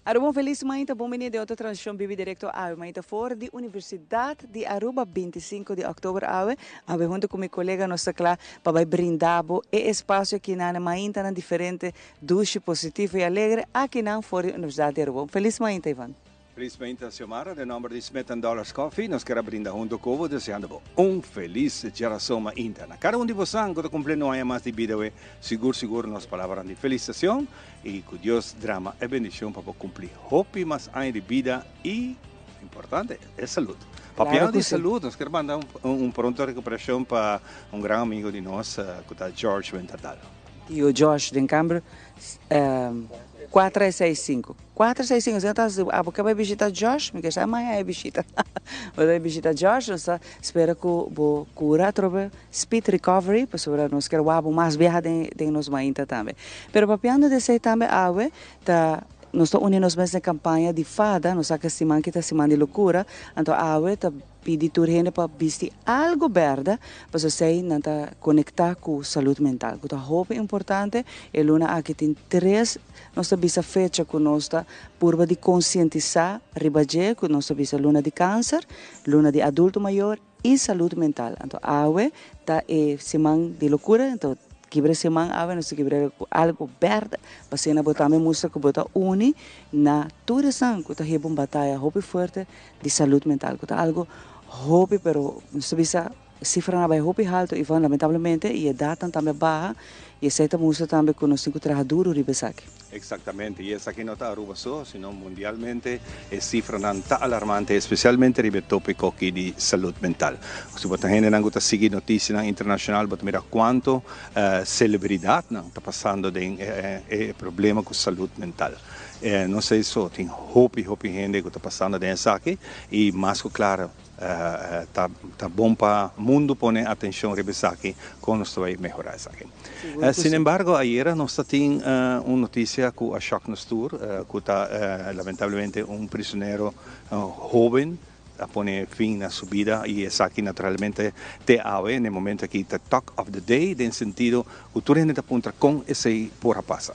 Aruba, un feliz mainta, bon bini den otro transmision bibo directo awe mainta for di Universidad di Aruba, 25 di october awe. Awe hunto cu mi colega nos ta cla pa bay brinda bo e espacio aki na mainta nan diferente, dushi, positivo y alegre aki nan for di Universidad di Aruba. Un feliz mainta, Ivan. Feliz mainta, Xiomara. Den nomber di Smith Dollars Coffee, nos kier brinda hunto cu bo, deseando un feliz diarazon mainta. Na cada un di boso cu ta cumpliendo un aña mas di bida, we, sigur, sigur, nos palabra di felicitacion y cu Dios drama e bendicion pa cumpli hopi mas aña di bida y, importante, e salud. Papiando Claro di cu si. Salud, nos kier manda un pronto recuperacion pa un gran amigo di nos, cu ta George Winterdal. Tio Josh, den camber 465. 465, bo ta abo kier bay bishita Josh, mi kier sa mañana e bishita. Bay bishita Josh, nos ta spera cu bo cura trobe, speed recovery, pasobra nos kier wak bo mas biaha den nos mainta tambe. Pero papiando di esey tambe, awe ta nos ta uni nos mes den campaña di FADA, nos sa cu siman aki ta siman di locura, anto awe ta pidi tur hende pa bisti algo berde, pasobra esey nan ta conecta cu salud mental, cu ta hopi importante. E luna aki tin tres, nos ta bisa, fecha cu nos ta purba di concientisa riba dje, cu nos ta bisa luna di cancer, luna di adulto mayor y salud mental. Anto awe ta e siman di locura, anto kibra siman awe nos ta kibra algo berde, pa asina bo tambe mustra cu bo ta uni na tur esnan cu ta hiba un bataya hopi fuerte di salud mental, cu ta algo hopi, pero nos ta bisa cifra nan bay hopi halto, Ivan, lamentablemente, y e data tambe baha, y esey ta mustra tambe cu nos tin cu traha duro riba esaki. Exactamente, y esaki no ta Aruba so, sino mundialmente e cifranan ta alarmante, especialmente riba e topico aki di salud mental. Si bo ta hendenan cu ta sigui noticianan internacional, bo ta mira cuanto celebridadnan ta pasando den e problema cu salud mental. No ta so, tin hopi, hopi hende cu ta pasando den esaki y mas cu claro, ta bon pa mundo pone atencion riba esaki, con nos ta bay mehora esaki. Sin embargo, ayera nos tin un noticia cu a shock nos tur, cu ta lamentablemente un prisionero hoben a pone fin na su bida y esaki naturalmente te awe, na e momento aki, the talk of the day, den sentido cu tur hende ta puntra con esey por a pasa.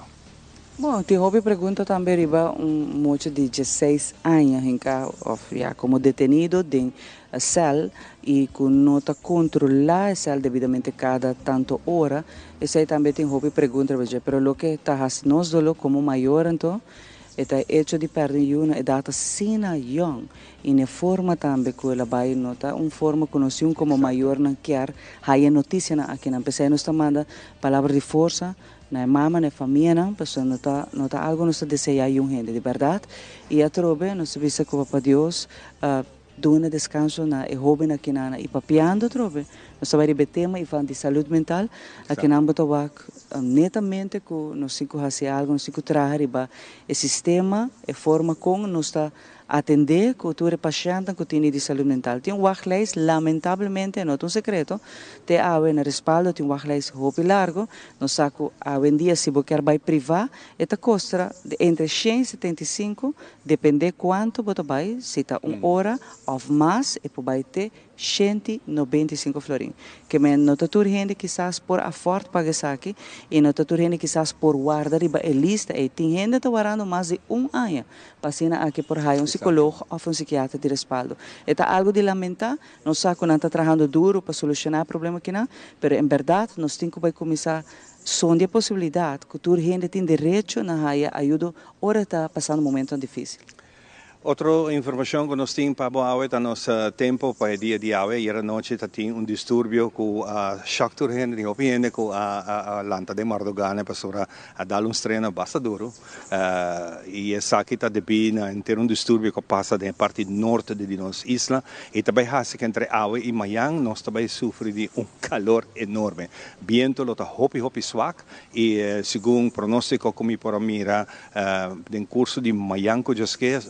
Bon, tin hopi pregunta tambe riba un mucha di 16 aña hinca of ya como detenido den cel y cu no ta controla e cel debidamente cada tanto ora. Esey tambe tin hopi pregunta, pero loke ta hasi nos dolo como mayor anto, e ta hecho di perde un edad asina young y na forma tambe cu el a bay no ta un forma cu nos como mayor nan kier haya noticia nan aki nan. P'esey nos ta manda palabra di forsa na mama, na famia nan, pasobra no ta algo nos ta desea un hende, di berdad. Y atrobe nos ta bisa cu Papa Dios duna descanso na e hoben aki nan. Y papiando atrobe, nos ta bay riba tema, Ivan, di salud mental. Aki nan bo ta wak netamente cu nos tin cu haci algo, nos tin cu traha riba e sistema, e forma con nos ta atende cu tur pashent cu tin di salud mental. Tin un wachtlijst, lamentablemente, no ta un secreto, te awe na Respaldo tin un wachtlijst hopi largo. Nos sa cu awendia si bo kier bay priva, e ta costa entre 175, depende cuanto bo ta bay, si ta un ora of mas, e por bay te 195 florin. Kemen no ta tur hende kisas por afford paga esaki y no ta tur hende kisas por warda riba e lista y tin hende ta wardando mas di un aña pa asina aki por haya un psicologo of un psikiatra di Respaldo. E ta algo di lamenta. Nos sa cu nan ta trahando duro pa soluciona e problema aki nan, pero en berdad nos tin cu bay cuminsa sondia posibilidad cu tur hende tin derecho na haya ayudo ora ta pasando momento dificil. Otro informacion cu nos tin pa awe ta nos tempo pa e dia di awe. Ayera nochi tabatin un disturbio cu a shock tur hende, tin hopi hende cu a lanta den marduga pasobra a dal un strena basta duro. Y esaki ta debi na henter un disturbio cu a pasa den parti noord di nos isla. Y tambe haci cu entre awe y mañan nos tambe sufri di un calor enorme. Biento lo ta hopi hopi zwak y segun pronostico cu mi por mira, den curso di mañan cu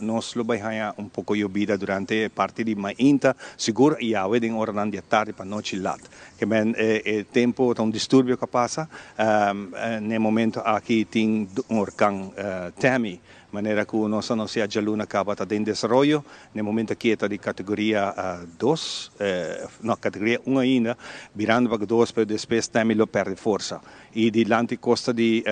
nos lo bay haya un poco yobida durante parti di mainta, sigur y awe den ora di atardi pa nochi laat. Kemen e tempo ta un disturbio cu a pasa, na e momento aki tin un orkan, Tammy. Manera ku nos a anunsiá djaluna kaba ta den desaroyo. Na e momento aki e ta di kategoria dos, no, kategoria un ainda, birando pa dos, pero despues Tammy lo pèrdè forsa. I dilanti kosta di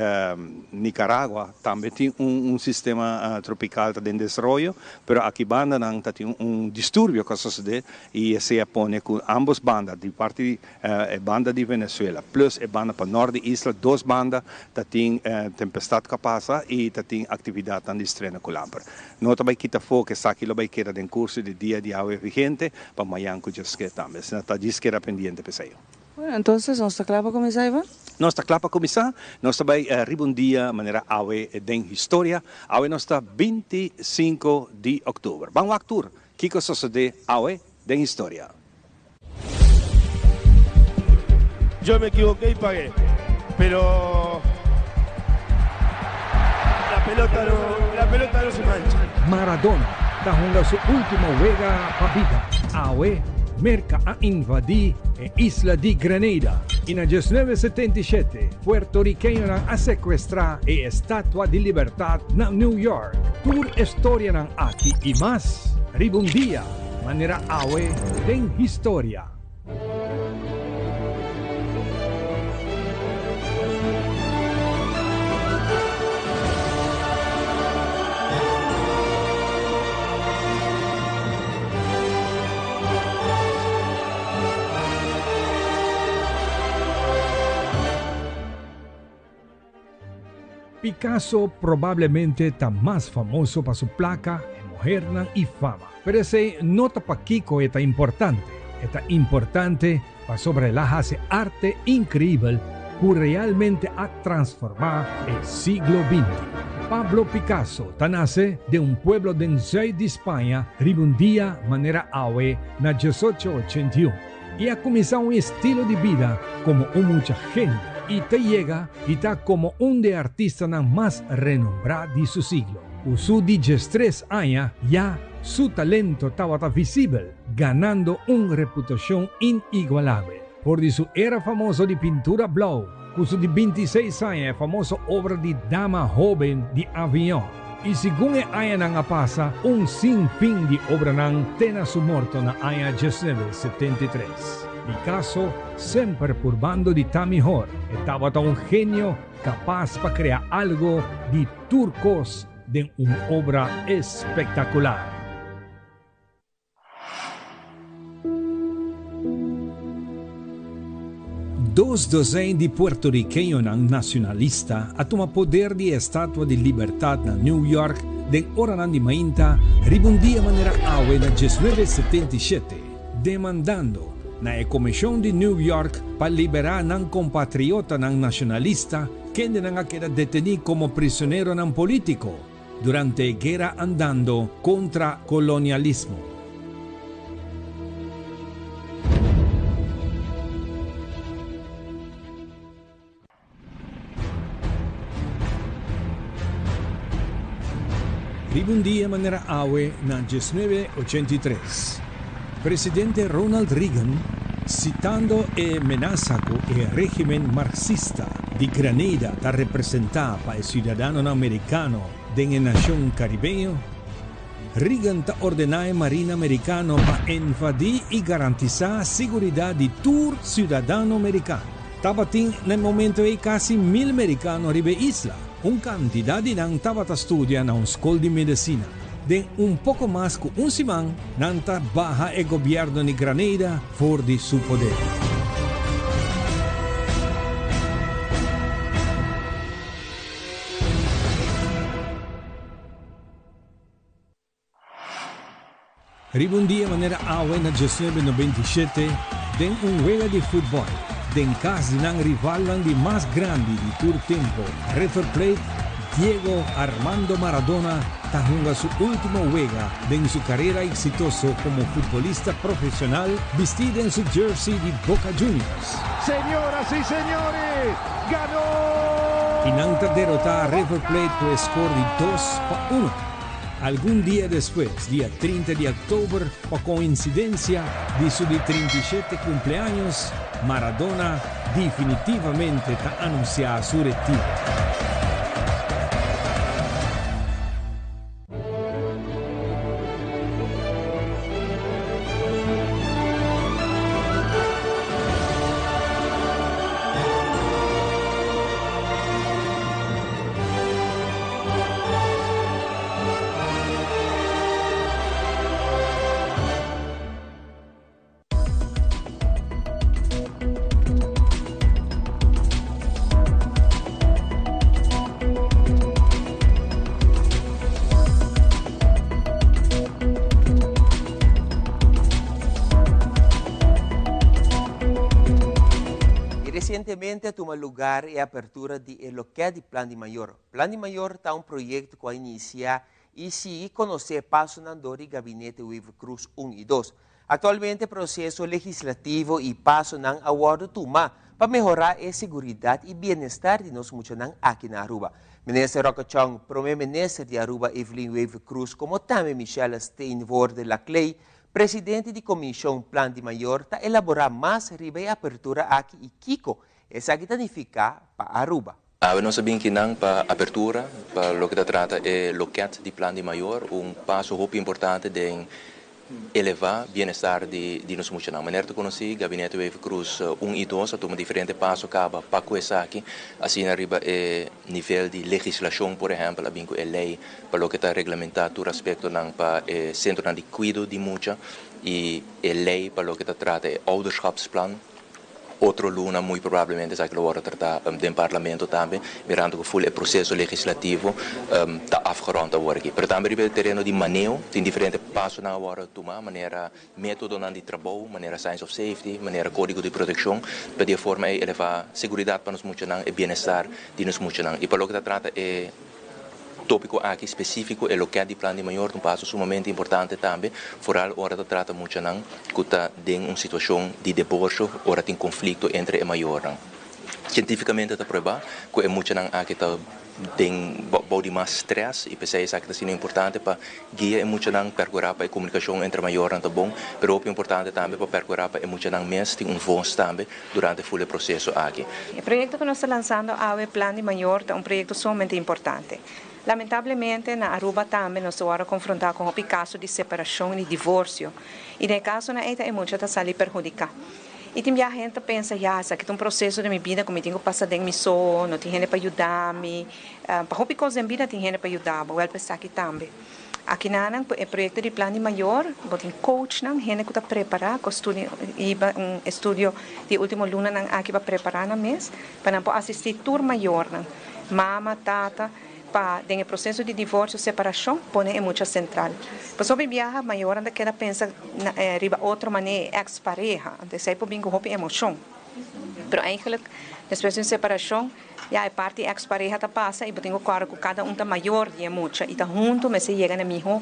Nicaragua tambe tin un sistema tropikal ta den desaroyo, pero aki bandanan ta tin un disturbio ku a sosodé i esei a pone ku ambos banda, di parti e banda di Venezuela plus e banda pa nort di isla, dos banda ta tin tempestad ku a pasa i ta tin aktividatnan di strena ku lamper. No ta bai kita afó ku esaki lo bai keda den kurso di dia di awe vigente pa mayan ku djaske tambe. Asina ta djis keda pendiente p'esei. Bueno, entonces nos ta kla pa kuminsá, Ivan? Nos ta kla pa kuminsá. Nos ta bai riba un dia manera awe den historia. Awe nos ta 25 di òktober. Ban wak tur kiko a sosodé awe den historia. Yo me equivoqué y pagué, pero la pelota no, la pelota no se mancha. Maradona ta hunga su ultimo wega pa bida. Awe, Merka a invadí e isla di Grenada i na 1977 puertorikeñonan a sekuestrá e Estatua di Libertat na New York. Tur e storianan aki i mas riba un dia manera awe den historia. Picasso probablemente ta mas famoso pa su placa, e muhernan y fama. Pero esey no ta pakico e ta importante. E ta importante pasobra el a haci arte increibel cu realmente a transforma e siglo binti. Pablo Picasso ta nace den un pueblo den zuid di Spaña riba un dia manera awe na 1881 y a cuminsa un estilo di bida como un mucha genio y ta yega di ta como un di e artistanan mas renombra di su siglo. Cu su di diestres aña ya su talento tabata visibel, ganando un reputacion inigualabel. For di su era famoso di pintura blou, cu su di bintiseis aña e famoso obra di Dama Hoben di Avignon, y segun e añanan a pasa, un sin fin di obranan te na su morto na aña 1973. Picasso semper purbando di ta mihor, e tabata un genio capas pa crea algo di tur kos den un obra espektakular. Dos dozein di puertorikeñonan nacionalista a tuma poder di e Estatua di Libertad na New York den oranan di mainta riba un dia manera awe na 1977, demandando na e Comision di New York pa libera nan compatriotanan nacionalista Kendenan a keda detení komo prisoneronan polítiko durante e guera andando kontra kolonialismo. Riba un dia manera awe na 1983, Presidente Ronald Reagan, citando e menasa cu e regimen marxista di Granada ta representa pa e ciudadanonan Mericano den e nacion Caribeño, Reagan ta ordena e Marina Mericano pa invadi y garantisa siguridad di tur ciudadano Mericano. Tabatin na e momento ei casi mil Mericano riba e isla. Un cantidad di nan tabata studia na un scol di medicina. Den un poco mas cu un siman, nan ta baha e gobierno di Granada for di su poder. Riba un dia manera awe na 1997, den un wega di futbòl den kas di nan rivalnan di mas grandi di tur tempu, River Plate, Diego Armando Maradona ta hunga su último wega den su karera eksitoso komo futbolista profeshonal bistí den su jersey di Boca Juniors. Señoras y señores, ganó! I nan ta derotá River Plate ku e skor di 2-1. Algun dia despues, dia 30 di òktober, pa koinsidensia di su di 37 kumpleaños, Maradona definitivamente ta anunsiá su retiro. Recientemente a tuma lugar e apertura di e loket di Plan di Mayor. Plan di Mayor ta un proyecto cu a inicia y sigui conoce pasonan door di Gabinete Wever-Croes un y dos. Actualmente proceso legislativo y pasonan a wordo tuma pa mehora e seguridad y bienestar di nos muchanan aki na Aruba. Minister Rocco Chong, Prome Minister di Aruba Evelyn Wever-Croes como tambe Michelle Steenvoorde-Laclé, Presidente di Comision Plan di Mayor ta elabora mas riba e apertura aki y kico esaki ta nifica pa Aruba. Awe nos a bin kinan pa apertura pa loke ta trata e loket di Plan di Mayor, un paso hopi importante den eleva bienestar di di nos muchanan. Manera ta conoci, Gabinete Wever-Croes un y dos a tuma diferente paso caba pa cu esaki, asina riba e nivel di legislacion por ehempel a bin cu e ley pa loke ta reglamentá tur aspektonan pa e sentronan di kuido di mucha i e lei pa loke ta trata e ouderschapsplan. Otro luna muy probablemente esaki lo wòrdu tratá den parlamento tambe, mirando ku ful e proseso legislativo ta afgerond awor aki. Pero tambe riba e tereno di maneo tin diferente pasonan a wòrdu tumá, manera métodonan di trabou, manera signs of safety, manera kódigo di protekshon, pa di e forma ei elevá seguridat pa nos muchanan, e bienestar di nos muchanan. I pa loke ta trata e Tópiko aki spesífiko e loket di Plan di Mayor ta un paso sumamente importante tambe, foral ora ta trata muchanan ku ta den un situashon di deborsio, ora tin konflikto entre e mayornan. Sientífikamente ta pruebá ku e muchanan aki ta den bou di mas strès i p'esei esaki ta asina importante pa guia e muchanan, perkurá pa e komunikashon entre mayornan ta bon, pero hopi importante tambe pa perkurá pa e muchanan mes tin un vos tambe durante ful e proseso aki. E proyekto ku nos ta lansando awe, Plan di Mayor, ta un proyekto sumamente importante. Lamentablemente, na Aruba tambe nos ta wòrdu konfrontá ku hopi kaso di separashon i di divorsio. I den e kasonan ei ta e mucha ta sali perhudiká. I tin biaha hende ta pensa, ya, esaki ta un proseso den mi bida ku mi tin ku pasa den mi so, no tin hende pa yuda mi. Pa hopi kos den bida tin hende pa yuda bo, wèl pa esaki tambe. Akinanan ku e proyekto di Plan di Mayor bo tin coachnan, hende ku ta prepará ku a studia hiba un estudio di e último lunanan aki pa prepará nan mes pa nan por asistí tur mayornan, mama, tata, pa den e proseso di divorsio, separashon, pone e mucha sentral. Pasobra hopi biaha mayornan ta keda pensa riba otro manera, e eks pareha, anto esei por bin ku hopi emoshon. Pero eigenlijk despues di un separashon Ya e parti ex pareha ta pasa y bo tin cu corda cu cada un ta mayor di e mucha y ta hunto mester yega na miho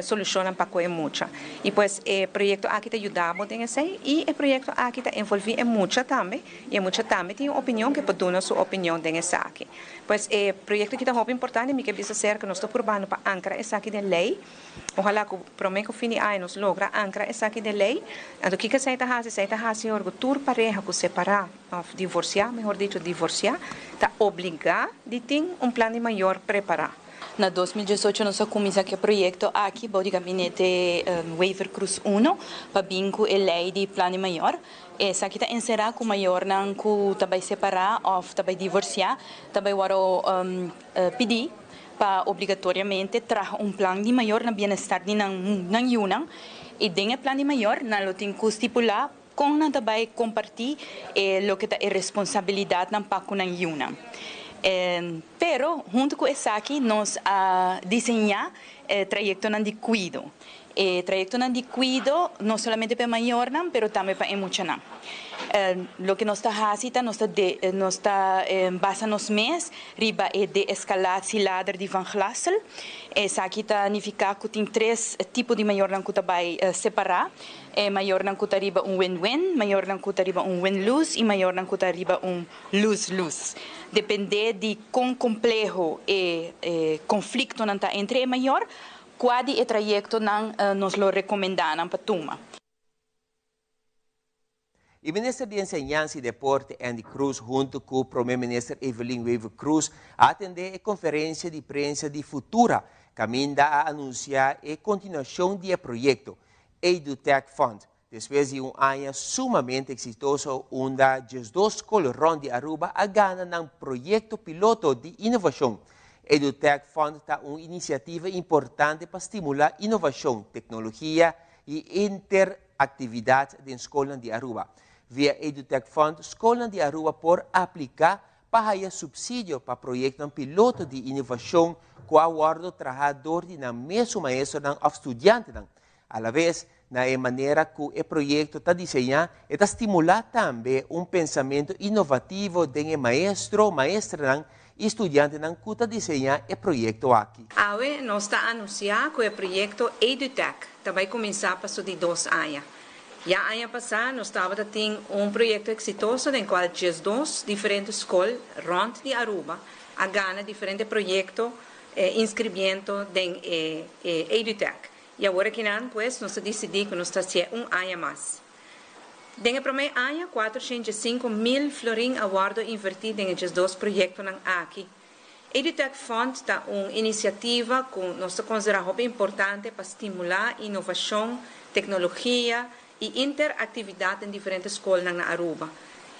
solucionnan pa cu e mucha. Y pues e proyecto aki ta yuda bo den esey y e proyecto aki ta envolvi e mucha tambe y e mucha tambe tin un opinion cu e por duna su opinion den esaki. Pues e proyecto aki ta hopi importante y mi ke bisa ser cu nos ta purbando pa ancra esaki den ley. Ojalá ku promé ku fin di aña nos logra ankra esaki den lei. Anto kiko esei ta hasi? Esei ta hasi ora ku tur pareha ku separá òf divorsiá, mehor dicho divorsiá, ta obligá di tin un plan di mayor prepará. Na 2018 nos a kuminsá ku e proyekto aki bou di gabinete Wever-Croes uno pa bin ku e lei di plan di mayor. Esaki ta enserá ku mayornan ku ta bai separá òf ta bai divorsiá ta bai wòrdu pidí pa obligatoriamente traha un plan di mayor na bienestar di nan nan yunan y den e plan di mayor nan lo tin cu stipula con nan ta bay comparti e loke ta e responsabilidadnan pa cu nan yunan. Pero hunto cu esaki nos a diseña e trayectonan di cuido. E trayectonan di cuido no solamente pa e mayornan pero tambe pa e muchanan. Loke nos ta haci ta nos ta nos ta basa nos mes riba e de-escalatie-ladder di Van Glassel. Esaki ta nifica cu tin tres tipo di mayornan cu ta bay separa, e mayornan cu ta riba un win-win, mayornan cu ta riba un win-lose y mayornan cu ta riba un lose-lose. Depende di con compleho e conflictonan ta entre e mayor, Kua di e trayektonan nos lo rekomendá nan pa tuma? E Minister di Enseñansa y Deporte Endy Croes hunto cu Prome Minister Evelyn Wever-Croes a atende e conferencia di prensa di Futura caminda a anuncia e continuacion di e proyecto EduTech Fund despues di un aña sumamente exitoso unda 12 scol rond di Aruba a gana nan proyecto piloto di innovacion. EduTech Fund ta un iniciativa importante pa stimula innovacion, tecnologia y interactividad den scolnan di Aruba. Via EduTech Fund, scolnan di Aruba por aplica pa haya subsidio pa proyectonan piloto di innovacion cu a wordo traha door di nan mesun maestronan of studiantenan. A la vez, Na e manera ku e proyekto ta diseñá, e ta stimulá tambe un pensamentu inovativo den e maestro, maestranan i studiantenan ku ta diseñá e proyekto aki. Awe nos ta anunsiá ku e proyekto EduTech ta bai kuminsá pa su di dos aña. Ya aña pasá nos tabata tin un proyekto eksitoso den kual 12 diferente skol rònt di Aruba a gana diferente proyekto inskribiendo den e EduTech. I awor akinan pues nos a disidí ku nos ta hasié un aña mas. Den e promé aña 405.000 florin a wòrdu invertí den e 12 proyektonan aki. EduTech Fund ta un inisiativa ku nos ta konsiderá hopi importante pa stimulá inovashon, teknologia i interaktividat den diferente skolnan na Aruba.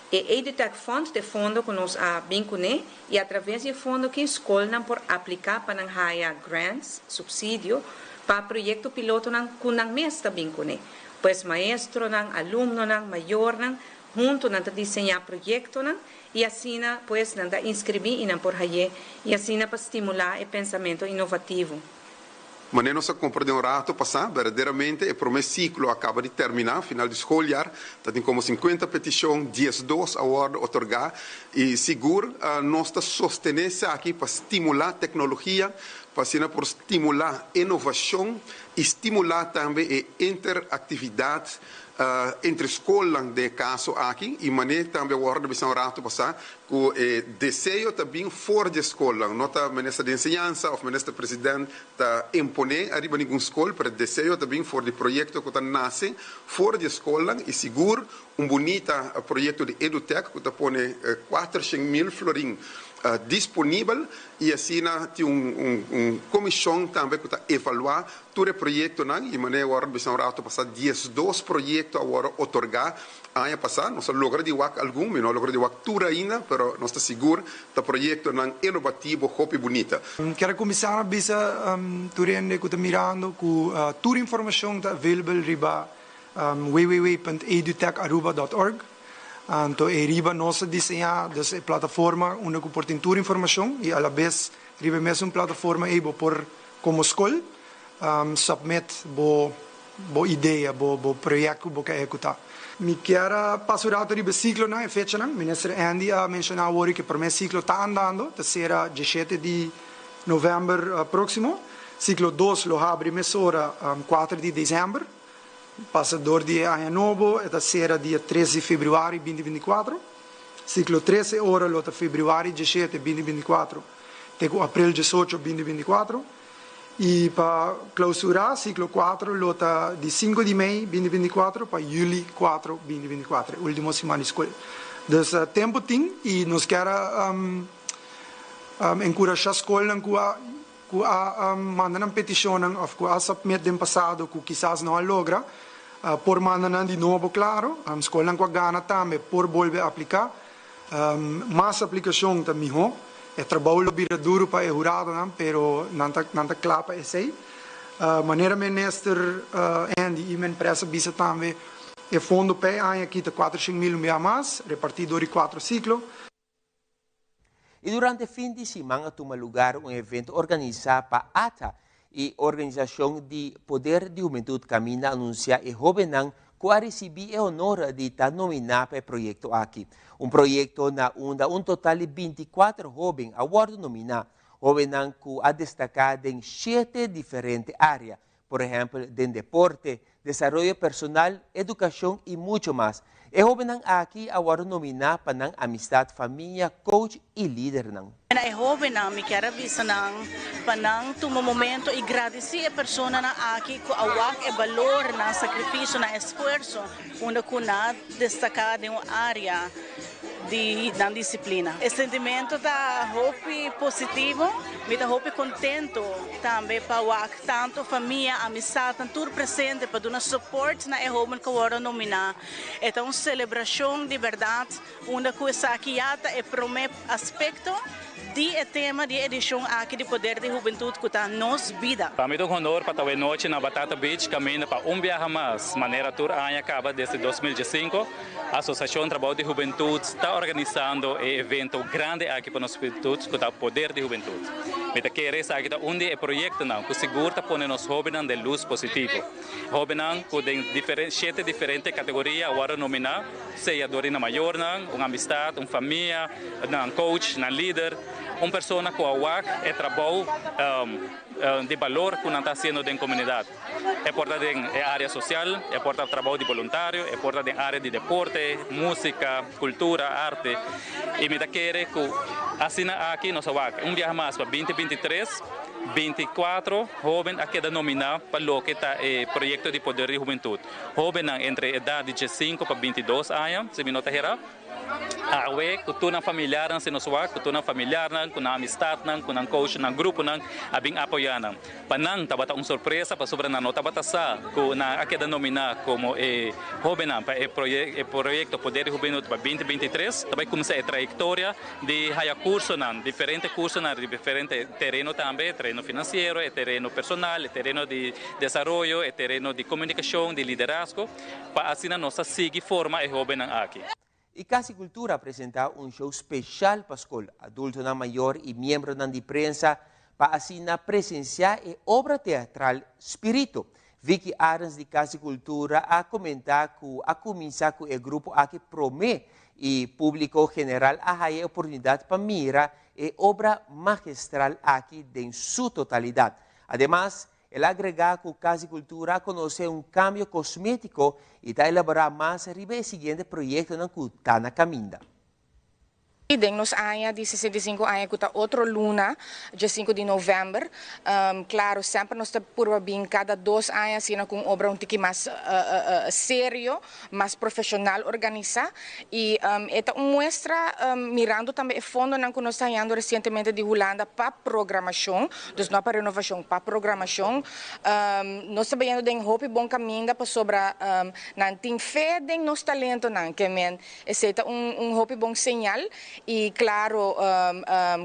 E EduTech Fund ta e fondo ku nos a bin kuné i atraves di e fondo aki skolnan por apliká pa nan haya grants, supsidio, pa proyekto pilotonan ku nan mes ta bin kuné. Pues maestronan, alumnonan, mayornan huntu nan ta diseñá proyektonan i asina pues nan ta inskribí i nan por hay'é i asina pa stimulá e pensamentu inovativo. Manera nos a komprendé un rato pasá, berdaderamente e promé siklo a kaba di terminá, final di skoljaar, ta tin komo 50 petishon, 12 a wòrdu otorgá i sigur nos ta sostené esaki pa stimulá teknologia, pa asina por stimulá inovashon i stimulá tambe e interaktividat entre skolnan den e kaso aki i manera tambe a wòrdu bisa un rato pasá ku e deseo ta bin for di e skolnan, no ta minister di enseñansa òf minister president ta imponé ariba ningun skol, pero e deseo ta bin for di proyekto ku ta nase for di e skolnan i sigur un bunita proyekto di EduTech ku ta pone 400.000 florin disponibel i asina tin un komishon tambe ku ta evaluá tur e proyektonan i manera wòrdu bisa un rato pasá 12 proyekto a wòrdu otorgá aña pasá. Nos a logra di wak algun, mi no a logra di wak tur ainda, pero nos ta sigur ta proyektonan inovativo hopi bunita. Kier a kuminsá na bisa tur hende ku ta mirando ku tur informashon ta available riba www.edutecharuba.org. Anto e riba nos a diseñá dus e plataforma unda ku por tin tur informashon i alabes riba e mesun plataforma ei bo por komo skol submit bo bo idea, bo bo proyekto ku bo ke ehekutá. Mi kier a pasa un rato riba e siklonan, e fechanan. Minister Andy a menshoná awor ku e promé siklo ta andando, ta sera 17 di novèmber próksimo. Siklo dos lo habri mesora 4 di desèmber. Pasa dor di e aña nobo, e ta sera dia 3 di febrüari 2024. Siklo tres e ora lo ta febrüari 17 2024 te ku aprel 18 2024. I pa klousurá siklo kuater lo ta di 5 di mei 2024 pa yüli 4 2024, e último siman di skol. Dus tempu tin i nos kier a enkurashá skolnan ku a ku a manda nan petishonnan òf ku a submit den pasado ku kisas no a logra, por manda nan di nobo klaro. Skolnan ku a gana tambe por bolbe apliká. Mas aplikashon ta mihó. E trabou lo bira duru pa e huradonan, pero nan ta nan ta kla pa esei. Manera Minister Andy i Menpres a bisa tambe, e fondo pa e aña aki ta 400.000 un bia mas, repartí dor di kuater siklo. I durante fin di siman a tuma lugar un evento organisá pa ATA i Organisashon di Poder di Hubentud kaminda anunsiá e hóbennan ku a risibí e honor di ta nominá pa e proyekto aki. Un proyekto na unda un total di 24 hóben a wòrdu nominá, hóbennan ku a destaká den shete diferente área, por ehèmpel den deporte, desaroyo personal, edukashon i mucho mas. E hóbennan aki a wòrdu nominá pa nan amistat, famia, coach i lidernan. Na e hóbennan mi kier a bisa nan pa nan tuma momento i gradisí e personanan aki ku a wak e balor, nan sakrifisio, nan esfuerso unda ku nan a destaká den un área di nan disiplina. E sentimento ta hopi positivo, mi ta hopi contento tambe pa wak tanto famia, amistadnan tur presente pa duna support na e hoben cu a wordo nomina. E ta un celebracion di berdad unda cu esaki ya ta e prome aspecto di e tema di e edicion aki di Poder di Hubentud cu ta Nos Bida. Pa mi ta un honor pa ta awe nochi na Batata Beach caminda pa un biaha mas, manera tur aña caba desde 2015, Asociacion Trabou di Hubentud ta. ta organisando e evento grandi aki pa nos hubentud cu ta Poder di Hubentud. Mi ta kere esaki ta un di e proyectonan cu sigur ta pone nos hobennan den luz positivo. Hobennan cu den shete diferente categoria a wordo nomina, sea dor di nan mayornan, un amistad, un famia, nan coach, nan lider, un persona cu a wak e trabou di balor cu nan ta haciendo den comunidad. E por ta den e área sosial, e por ta trabou di boluntario, e por ta den área di deporte, músika, kultura, arte. I mi ta kere ku asina aki nos a wak un biaha mas pa binti 23, 24 hóben a keda nominá pa loke ta e proyekto di Poder di Hubentut. Hóbennan entre edat di 15 pa 22 aña, si mi no ta hera. Awe ku tur nan familiarnan si nos wak ku tur nan familiarnan, ku nan amistatnan, ku nan coach, nan gruponan a bin apoyá nan. Pa nan tabata un sorpresa pasobra nan no tabata sa ku nan a keda nominá komo e hóbennan pa e e proyekto Poder di Hubenut pa 2023. Ta bai kuminsá e trayektoria di haya kursonan, diferente kursonan riba diferente tereno tambe, tereno finansiero, e tereno personal, e tereno di desaroyo, e tereno di komunikashon, di liderazgo. Pa asina nos a sigui forma e hóbennan aki. I Kasi Kultura a presentá un show speshal pa skol, adultonan mayor i miembronan di prensa pa asina presensiá e obra teatral Spirito. Vicky Arens di Kasi Kultura a komentá ku a kuminsá ku e grupo aki promé i públiko general a haya e oportunidat pa mira e obra magistral aki den su totalidat. Ademas, El a agregá ku Kas di Kultura a konosé un kambio kosmétiko i ta elaborá mas riba e siguiente proyektonan ku ta na kaminda. Den nos aña di 65 aña ku ta otro luna, dje sinku di novèmber, klaro semper nos ta purba bin kada dos aña asina ku un obra un tiki mas serio, mas profeshonal organisá i e ta un muestra mirando tambe e fondonan ku nos ta hañando resientemente di Hulanda pa programashon, dus no pa renovashon, pa programashon. Nos ta bayendo den hopi bon kaminda pasobra nan tin fe den nos talentonan, ke men esei ta un un hopi bon señal i klaro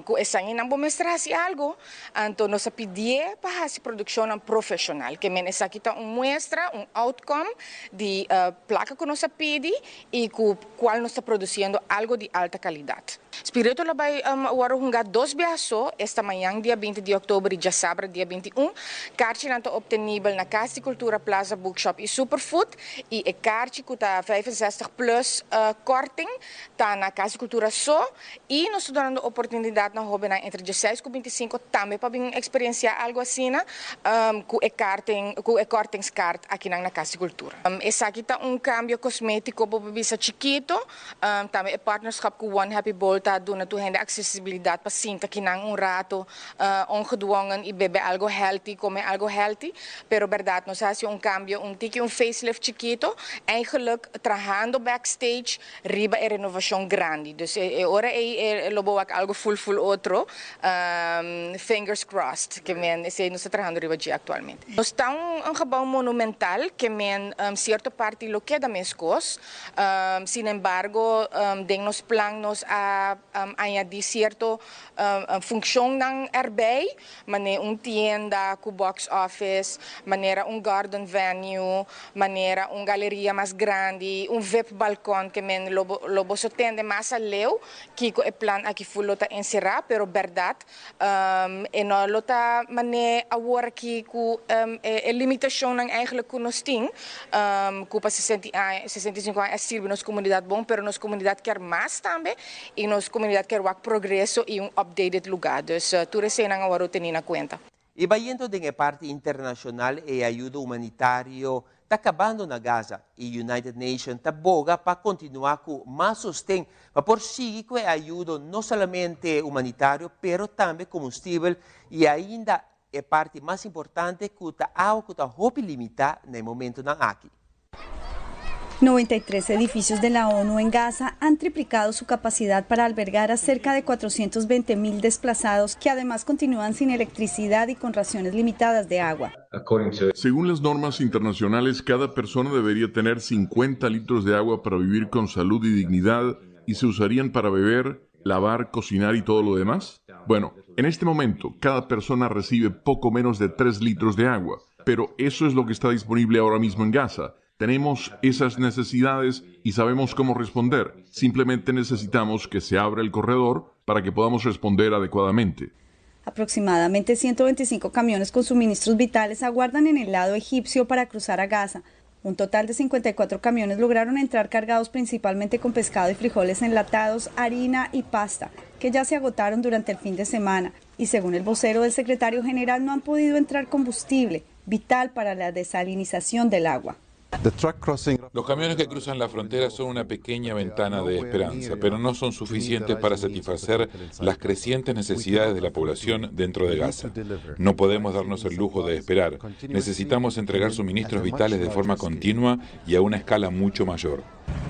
ku esaki nan bo mester hasi algu. Anto nos a pidié pa hasi produkshonnan profeshonal. Ke men esaki ta un muestra, un outcome di plaka ku nos a pidi i ku kual nos ta produsiendo algo di alta kalidat. Spirito lo bai wòrdu hungá dos biaha so, esta mañan dia 20 di òktober i djasabra dia 21. Karchinan ta optenibel na Kas di Kultura, Plaza Bookshop i Superfood i e karchi ku ta 65 plus kòrting ta na Kas di Kultura so. I nos ta dunando oportunidat na hóbennan entre dieseis ku bintisinko tambe pa bin eksperensiá algu asina ku e karten ku e kortingskaart akinan na Kas di Kultura. Esaki ta un kambio kosmétiko bo por bisa chikito. Tambe e partnerschap ku One Happy Bowl ta duna tur hende aksesibilidat pa sinta akinan un rato ongedwongen i bebe algu healthy, kome algu healthy. Pero bèrdat nos a hasi un kambio un tiki un facelift chikito, eigenlijk trahando backstage riba e renovacion grandi. Dus e ora ey e lo bo wak algo full full otro. Fingers crossed ke men esey nos ta trahando riba dje actualmente. Nos ta un gebouw monumental ke men cierto parti lo keda mescos. Sin embargo den nos plan nos a añadi cierto funccionnan erbij, manera un tienda cu box office, manera un garden venue, manera un galeria mas grandi, un vip balkon ke men lo lo boso tende mas aleu kiko e plan aki full lo ta enserá, pero bèrdat e no lo ta manera awor aki ku e limitashonnan eigenlijk ku nos tin ku pa 60 aña, 65 aña a sirbi nos komunidat bon, pero nos komunidat kier mas tambe i nos komunidat kier wak progreso i un updated lugá. Dus tur eseinan awor lo teni na kuenta. I bayendo den e parti internashonal e ayudo humanitario ta kabando na Gaza i United Nation ta boga pa kontinuá ku mas sosten pa por sigui ku e ayudo no solamente humanitario pero tambe komustibel i ainda e parti mas importante ku ta awa ku ta hopi limitá na e momentunan aki. 93 edificios de la ONU en Gaza han triplicado su capacidad para albergar a cerca de 420 mil desplazados que además continúan sin electricidad y con raciones limitadas de agua. Según las normas internacionales, cada persona debería tener 50 litros de agua para vivir con salud y dignidad y se usarían para beber, lavar, cocinar y todo lo demás. Bueno, en este momento, cada persona recibe poco menos de 3 litros de agua, pero eso es lo que está disponible ahora mismo en Gaza. Tenemos esas necesidades y sabemos cómo responder. Simplemente necesitamos que se abra el corredor para que podamos responder adecuadamente. Aproximadamente 125 camiones con suministros vitales aguardan en el lado egipcio para cruzar a Gaza. Un total de 54 camiones lograron entrar cargados principalmente con pescado y frijoles enlatados, harina y pasta, que ya se agotaron durante el fin de semana. Y según el vocero del secretario general, no han podido entrar combustible, vital para la desalinización del agua. Los camiones que cruzan la frontera son una pequeña ventana de esperanza, pero no son suficientes para satisfacer las crecientes necesidades de la población dentro de Gaza. No podemos darnos el lujo de esperar. Necesitamos entregar suministros vitales de forma continua y a una escala mucho mayor.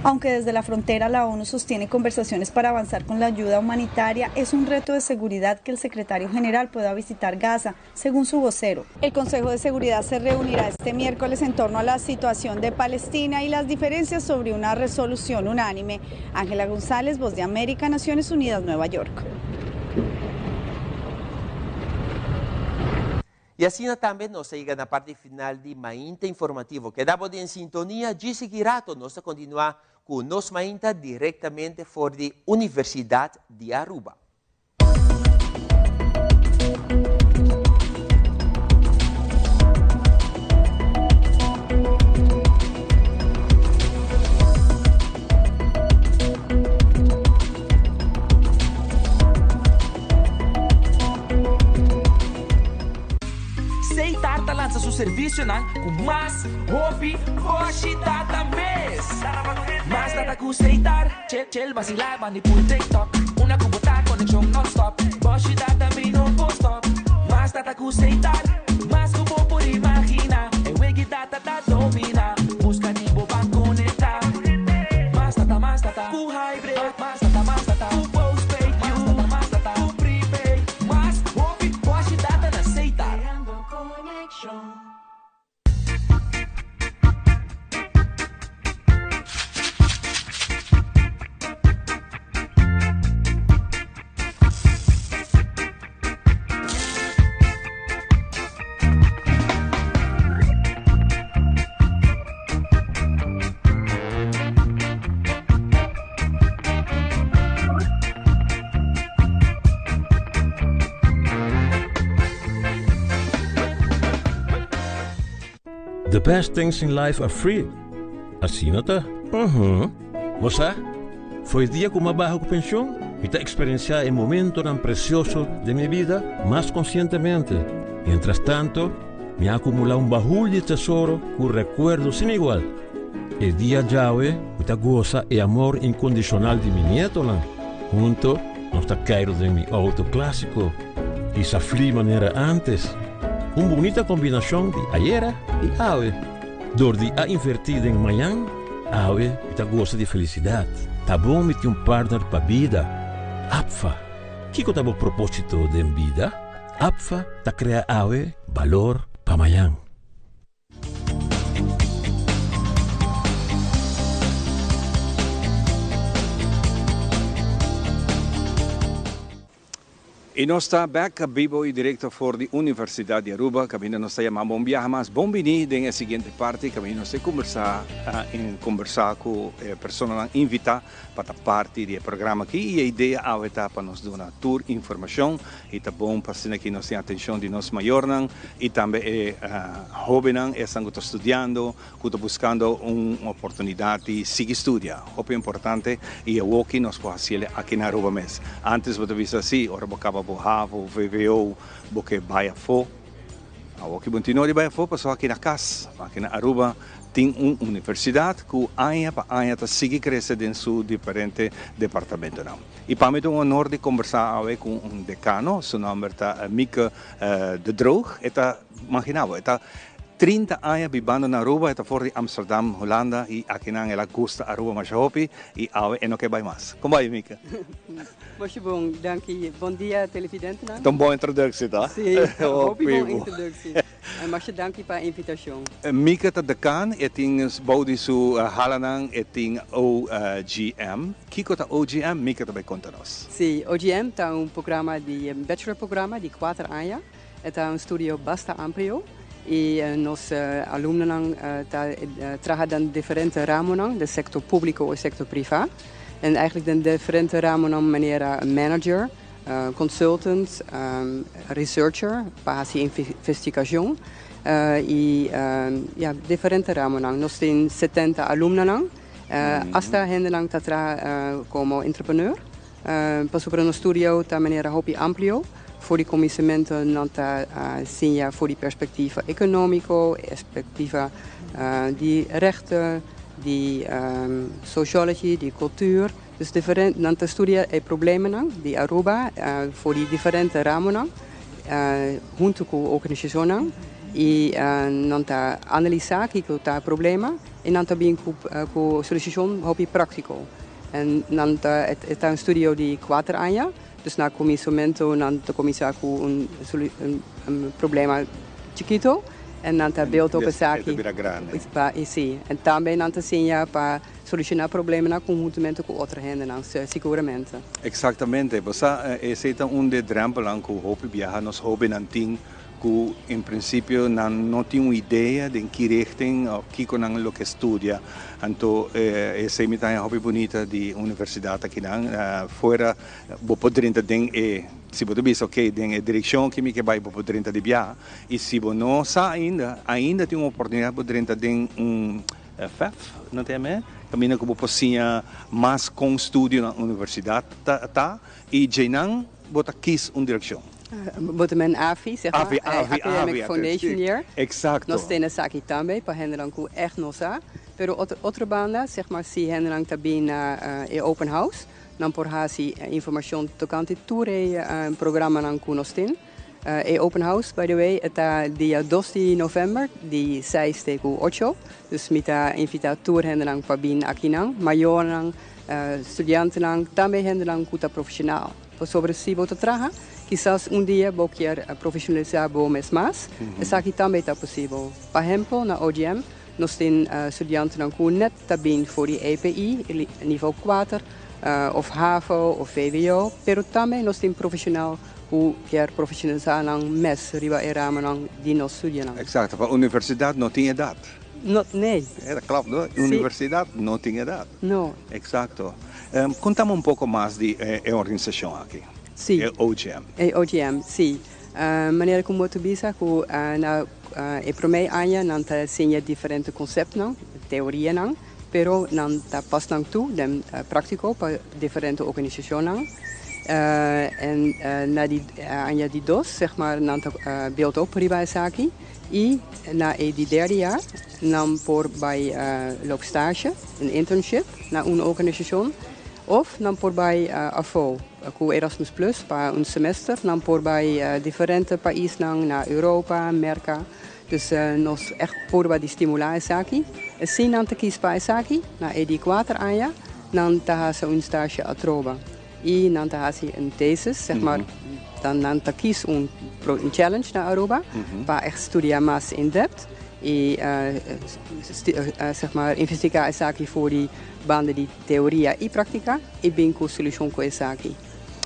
Aunque desde la frontera la ONU sostiene conversaciones para avanzar con la ayuda humanitaria, es un reto de seguridad que el secretario general pueda visitar Gaza, según su vocero. El Consejo de Seguridad se reunirá este miércoles en torno a la situación de Palestina y las diferencias sobre una resolución unánime. Ángela González, Voz de América, Naciones Unidas, Nueva York. Y asina tambe nos a yega na parti final di Mainta Informativo. Keda bo den sintonia, djis sigui rato nos ta continua cu nos Mainta directamente for di Universidad di Aruba. Seitar ta lansa su servisionan ku mas hopi boshi data mes. Mas data ku Seitar, chel chel basilá bandi pul TikTok. Una ku bo ta konekshon nònstòp, boshi data mi no por stòp. Mas data ku Seitar, mas ku bo por imaginá. E wegi data ta dominá, buska di bo ban konektá. Mas data, mas data ku hybrid, mas data, mas data ku postpaid, mas data, mas data ku prepaid. Mas hopi boshi data na Seitar. The best things in life are free. Asina ta? Uhum. Bo sa? Fo'i dia ku m'a baha ku penshon, mi ta eksperensiá e momentonan presioso den mi bida mas konsientemente. Mientrastanto, mi a akumulá un bahul di tesoro ku rekuerdo sin igual. E dia djawe mi ta gosa e amor inkondishonal di mi nietonan. Hunto nos ta keiru den mi outo klásiko i saflí manera ántes. Un bunita kombinashon di ayera i awe. Dor di a invertí den mañan, awe mi ta gosa di felisidat. Ta bon mi tin un partner pa bida. APFA, Kiko ta bo propósito den bida? APFA ta krea awe balor pa mañan. Y nos ta bek bibo y directo for di Universidad di Aruba caminda nos ta yama bon biaha mas bon bini den e siguiente parti caminda nos ta combersa combersa cu e personanan invita pa ta parti di e programa aki y e idea awe ta pa nos duna tur informacion y ta bon pa asina ki nos tin atencion di nos mayornan y tambe e hobennan esnan cu ta studiando cu ta buscando un oportunidad di sigui studia. Hopi importante y awoki nos por haciele aki na Aruba mes. Antes bo ta bisa si, ora bo caba bo havo, vwo, bo ke bay afo. Awoki bo no tin nodi bay afo pasobra aki na cas, aki na Aruba tin un universidad cu aña pa aña ta sigui crece den su diferente departamentonan. Y pa mi ta un honor di combersa awe cu un decano, su nomber ta Mieke de Droog. E ta, imagina bo, e ta 30 aña bibando na Aruba, e ta for di Amsterdam, Hulanda, y akinan el a gusta Aruba masha hopi y awe e no ke bai mas. Con bai, Mieke? Masha bon, danki. Bon dia, televidentenan. Ta un bon introductie, ta? Si, hopi bon introductie. En masha danki pa e invitacion. Mieke ta dekan, e tin bou di su halanan e tin OGM. Kico ta OGM? Mieke ta bai conta nos. Si, OGM ta un programa di, un bachelor programa di cuater aña. E ta un studio basta amplio. Y nos alumnonan ta traha den diferente ramonan, den sector publico y sector priva. En eigenlijk den diferente ramonan manera manager, consultant, researcher pa haci investigacion y ya diferente ramonan. Nos tin 70 alumnonan, hasta hendenan ta traha como entrepreneur. Pasobra nos studio ta manera hopi amplio, for di kuminsamentu nan ta siña for di perspektiva ekonómiko, perspektiva di rechten, di sociology, di kultuur. Dus diferente, nan ta studia e problemanan di Aruba for di diferente ramonan huntu ku organisashonnan i nan ta analisá kiko ta e problema i nan ta bin ku solushon hopi práktiko. En nan ta, e ta un studio di kuater aña, dus na kuminsamentu nan ta kuminsá ku un un problema chikito en nan ta build op esaki. E ta bira grandi. Pa, i si. En tambe nan ta siña pa solushoná problemanan konhuntamente ku otro hendenan, siguramente. Eksaktamente. Bo sa, esei ta un di e drèmpelnan ku hopi biaha nos hóbennan tin ku en prinsipio nan no tin un idea den ki richting òf kiko nan lo ke studia. Anto esei mi ta haña hopi bunita di universidat akinan. Fuera bo por drenta den e, si bo ta bisa ok den e direkshon ki mi ke bai bo por drenta di biaha i si bo no sa ainda, ainda tin un oportunidat bo drenta den un FEF, nan ta yam'é, kaminda ku bo por siña mas kon studio na universidat ta i djeinan bo ta kis un direkshon. Bo ta men AFI, zeg maar, AFI, AFI, Academic AFI, Foundation Year. Exacto. Nos tene esaki tambe pa hendenan ku ègt no sa. Pero otro, otro banda, zeg maar, si hendenan ta bin na e open house, nan por hasi informashon tokante tur e programanan ku nos tin. E open house, by the way, e ta dia dos di novèmber, di seis te ku ocho. Dus mi ta invitá tur hendenan pa bin akinan, mayornan, studiantenan, tambe hendenan ku ta profeshonal. Pasobra si bo ta traha, kisas un dia bo kier profesionalisá bo mes mas. Esaki tambe ta posibel. Pa ehempel, na OGM nos tin studiantenan ku net ta bin for di EPI, nivel kuater, òf havo òf vwo, pero tambe nos tin profesional ku kier profesionalisá nan mes riba e ramanan di nos studionan. Eksakto, pa universidat no tin edat. No, nee. E ta klap, no? Universidat no tin edat. No. Eksakto. Kontami un poko mas di e organisashon aki, Sí. e OGM. E OGM, sí. Manera ku bo ta bisa ku na e promé aña nan ta siña diferente konseptonan, teorianan, pero nan ta pas nan tu den práktiko pa diferente organisashonnan. En na di aña di dos, zeg maar, nan ta build op riba esaki. I na e di derde jaar nan por bai loop stage, un internship, na un organisashon of nan por bai afó ku Erasmus Plus pa un semester. Nan por bai diferente paisnan na Europa, Merka. Dus nos ègt purba di stimulá esaki. Si nan ta kis pa esaki, na e di kuater aña nan ta hasi un stage atroba. I nan ta hasi un tesis, zeg maar, dan nan ta kies un un challenge na Aruba pa echt studia mas in depth i zeg maar investiga esaki for di banda di teoria i praktika i bin ku solushon ku esaki.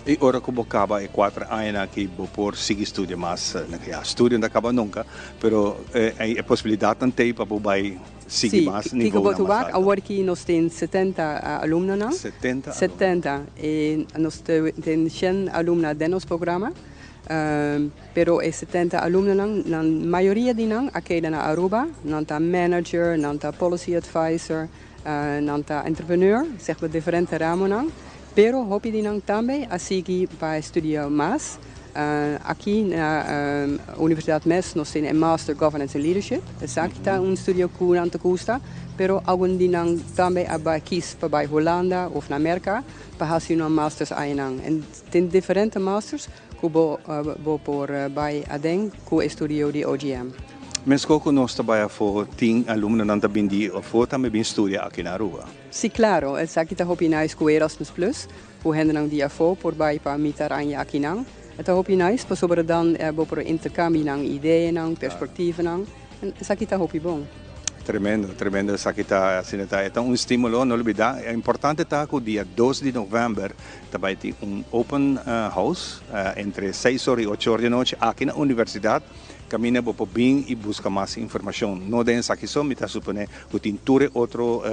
I ora ku bo kaba e kuater añanan aki bo por sigui studia mas, ya studio no ta kaba nunka, pero e posibilidatnan t'ei pa bo bai Sigui Sí, mas kiko nivonan bo mas wak, alto. awor ki nos tin 70 alumnonan. 70 alumno. 70. I nos tin shen alumna den nos programa. Pero e 70 alumnonan, nan mayoria di nan a keda na Aruba. Nan ta manager, nan ta policy advisor, nan ta entrepreneur, zeg maar diferente ramonan. Pero hopi di nan tambe a sigui pa studia mas. Aki na universidad mes nos tin e Master Governance and Leadership. Esaki ta un studio cu nan ta gusta, pero algun di nan tambe a bai kies pa bai Hulanda of na Merca pa haci nan masters ayanan. En tin diferente masters cu bo bo por bai aden cu e studio di OGM. Mesco cu nos ta bai afo, tin alumnonan ta bin di afo tambe bin studia aki na Aruba. Si claro, esaki ta hopi nice cu Erasmus Plus. Ku hendenan di afó por bai pa mitar aña akinan. E ta hopi nice pasobra dan bo por interkambia nan ideanan, perspektivanan. En esaki ta hopi bon. Tremendo, tremendo esaki ta, asina ta, e ta un stimulo, no lubida, e importante ta cu dia dos di november ta bay tin un open house entre seis or y ocho or di anochi aki na universidad, caminda bo por bin y busca mas informacion, no den esaki so, mi ta supone cu tin tur e otro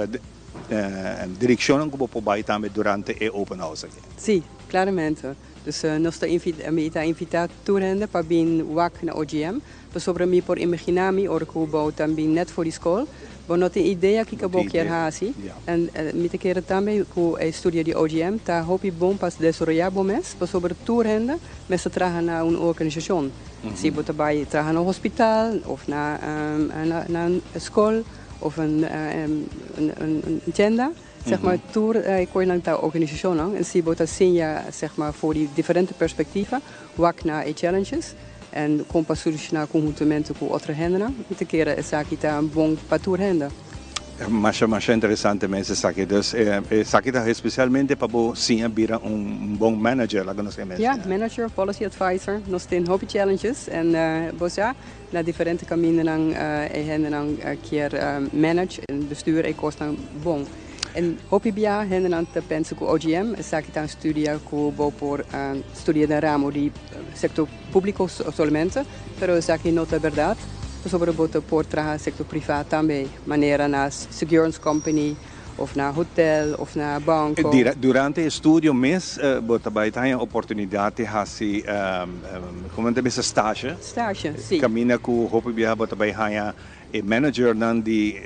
direccionnan cu bo por bay tambe durante e open house aki. Si, claramente. Dus nos ta invita, mi ta invita tur hende pa bin wak na OGM. Pasobra mi por imaginá mi ora ku bo ta bin nèt for di skol, bo no tin idea kiko bo kier hasi. En mi ta kere tambe ku e studio di OGM ta hopi bon pa desaroyá bo mes, pasobra tur hende mester traha na un organisashon. Si bo ta bai traha na hospital òf na na un skol òf un tienda, sèg maar tur e koinan ta organisashonnan. En si bo ta siña sèg maar for di diferente perspektiva wak na e challenges en kon pa solushoná konhuntamente ku otro hendenan, mi ta kere esaki ta bon pa tur hende. Masha masha interesante mes esaki. Dus esaki ta especialmente pa bo siña bira un bon manager laga nos e mes. Ya, manager, policy advisor. Nos tin hopi challenges en bo sa na diferente kamindanan e hendenan kier manage en bestuur e kosnan bon. En hopi bia hendenan ta pensa ku OGM esaki ta un studia ku bo por studia den ramo di sektor públiko solamente, pero esaki no ta bèrdat, pasobra bo ta por traha sektor privá tambe, manera na securance company òf na hotel òf na banko. Durante e studio mes bo ta bai ta haña oportunidat di hasi, komo nan ta bisa, stage? Stage, si. Kaminda ku hopi biaha bo ta bai haña e managernan di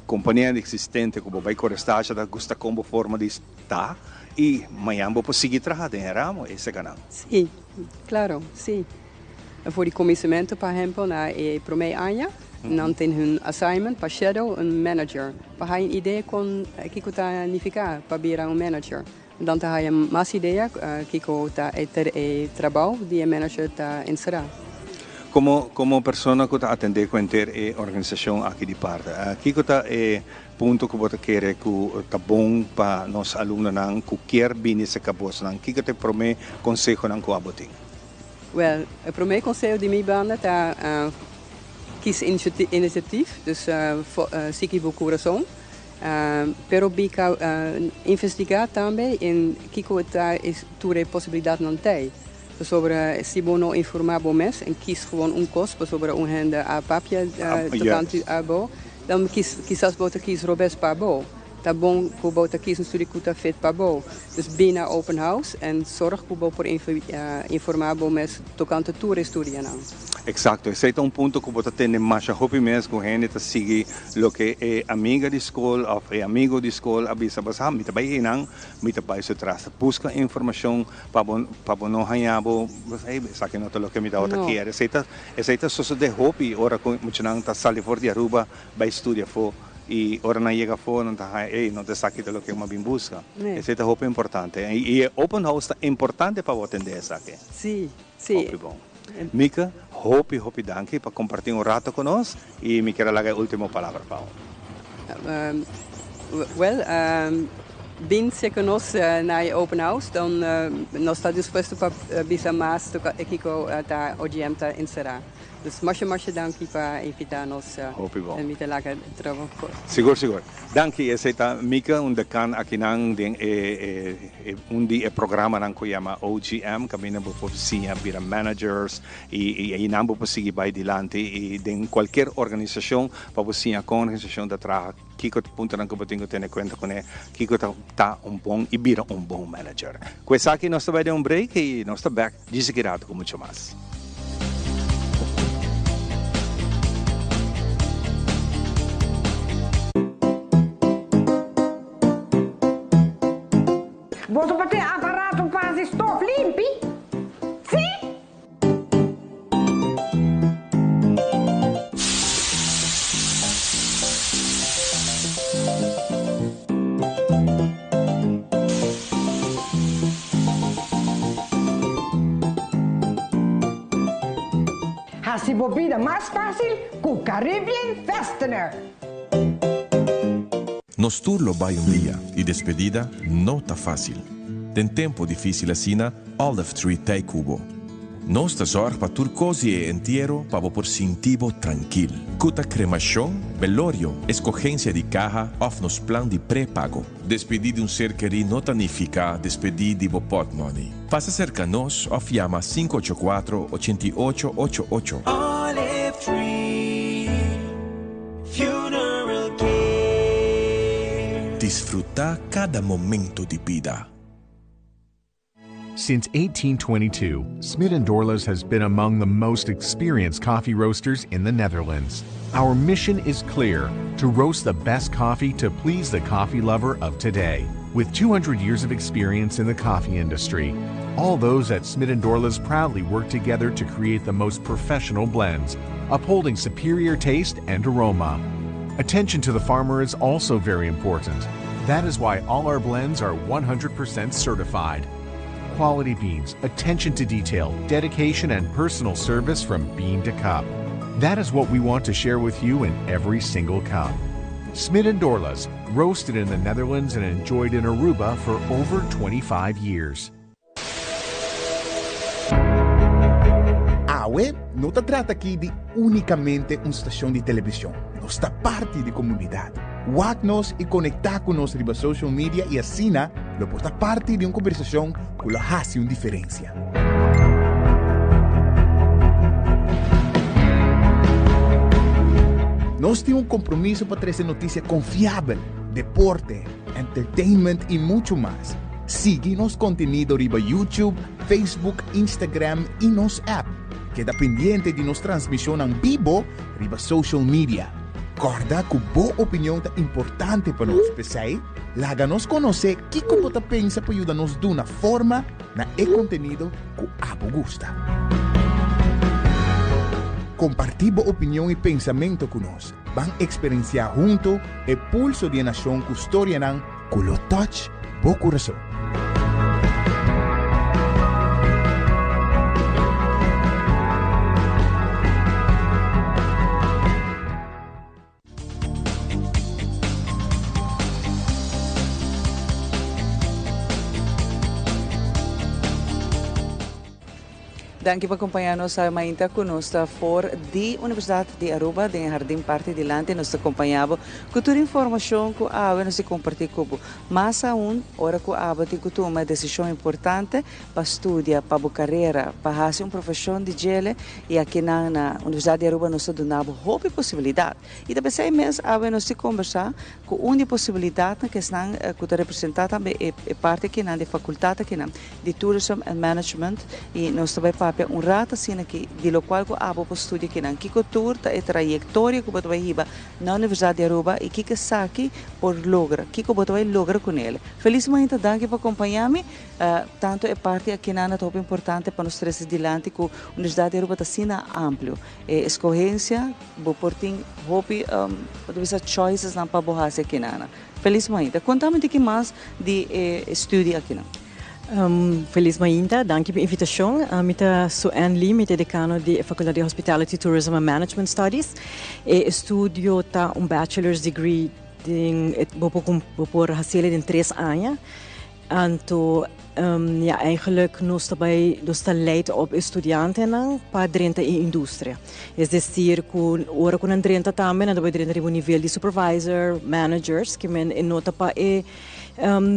Kompanianan eksistente ku bo bai kore stasha ta gusta kon bo forma di sta i mañan bo por sigui traha den e ramo e sekanan. Sí, klaro, sí. For di kuminsamentu, pa ehèmpel, na e promé aña, nan tin hun assignment pa shadow un manager, pa haña un idea kon kiko ta nifiká pa bira un manager. Dan ta haña mas idea kiko ta e trabou di e manager ta enserá. Komo komo persona ku ta atendé ku henter e organisashon aki di parti, kiko ta e punto ku bo ta kere ku ta bon pa nos alumnonan ku kier bini serka bosnan? Kiko ta e promé konsehonan ku abo tin? Wèl, e promé konseho di mi banda ta kis inisiatif, dus sigui bo kurason. Pero bika investigá tambe en kiko ta e tur e posibilidatnan t'ei. Pasobra si bo no informá bo mes en kis gewoon un kos pasobra un hende a papia tokante abo, dan kisas bo ta kis robes pa bo. Ta bon ku bo ta kis un studi ku ta fit pa bo. Dus bin na open house en zorg ku bo por informá bo mes tokante tur e studianan. Exacto, esey ta un punto cu bo ta tende masha hopi mes cu hende ta sigui loke e amiga di scol of e amigo di scol a bisa bo sa mi ta bay eynan, mi ta bay su tras. Busca informacion pa bo pa bo no haña bo ey esaki no ta loke mi tabata kier. Esey ta esey ta sosode hopi ora cu muchanan ta sali for di Aruba bay studia afo y ora nan yega afo nan ta haña ey no ta esaki ta loke mi a bin busca. Esey ta hopi importante y e open house ta importante pa bo atende esaki. Sí, sí. Hopi bon. Mika, hopi hopi danki pa comparti un rato cu nos y mi kier a laga e ultimo palabra pa bo. Wel, bin seca nos na e open house, dan nos ta dispuesto pa bisa mas toca kico ta OGM ta encera. Dus masha masha danki pa invita nos. Hopi bon. En mi ta laga trabou. Sigur sigur. Danki, esey ta Mika, un dekan akinan den e e un di e programanan ku yama OGM kaminda bo por siña bira managers i i einan bo por sigui bai dilanti i den kualkier organisashon pa bo siña kon organisashon ta traha, kiko ta puntonan ku bo tin ku tene kuenta kuné, kiko ta ta un bon i bira un bon manager. Ku esaki nos ta bai den un break i nos ta bèk djis aki rato ku mucho mas. Boso por tin aparato pa hasi stof limpi? Sí! Hasi bo bida mas fácil ku Caribbean Fastener! Nos tur lo bai un dia y despedida no ta facil. Den tempo dificil asina, Olive Tree t'ey cu bo. Nos ta zorg pa tur kos di e entiero pa bo por sinti bo trankil. Ku ta kremashon, belorio, eskogensia di kaha òf nos plan di prepago. Despedí di un ser kerí no ta nifiká despedí di bo pòtmòni. Pasa serka nos òf yama 584 88 88. Olive Tree Funeral Care. Disfrutá kada momento di bida. Since 1822, Smit & Dorlas has been among the most experienced coffee roasters in the Netherlands. Our mission is clear to roast the best coffee to please the coffee lover of today. With 200 years of experience in the coffee industry, all those at Smit & Dorlas proudly work together to create the most professional blends, upholding superior taste and aroma. Attention to the farmer is also very important. That is why all our blends are 100% certified. Quality beans, attention to detail, dedication, and personal service from bean to cup. That is what we want to share with you in every single cup. Smit and Dorlas, roasted in the Netherlands and enjoyed in Aruba for over 25 years. Awe no ta trata aki di únikamente un stashon di televishon, nos ta parti di komunidat. Wak nos i konektá ku nos riba social media i asina lo por ta parti di un kombersashon ku lo hasi un diferensia. Nos tin un kompromiso pa trese notisia konfiabel, deporte, entertainment i muchu mas. Sigui nos kontenido riba YouTube, Facebook, Instagram i nos app. Keda pendiente di nos transmishonnan bibo riba social media. Kòrda ku bo opinion ta importante pa nos, p'esei laga nos konosé kiko bo ta pensa pa yuda nos duna forma na e kontenido ku abo gusta. Kompartí bo opinion i pensamentu ku nos. Ban eksperensiá huntu e pulso di e nashon ku storianan ku lo touch bo kurason. Danki pa acompaña nos awe mainta cu nos ta for di Universidad di Aruba den e hardin parti dilanti nos ta acompaña bo cu tur informacion cu awe nos di comparti cu bo. Mas aun ora cu abo tin cu tuma e decision importante pa studia pa bo carera, pa haci un profesion di djele y akinan na Universidad di Aruba nos ta duna bo hopi posibilidad. Y ta pesey mes awe nos di combersa cu un di e posibilidadnan cu esnan cu ta representa tambe e parti akinan di e facultad akinan di Tourism and Management y nos ta bay papia un rato asina aki di locual cu abo por studia akinan. Kico tur ta e trayectoria cu bo ta bay hiba na Universidad di Aruba y kico esaki por logra, kico bo ta bay logra cu nel. Feliz mainta, danki pa acompaña mi. Tanto e parti akinan ta hopi importante pa nos trece dilanti cu Universidad di Aruba ta asina amplio. E escogencia bo por tin hopi bo ta bisa choicesnan pa bo haci akinan. Feliz mainta. Conta mi un tiki mas di e studie akinan. Feliz mainta, danki pa e invitacion. Mi ta Sue Ann Lee, mi ta e decano di e Facultad di Hospitality, Tourism and Management Studies. E estudio ta un bachelor's degree den bo por bo por haciel den tres aña. Anto ja eigenlijk nos ta bai nos ta leid op e studiantenan pa drenta e industria. Es decir cu ora cu nan drenta tambe nan ta bai drenta riba un nivel di supervisor, managers, ke men e no ta pa e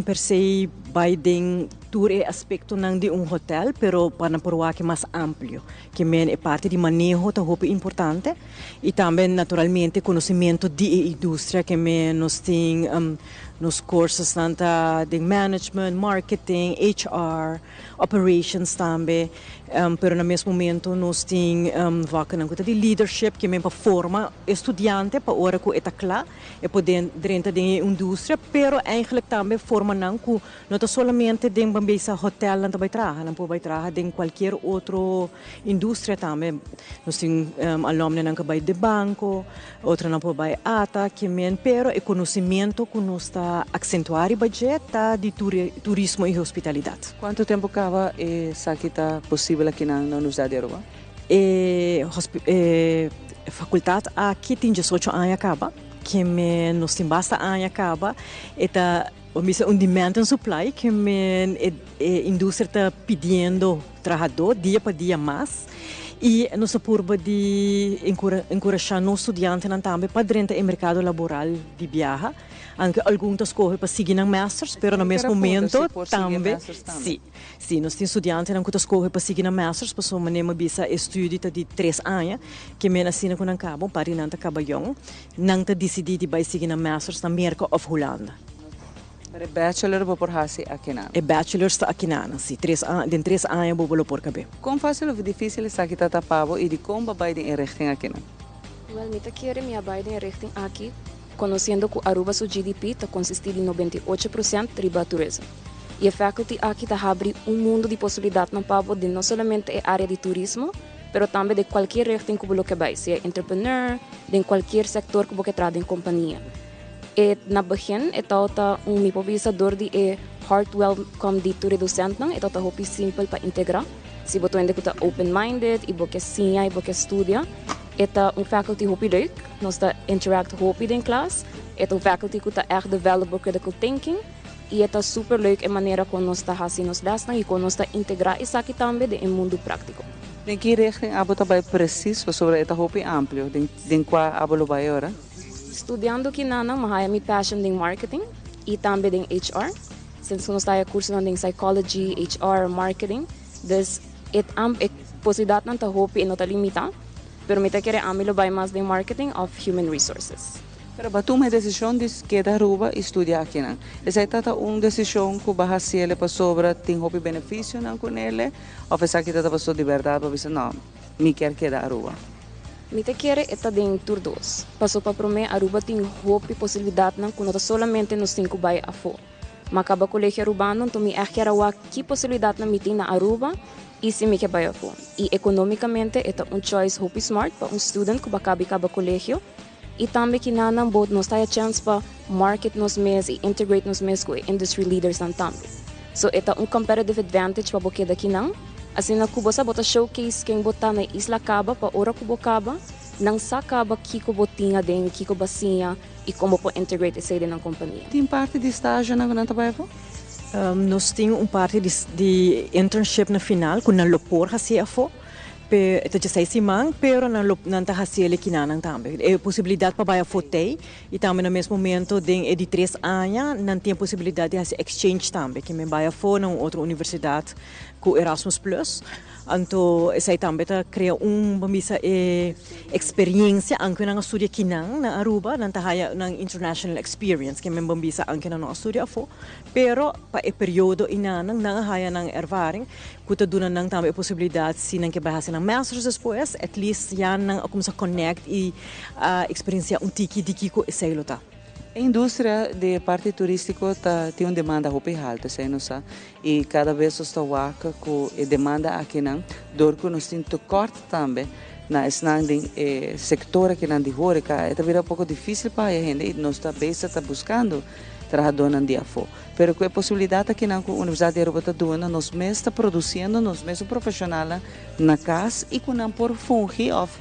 per se bai den tur e aspectonan di un hotel, pero pa nan por wak mas amplio. Ke men e parti di maneho ta hopi importante y tambe naturalmente conocimento di e industria ke men nos tin nos cursosnan ta den management, marketing, HR, operations tambe, pero na mes momento nos tin vakkennan cu ta di leadership ke men pa forma e studiante pa ora cu e ta cla e por drenta den e industria, pero eigenlijk tambe forma nan cu no ta solamente den ban bisa hotel nan ta bay traha, nan por bay traha den cualkier otro industria tambe. Nos tin alumnonan cu a bay den banco, otronan por bay ata, kimen, pero e conocimento cu nos ta accentua riba dje ta di turismo y hospitalidad. Cuanto tempo caba esaki ta posibel akinan na Universidad di Aruba? E facultad aki tin diesocho aña caba, kimen nos tin basta aña caba, e ta. Bo mester un demand and supply ke men e e industria ta pidiendo trahadó dia pa dia mas i nos ta purba di enkurashá nos studiantenan tambe pa drenta e merkado laboral di biaha. Anke algun ta skohe pa sigui nan masters pero na mes momento tambe si si nos tin studiantenan ku ta skohe pa sigui nan masters pasobra manera mi a bisa e studi ta di tres aña ke men asina ku nan kaba un par di nan ta kaba yòn nan ta disidí di bai sigui nan masters na Merka òf Hulanda. Pero e bachelor bo por hasi akinan? E bachelors ta akinan, si. Tres aña, den tres aña bo bo lo por kab'é. Kon fásil òf difísil esaki ta ta pa bo i dikon bo a bai den e richting akinan? Wèl, mi ta kere mi a bai den e richting aki konosiendo ku Aruba su GDP ta konsistí di 98% riba turism. I e faculty aki ta habri un mundu di posibilidatnan pa bo den no solamente e área di turismo, pero tambe den kualkier richting ku bo lo ke bai, sea entrepreneur, den kualkier sektor ku bo ke traha den kompania. E na begin e tabata un mi por bisa dor di e heart welcome di tur e docentnan e tabata hopi simpel pa integra. Si bo ta hende ku ta open minded i bo ke siña i bo ke studia e ta un faculty hopi leuk. Nos ta interact hopi den klas. E ta un faculty ku ta ègt develop bo critical thinking i e ta super leuk e manera kon nos ta hasi nos lèsnan i kon nos ta integra esaki tambe den e mundu práktiko. Den ki richting abo ta bai presis pasobra e ta hopi amplio den kua abo lo bai ora? Studiando kinanan mi haya mi passion den marketing y tambe den HR. Since cu nos ta haya cursonan den psychology, HR, marketing. Dus e e posibilidadnan ta hopi y no ta limita. Pero mi ta kere ami lo bay mas den marketing of human resources. Pero bo a tuma e decision di keda Aruba y studia akinan. Esey ta ta un decision cu bo a haciele pasobra tin hopi beneficionan cu nele of esaki ta ta pasobra di berdad bo a bisa no, Mi kier keda Aruba. Mi ta kere e ta den tur dos. Paso pa prome Aruba tin hopi posibilidadnan cu no ta solamente nos tin cu bay afo. Ma caba Colegio Arubano nto mi echt kier a wak ki posibilidadnan mi tin na Aruba y si mi ke bay afo. Y economicamente e ta un choice hopi smart pa un student cu ba cabi caba colegio y tambe kinanan bo nos ta haya chance pa market nos mes y integrate nos mes cu e industry leadersnan tambe. So e ta un competitive advantage pa bo keda kinan. Asina cu bo sa bo ta showcase ken bo ta na e isla caba pa ora cu bo caba nan sa caba kico bo tin aden, kico bo a siña y con bo por integrate esey den nan compania. Tin parti di stagenan cu nan ta bay afo? Nos tin un parti di internship na final cu nan lo por haci afo. Pe ta djesei siman, pero nan lo nan ta hasi el e kinanan tambe. E posibilidat pa bai afó tei i tambe na mes momento den e di tres aña nan tin e posibilidat di hasi exchange tambe, ke men bai afó na un otro universidat ku Erasmus Plus. Anto esei tambe ta krea un, bo bisa, e eksperiencia anke nan a studia kinan na Aruba, nan ta haya nan international experience, ke men bo bisa anke nan no a studia afó, pero pa e periodo inanan nan a haya nan ervaring. Ku ta duna nan tambe e posibilidat si nan ke bai hasi nan masters despues, at least ya nan a kuminsá connect i a eksperensiá un tiki di kiko esei lo ta. E industria di e parti turístiko ta tin un demanda hopi haltu, esei nos sa, i kada bes nos ta wak ku e demanda akinan dor ku nos tin tekort tambe na esnan den e sektor akinan di hóreka, e ta bira un poko difísil pa haya hende i nos ta bes ta buskando trahadónan di afó. Pero ku e posibilidat akinan ku Universidat di Aruba ta duna, nos mes ta produsiendo nos mesun profeshonalnan na kas i ku nan por fungi òf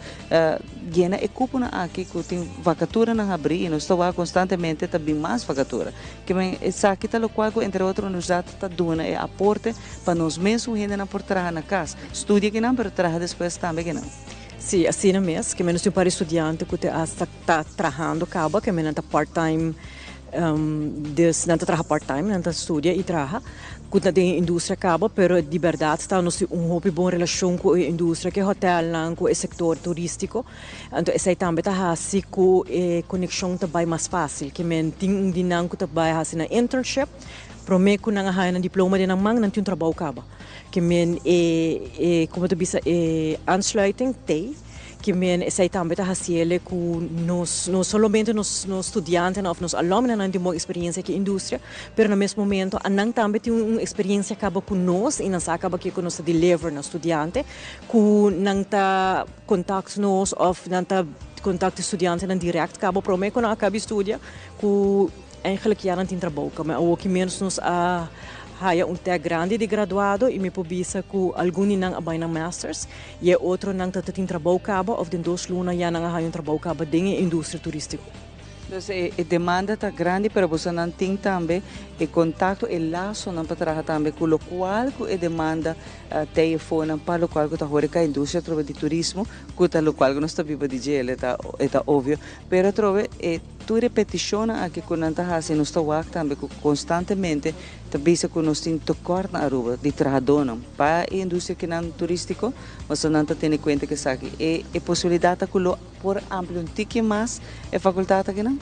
yena e kuponan aki ku tin vakaturanan habrí i nos ta wak konstantemente ta bin mas vakatura. Ke men esaki ta lokual ku entre otro universidat ta duna e aporte pa nos mesun hendenan por traha na kas, studia akinan pero traha despues tambe akinan. Sí, asina mes. Ke men nos tin un par di studiante ku te asta ta trahando kaba, ke men nan ta part time. Dus nan ta traha part time, nan ta studia y traha. Cu ta den e industria caba, pero di berdad ta nos tin un hopi bon relacion cu e industria, cu e hotelnan, cu e sector turistico. Anto esey tambe ta haci cu e conexion ta bay mas facil. Ke men tin un di nan cu ta bay haci nan internship, prome cu nan a haya nan diploma den nan man, nan tin un trabou caba. Ke men e, e, como ta bisa, e aansluiting t'ey. Ki men esei tambe ta hasiele ku nos no solamente nos nos studiantenan òf nos alumnonan tin bon eksperensia ku e industria, pero na mes momento anan tambe tin un eksperensia kaba ku nos i nan sa kaba kiko nos ta deliver na studiante, ku nan ta kontakt nos òf nan ta kontakt e studiantenan dirèkt kaba promé ku nan a kaba di studia ku Eigenlijk ya nan tin trabou kaba. Awoki menos nos a haya un tèk grandi di graduado i mi por bisa ku algun di nan a bai nan masters i e otronan ta tin trabou kaba òf den dos luna ya nan a haya un trabou kaba den e industria turístiko. Dus e demanda ta grandi pero bosonan tin tambe e contacto, e lasonan pa traha tambe cu locual cu e demanda t'ey efonan pa locual cu ta horeca, industria atrobe di turismo cu ta locual cu nos ta biba di dje, e ta e ta obvio. Pero atrobe e tur e peticionnan aki cu nan ta haci nos ta wak tambe cu constantemente ta bisa cu nos tin tekort na Aruba di trahadornan pa e industria kinan turistico, pasobra nan ta tene cuenta cu esaki e e posibilidad ta cu lo Por amplia un tiki mas e facultad akinan?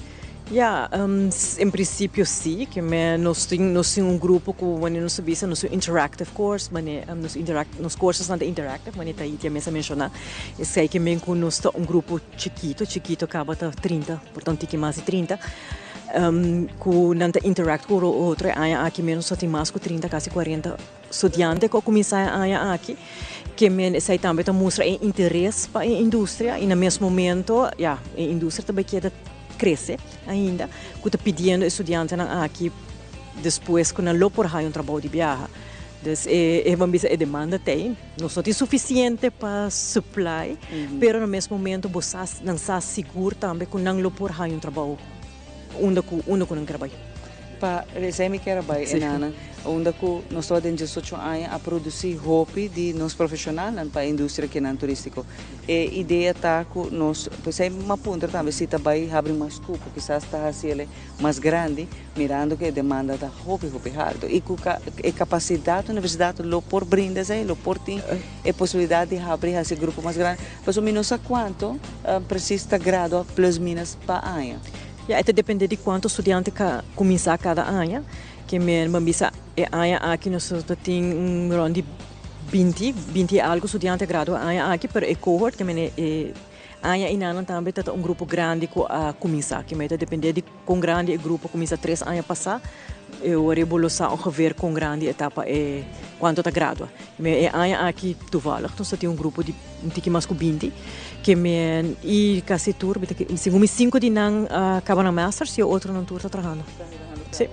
Ya, en principio si, ke me nos tin nos tin un grupo ku wanneer nos ta bisa nos tin interactive course, wanneer nos interact nos courses nan ta interactive, wanneer Taitia mes a menshoná, esei ke men ku nos ta un grupo chikito, chikito kaba ta 30, por ta un tiki mas di 30, ku nan ta interact ku otro, e aña aki mes nos ta tin mas ku 30, kasi 40. Studiante ku a kuminsá e aña aki, ke men esei tambe ta mustra e interes pa e industria i na mes momento, ya, e industria ta bai keda krese ainda, ku ta pidiendo e studiantenan aki despues ku nan lo por haña un trabou di biaha. Dus e e ban bisa e demanda t'ei. Nos no tin sufisiente pa supply, pero na mes momento bo sa, nan sa sigur tambe ku nan lo por haña un trabou unda ku unda ku nan ker bai. Pa esei mi kier a bai enana, unda ku nos tabata den diesocho aña a produsí hopi di nos profeshonalnan pa e industria kinan turístiko. E idea ta ku nos, p'esei mi a puntra tambe si ta bai habri mas kupo, kisas ta hasi el mas grandi, mirando ku e demanda ta hopi hopi haltu i ku e kapasidat universidat lo por brinda esei, lo por tin e posibilidat di habri hasi grupo mas grandi, pasobra mi no sa kuantu presis ta gradua plus minus pa aña. Ya, e ta depende di kuantu studiante ka kuminsá kada aña. Ke men ban bisa e aña aki nos ta tin rond di 20, 20 i algu studiante a gradua e aña aki, pero e cohort, ke men e aña einanan tambe ta ta un grupo grandi ku a kuminsá. Ke men ta depende di kon grandi e grupo a kuminsá tres aña pasá, e ora ei bo lo sa ongeveer kon grandi e ta pa e kuantu ta gradua. E aña aki toevallig nos ta tin un grupo di un tiki mas ku 20 ke men i kasi tur mi ta segun mi sinku di nan a kaba nan masters i e otronan tur ta trahando. Si,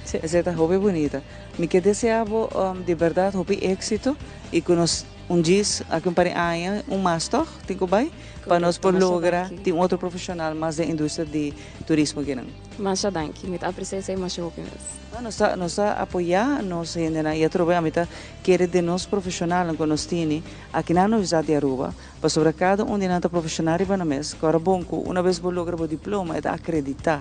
si. Esei ta hopi bunita. Mi ke desea bo di bèrdat hopi éksito i ku nos un djis aki un par di aña un mas tòg tin ku bai pa nos por logra tin otro profeshonal mas den industria di turismo kinan. Masha danki. Mi ta aprecia esei masha hopi mes. Nos ta nos ta apoya nos hendenan i atrobe ami ta kere den nos profeshonalnan ku nos tini aki na Universidat di Aruba pasobra kada un di nan ta profeshonal riba nan mes ku ora bon ku una bes bo logra bo diploma e ta akreditá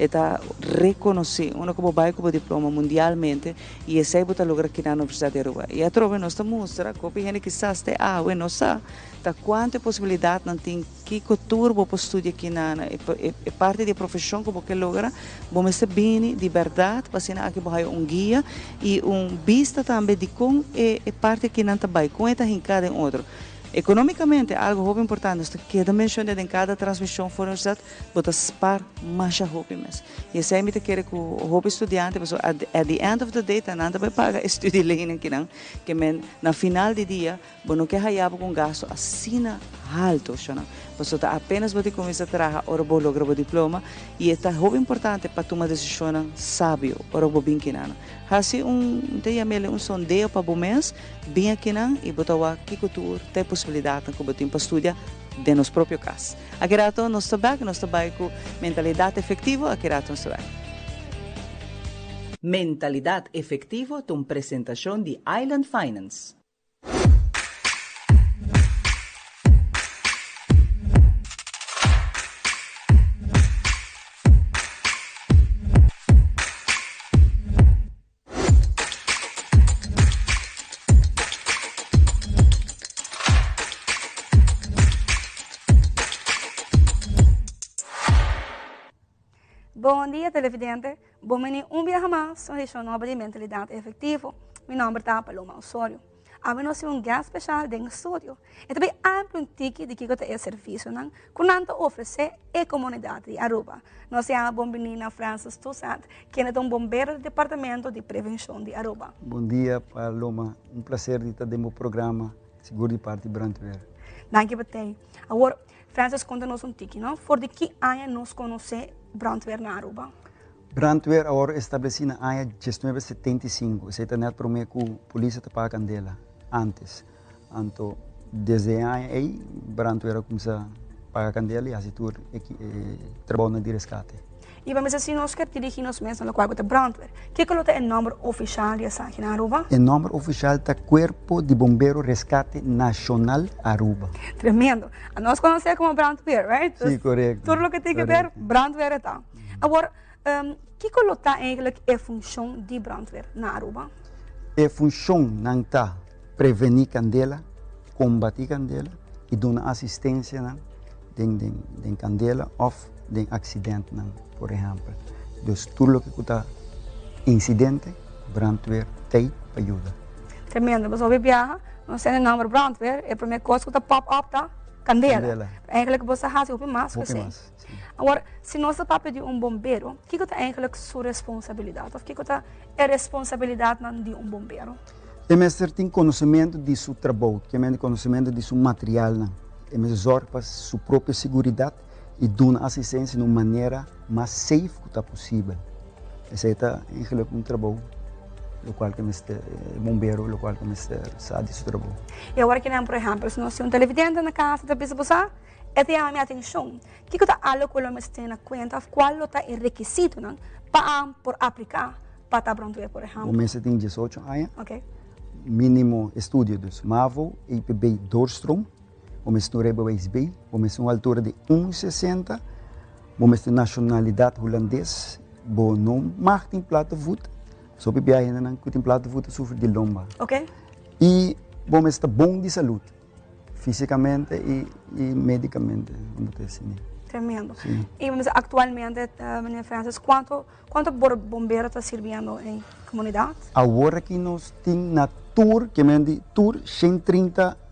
e ta rekonosí unda ku bo bai ku bo diploma mundialmente i esei bo ta logra aki na Universidat di Aruba i atrobe nos ta mustra ku hopi hende kisas te awe no sa ta kuantu e posibilidatnan tin. Kiko tur bo por studia kinan? E parti di e profeshon ku bo ke logra, bo mester bini di bèrdat pa asina aki bo haya un guia i un bista tambe di kon e parti akinan ta bai, kon e ta hinká den otro. Ekonomikamente, algu hopi importante, nos ta keda menshoná den kada transmishon for universidat, bo ta spar masha hopi mes. I esei mi ta kere ku hopi studiante, pasobra at the end of the day ta nan ta bai paga e studielening kinan, ke men na final di dia, Bo no ke haya bo ku un gasto asina halto, shona, pasobra ta apenas bo tin kuminsá traha ora bo logra bo diploma i e ta hopi importante pa tuma desishonnan sabio ora bo bin kinan. Hasi un, mi ta yam'el un sondeo pa bo mes, bin akinan i bo ta wak kiko tur ta e posibilidatnan ku bo tin pa studia den nos propio kas. Aki rato nos ta bèk, nos ta bai ku Mentalidat Efektivo, aki rato nos ta bèk. Mentalidat Efektivo ta un presentashon di Island Finance. Bon dia televidente, bon bini un biaha mas na edicion nobo di Mentalidad Efectivo. Mi nomber ta Paloma Osorio. Awe nos tin un guest special den studio. E ta bay amplia un tiki di kico ta e servicionan cu nan ta ofrece e comunidad di Aruba. Nos yama bon bini na Francis Toussaint, kende ta un bombero di Departamento di Prevencion di Aruba. Bon dia Paloma, un placer di ta den bo programa, sigur di parti Brandweer. Danki pa tei. Awor, Francis konta nos un tiki no, for di ki aña nos konosé brandweer na Aruba? Brandweer a wòrdu establesí na aña diesnuebe setenta i sinku, esei ta nèt promé ku polis a ta paga kandela, ántes. Anto desde e aña ei brandweer a kuminsá paga kandela i hasi tur e trabounan di reskate. I pa mester si nos ke dirigi nos mes na lokual ku ta brandweer, kiko lo ta e nòmber ofishal di esaki na Aruba? E nòmber ofishal ta Kuerpo di Bombero Reskate Nashonal Aruba. Tremendo. Nos konosé komo brandweer, right? Sí, korekto. Tur loke tin ke ber, brandweer e ta. Awor, kiko lo ta eigenlijk e funshon di brandweer na Aruba? E funshonnan ta prevení kandela, kombatí kandela i duna asistensianan den den kandela òf den aksidentnan, por ehèmpel. Dus tur loke ku ta insidente, brandweer t'ei pa yuda. Tremendo. Pasobra hopi biaha nos tende nòmber brandweer, e promé kos ku ta pòp òp ta kandela. Kandela. Eigenlijk bo sa hasi hopi mas ku Hopi esei. mas, si. Awor, si nos ta papia di un bombero, kiko ta eigenlijk su responsabilidat òf kiko ta e responsabilidatnan di un bombero? E mester tin konosementu di su trabou, kiamente konosementu di su materialnan. E mester zòrg pa su propio siguridat i duna asistensia na un manera mas safe ku ta posibel. Esei ta eigenlijk un trabou lokual ku mester e bombero lokual ku mester sa di su trabou. I awor kinan por ehèmpel si nos tin un televidente na kas ta bisa bo sa e ta yama mi atenshon. Kiko ta algu ku lo mester tene na kuenta òf kual lo ta e rekisitonan pa por apliká pa ta brandweer por ehèmpel? Bo mester tin diesocho aña. Ok. Mínimo estudio dus mavo, EPB doorstroom. Bo mester un rijbewijs B, bo mester un altura di un sesenta, bo mester nashonalidat hulandes, bo no mag tin platte voet, so hopi biaha hendenan ku tin platte voet ta sufri di lomba. Ok. I bo mester ta bon di salud, fisikamente i i medikamente, bo ta esei. Tremendo. Si. I bo mester aktualmente, meneer Francis, kuantu kuantu bombero ta sirbiendo den komunidat? Awor aki nos tin na tur, ke men di tur 130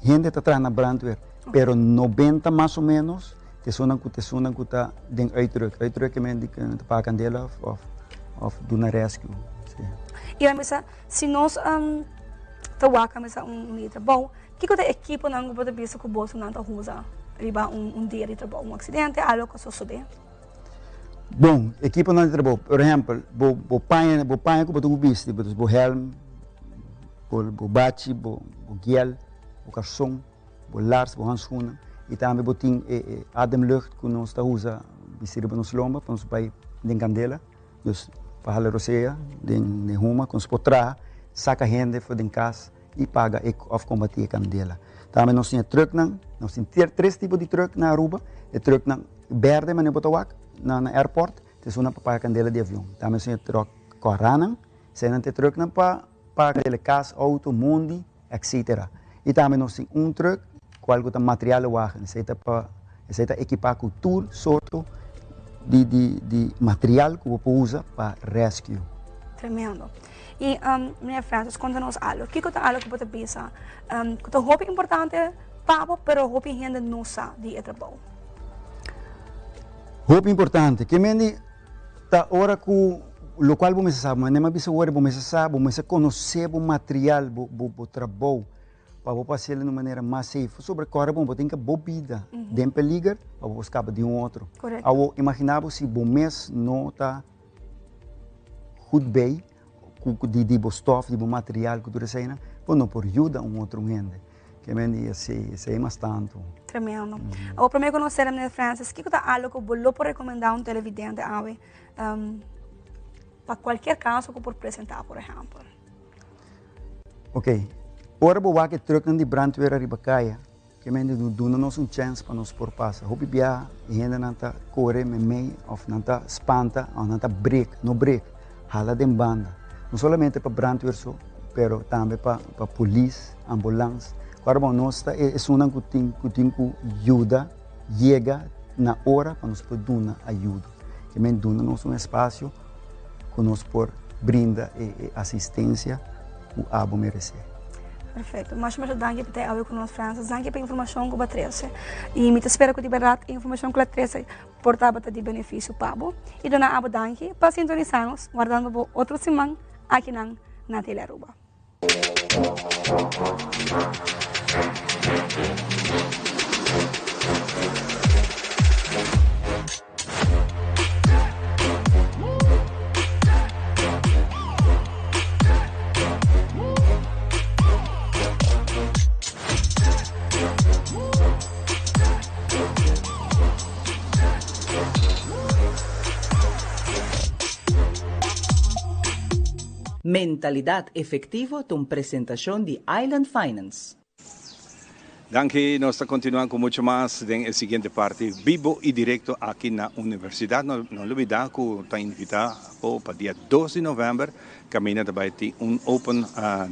hende ta traha na brandweer, pero 90 mas o menos ta esunnan ku ta esunnan ku ta den uitruk. Uitruk ke men di ku ta paga kandela of of of duna rescue. Si. I a misa si nos ta wak a misa un dia di trabou, kiko ta e ekiponan ku bo ta bisa ku bosonan ta usa riba un dia di trabou, un aksidente, algo ku a sosode? Bon, ekiponan di trabou, por ehèmpel, bo bo paña bo paña ku bo ta bisti, bo hèlm, bo bo bachi, bo bo giel, bo karson, bo lars, bo handschoenen i tambe bo tin e e ademlucht ku nos ta usa bisti riba nos lomba pa nos bai den kandela, dus pa hala rosea den den huma ku nos por traha saka hende for den kas i paga e òf kombatí e kandela. Tambe nos tin e trùknan, nos tin tres tipo di trùk na Aruba, e trùknan berde manera bo ta wak na na airport, ta esunnan pa paga kandela di avion. Tambe nos tin e trùk kòranan, eseinan ta e trùknan pa paga kandela kas, outo, mondi, etcetera. I tambe nos tin un trùk kual ku ta materialenwagen, esei ta pa esei ta ekipá ku tur sorto di di di material ku bo por usa pa rescue. Tremendo. I meneer Francis konta nos algo. Kiko ta algo ku bo ta bisa ku ta hopi importante pa bo pero hopi hende no sa di e trabou? Hopi importante. Ke men di ta ora ku lokual bo mester sa, manera mi a bisa wor bo mester sa, bo mester konosé bo material, bo bo bo trabou pa bo por hasiel di un manera mas safe. Pasobra kòrda bon, bo tin ke bo bida den peliger pa bo por skapa di un otro. Awor imagina bo si bo mes no ta goed bij ku di di bo stof, di bo material ku tur eseinan, bo no por yuda un otro hende. Ke men di esei, esei mas tantu. Tremendo. Awor prome ku nos sera meneer Francis, kiko ta algo ku bo lo por rekomendá un televidente awe pa kualkier kaso ku por presentá por ehèmpel? Ok, ora bo wak e trùknan di brandweer ariba kaya, Ke mente no duna nos un chèns pa nos por pasa. Hopi biaha e hendenan ta kore meimei òf nan ta spanta òf nan ta brek, no brek, hala den banda. No solamente pa brandweer so, pero tambe pa pa polis, ambulans. Kòrda bon, nos ta e esunnan ku tin ku tin ku yuda yega na ora pa nos por duna ayudo. Ke men duna nos un espasio ku nos por brinda e e asistensia ku abo meresé. Perfecto. Masha masha danki pa ta awe ku nos Francis. Danki pa informashon ku bo a trese. I mi ta spera ku di bèrdat e informashon ku lo a trese por tabata di benefisio pa bo. I duna abo danki pa sintonisa nos. Wardando bo otro siman akinan na Telearuba. Mentalidad Efectivo ta un presentacion di Island Finance. Danki, nos ta continua cu mucho mas den e siguiente parti bibo y directo aki na Universidad. No no lubida cu ta invita bo pa dia dos di november caminda ta bay tin un open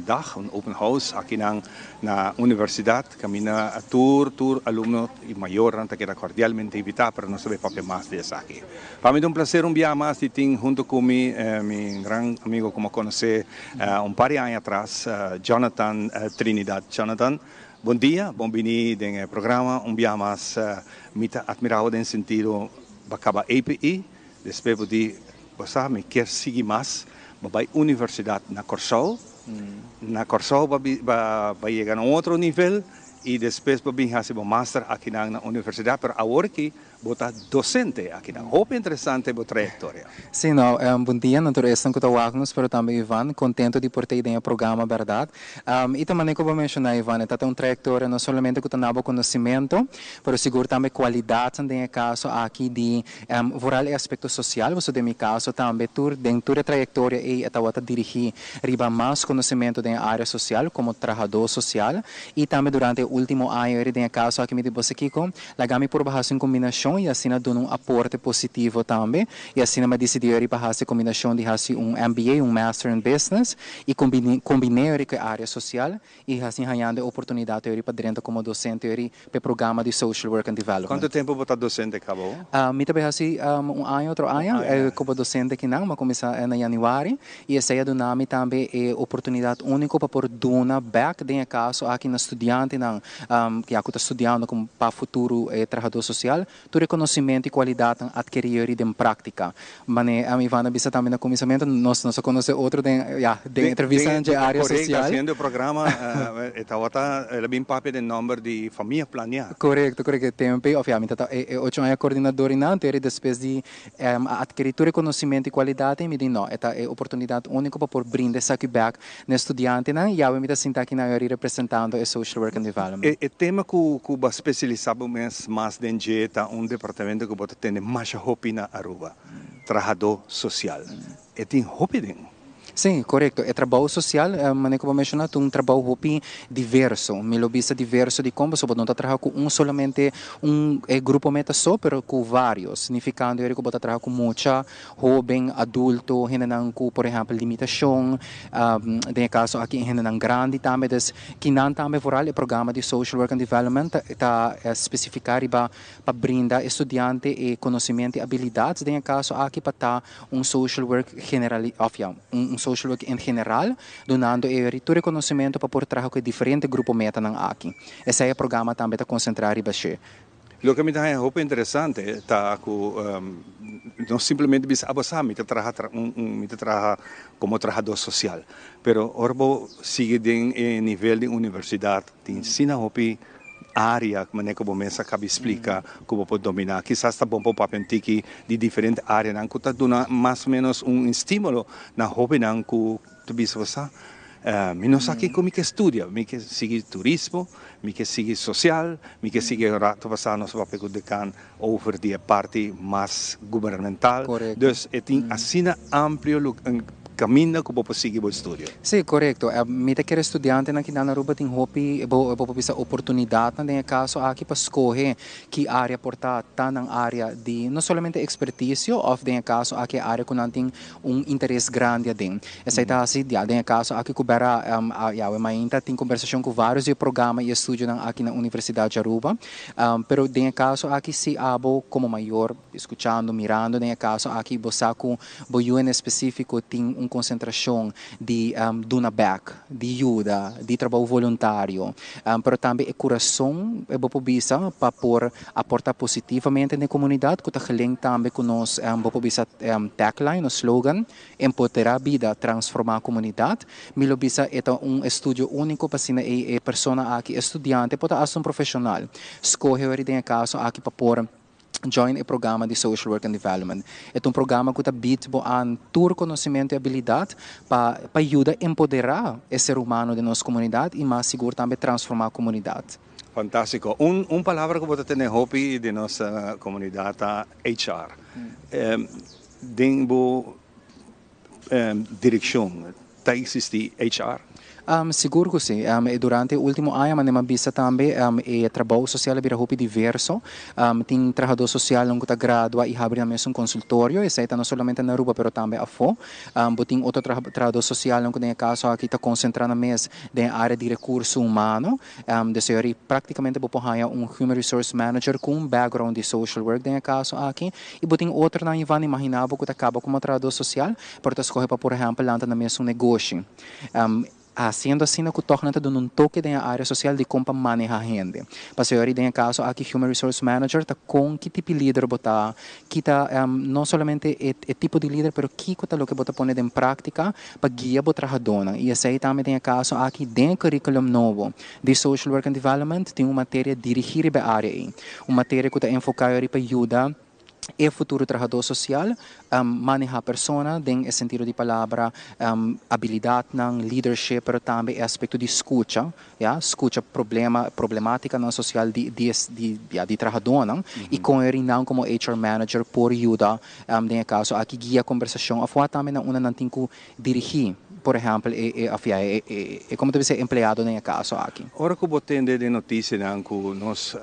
dag, un open house aki nan na Universidad caminda tur tur alumno y mayornan ta keda cordialmente invita pero nos ta bay papia mas di esaki. Pa mi ta un placer un bia mas di tin hunto cu mi mi gran amigo cu mi a conoce un par di aña atras, Jonathan Trinidad. Jonathan, bon dia, bon bini den e programa un bia mas. Mi ta admira bo den sentido bo a caba API, despues bo di, bo sa mi kier sigui mas, bo bay universidad na Corsou, na Corsou bo a yega na un otro nivel y despues bo bin haci bo master akinan na universidad, pero awor aki Bo ta docente akinan. Hopi interesante bo trayectoria. Sí, no, bon dia na tur esnan ku ta wak nos, pero tambe Ivan, kontento di por ta ei den e programa bèrdat. I ta manera ku bo menshoná Ivan, e ta ta un trayektoria no solamente ku ta na bo konosementu, pero sigur tambe kualidatnan den e kaso aki di vooral e aspekto sosial, pasobra den mi kaso tambe tur den tur e trayektoria ei e tabata dirigí riba mas konosementu den e área sosial komo trahadó sosial i tambe durante e último aña eri den e kaso aki mi di bo sa kiko, Laga mi purba hasi un kombinashon i asina duna un aporte positivo tambe. I asina mi a disidí eri pa hasi e kombinashon di hasi un MBA, un Master in Business, i kombiné eri ku e área sosial i hasi hañando e oportunidat eri pa drenta komo dosente eri pa e programa di Social Work and Development. Kuantu tempu bo ta dosente kaba bo? Mi ta bai hasi un aña otro aña komo dosente kinan. Mi a kuminsá na yanüari I esei a duna mi tambe e oportunidat úniko pa por duna bèk den e kaso aki na studiantenan ya ku ta studiando komo pa futuro e trahadó sosial, tur e konosementu i kualidatnan atkerí yori den práktika. Mane Ivan a bisa tambe na kuminsamentu, nos nos a konosé otro den ya den entrevistanan dje área sosial. Korekto, hasiendo e programa e tabata el a bin papia den nòmber di Famia Planiá. Korekto, korekto, e tempu ei òf ya mi ta e ocho aña kordinador i nan, pero despues di A adkerí tur e konosementu i kualidat ei, mi di no, e ta e oportunidat úniko pa por brinda esaki bèk na e studiantenan i awe mi ta sinta aki na Ayori representando e Social Work and Development. E tema ku ku bo a spesialisá bo mes mas den dje ta un departamento ku bo ta tende masha hopi na Aruba, trahadó sosial. E tin hopi den. Sí, korekto. E trabou sosial, manera ku bo menshoná, ta un trabou hopi diverso. Mi lo bisa diverso dikon? Pasobra bo no ta traha ku un solamente un grupo meta so, pero ku vários. Signifikando eri ku bo ta traha ku mucha, hóben, adulto, hendenan ku por ehèmpel limitashon, den e kaso aki hendenan grandi tambe. Dus kinan tambe vooral e programa di Social Work and Development ta spesifiká riba pa brinda e studiante e konosementu i abilidat den e kaso aki pa ta un social work general of ya, un social work en general, dunando e tur e konosementu pa por traha ku e diferente grupo metanan aki. Esei e programa tambe ta konsentrá riba esei. Loke mi ta haña hopi interesante ta ku no simplemente bisa abo sa mi ta traha mi ta traha komo trahadó sosial, pero ora bo sigui den e nivel di universidat tin asina hopi Área, manera ku bo mes a kabi splika ku bo por dominá. Kisas ta bon pa bo papia un tiki di diferente áreanan ku ta duna mas o ménos un estímulo na hóbennan ku ta bisa bo sa, mi no sa kiko mi ke studia, mi ke sigui turismo, mi ke sigui sosial, mi ke sigui un rato pasá nos a papia ku dekan over di e parti mas gubernamental. Dus e tin asina amplio Caminda cu bo por sigui bo estudio. Sí, corecto. Mi ta kere studiantenan ki nan Aruba tin hopi, bo bo por bisa oportunidadnan den e caso aki pa scoge ki area por ta ta nan area di no solamente experticio of den e caso aki e area cu nan tin un interes grandi aden. Esey ta haci, ya, den e caso aki cu bera ya awe mainta tin conversacion cu varios di e programa y estudionan aki na Universidad di Aruba. Pero den e caso aki si abo como mayor escuchando, mirando den e caso aki bo sa cu Bo yu en específico tin un concentracion di duna bek, di yuda, di trabou voluntario, pero tambe e curason bo por bisa pa por aporta positivamente den e comunidad cu ta gelink tambe cu nos bo por bisa tagline, nos slogan, Empodera bida, transforma comunidad. Mi lo bisa e ta un estudio unico pa asina e persona aki, e studiante, por ta hasta un profesional, scoge hoy den e caso aki pa por. Join e programa di Social Work and Development. E ta un programa ku ta bid bo an tur konosementu i abilidat pa pa yuda empoderá e ser humano den nos komunidat i mas sigur tambe transformá komunidat. Fantástiko. Un un palabra ku bo ta tene hopi den nos komunidat ta HR. Den bo direkshon. Ta existi HR? Sigur cu si. E durante e ultimo aña manera mi a bisa tambe e trabou social a bira hopi diverso. Tin trahador socialnan cu ta gradua y habri nan mes un consultorio. Esey ta no solamente na Aruba pero tambe afo. Bo tin otro trahador socialnan cu den e caso aki ta concentra nan mes den e area di recurso humano. Dus ahori practicamente bo por haya un human resource manager cu un background di social work den e caso aki. Y bo tin otronan Ivan imagina bo cu ta caba como trahador social pero ta scoge pa por ehempel lanta nan mes un negoshi. Haciendo asina cu tog nan ta duna un toke den e area social di con pa maneha hende. Pasobra den e caso aki Human Resource Manager ta con ki tipi lider bo ta, ki ta no solamente e e tipo di lider pero kico ta loke bo ta pone den practica pa guia bo trahadornan. Y esey tambe den e caso aki den e curriculum nobo di Social Work and Development tin un materia dirigi riba e area ey. Un materia cu ta enfoca riba yuda e futuro trahadó sosial manehá persona den e sentido di palabra, abilidatnan, leadership, pero tambe e aspekto di skucha, ya, skucha problema, problemátikanan sosial di di di ya di trahadónan i kon e rinnan komo HR manager por yuda den e kaso aki guia kombersashon òf wak tambe na unda nan tin ku dirigí, por ehèmpel, e e òf ya e e e komo ta bisa e empleado den e kaso aki. Ora ku bo tende den notisianan ku nos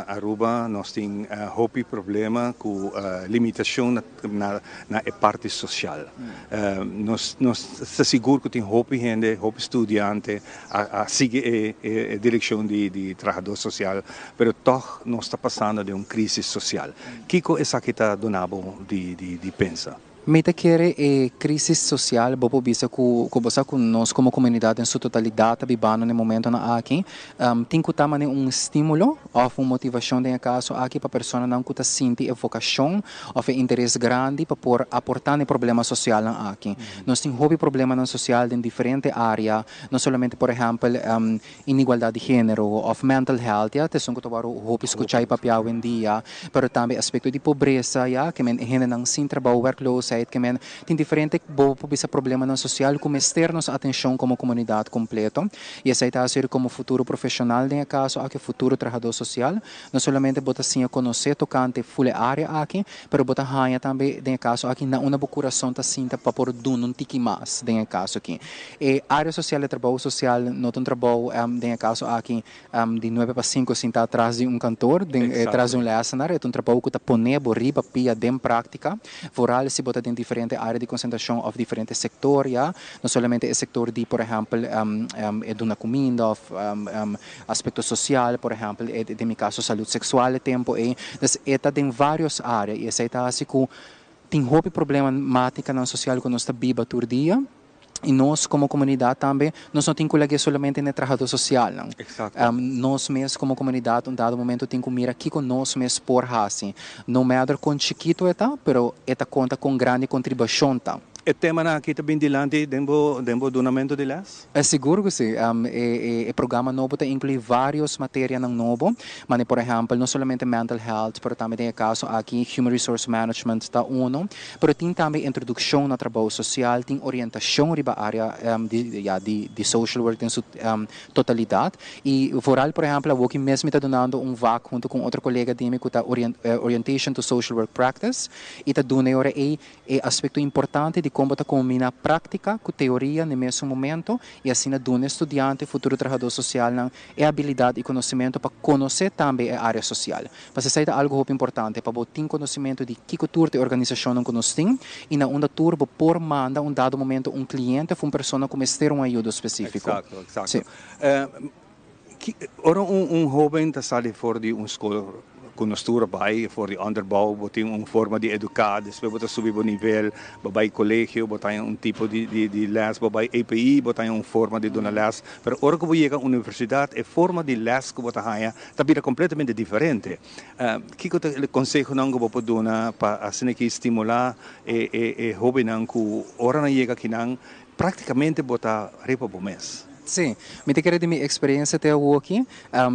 Aruba nos tin hopi problema ku limitashon na na na e parti sosial. Nos nos ta sigur ku tin hopi hende, hopi studiante a a sigui e e direkshon di di trahadó sosial, pero tòg nos ta pasando den un krisis sosial. Kiko esaki ta duna bo di di di pensa? Mi ta kere e crisis social bo por bisa cu cu bo sa cu nos como comunidad den su totalidad ta bibando na e momentonan aki, tin cu ta mane un stimulo of un motivacion den e caso aki pa personanan cu ta sinti e vocacion of e interes grandi pa por aporta na e problema socialnan aki. Nos tin hopi problemanan social den diferente area, no solamente por ehempel inigualdad di genero of mental health ya, ta esun ku ta wòrdu hopi skuchá i papiá awendia, pero tambe aspekto di pobresa ya, ke men hendenan sin trabou, werkloosheid, ke men tin diferente bo por bisa problemanan sosial ku mester nos atenshon komo komunidat kompleto. I esei ta hasi komo futuro profeshonal den e kaso aki, futuro trahadó sosial, no solamente bo ta siña konosé tokante ful e área aki, pero bo ta haña tambe den e kaso aki na unda bo kurason ta sinta pa por duna un tiki mas den e kaso aki. E área sosial, e trabou sosial no ta un trabou den e kaso aki di nuebe pa sinku sinta atras di un kantor, den tras di un lèsenar. E ta un trabou ku ta pone bo riba pia den práktika, vooral si bo ta den diferente área di konsentrashon òf diferente sektor ya, no solamente e sektor di por ehèmpel e duna kuminda òf aspekto sosial, por ehèmpel den mi kaso salud seksual e tempu ei. Dus e ta den vários área i esei ta hasi ku tin hopi problemátikanan sosial ku nos ta biba tur dia. I nos komo komunidat tambe, nos no tin ku lag'é solamente na e trahadó sosialnan. Nos mes komo komunidat un dado momento tin ku mira kiko nos mes por hasi. No matter kon chikitu e ta, pero e ta konta kon grandi kontribashon ta. E temanan aki ta bin dilanti den bo den bo dunamentu di lès? Sigur ku si. E e programa nobo ta inkluí vários materianan nobo. Mane por ehèmpel no solamente mental health, pero tambe den e kaso aki human resource management ta uno. Pero tin tambe introdukshon na trabou sosial, tin orientashon riba área di ya di di social work den su totalidat. I vooral por ehèmpel awoki mes mi ta dunando un vak huntu ku un otro kolega di mi ku ta Orientation to Social Work Practice i ta duna e ora ei e aspekto importante di kon bo ta kombiná práktika ku teoria na e mesun momento i asina duna e studiante, futuro trahadó sosialnan, e abilidat i konosementu pa konosé tambe e área sosial. Pasobra esei ta algu hopi importante, pa bo tin konosementu di kiko tur ta e organisashonnan ku nos tin i na unda tur bo por manda un dado momento un kliente òf un persona ku mester un ayudo spesífiko. Eksakto, eksakto. Ora un hóben ta sali for di un skol ku nos tur a bai, for di onderbouw, bo tin un forma di eduká, despues bo ta subi bo nivel, bo bai kolegio, bo ta haña un tipo di lès, bo bai EPI, bo ta haña un forma di duna lès. Pero ora ku bo yega universidat, e forma di lès ku bo ta haña ta bira kompletamente diferente. Kiko ta e konsehonan ku bo por duna pa asina ki stimulá e hóbennan ku ora nan yega akinan, práktikamente bo ta riba bo mes? Sí, mi ta kere di mi experiencia te awoki,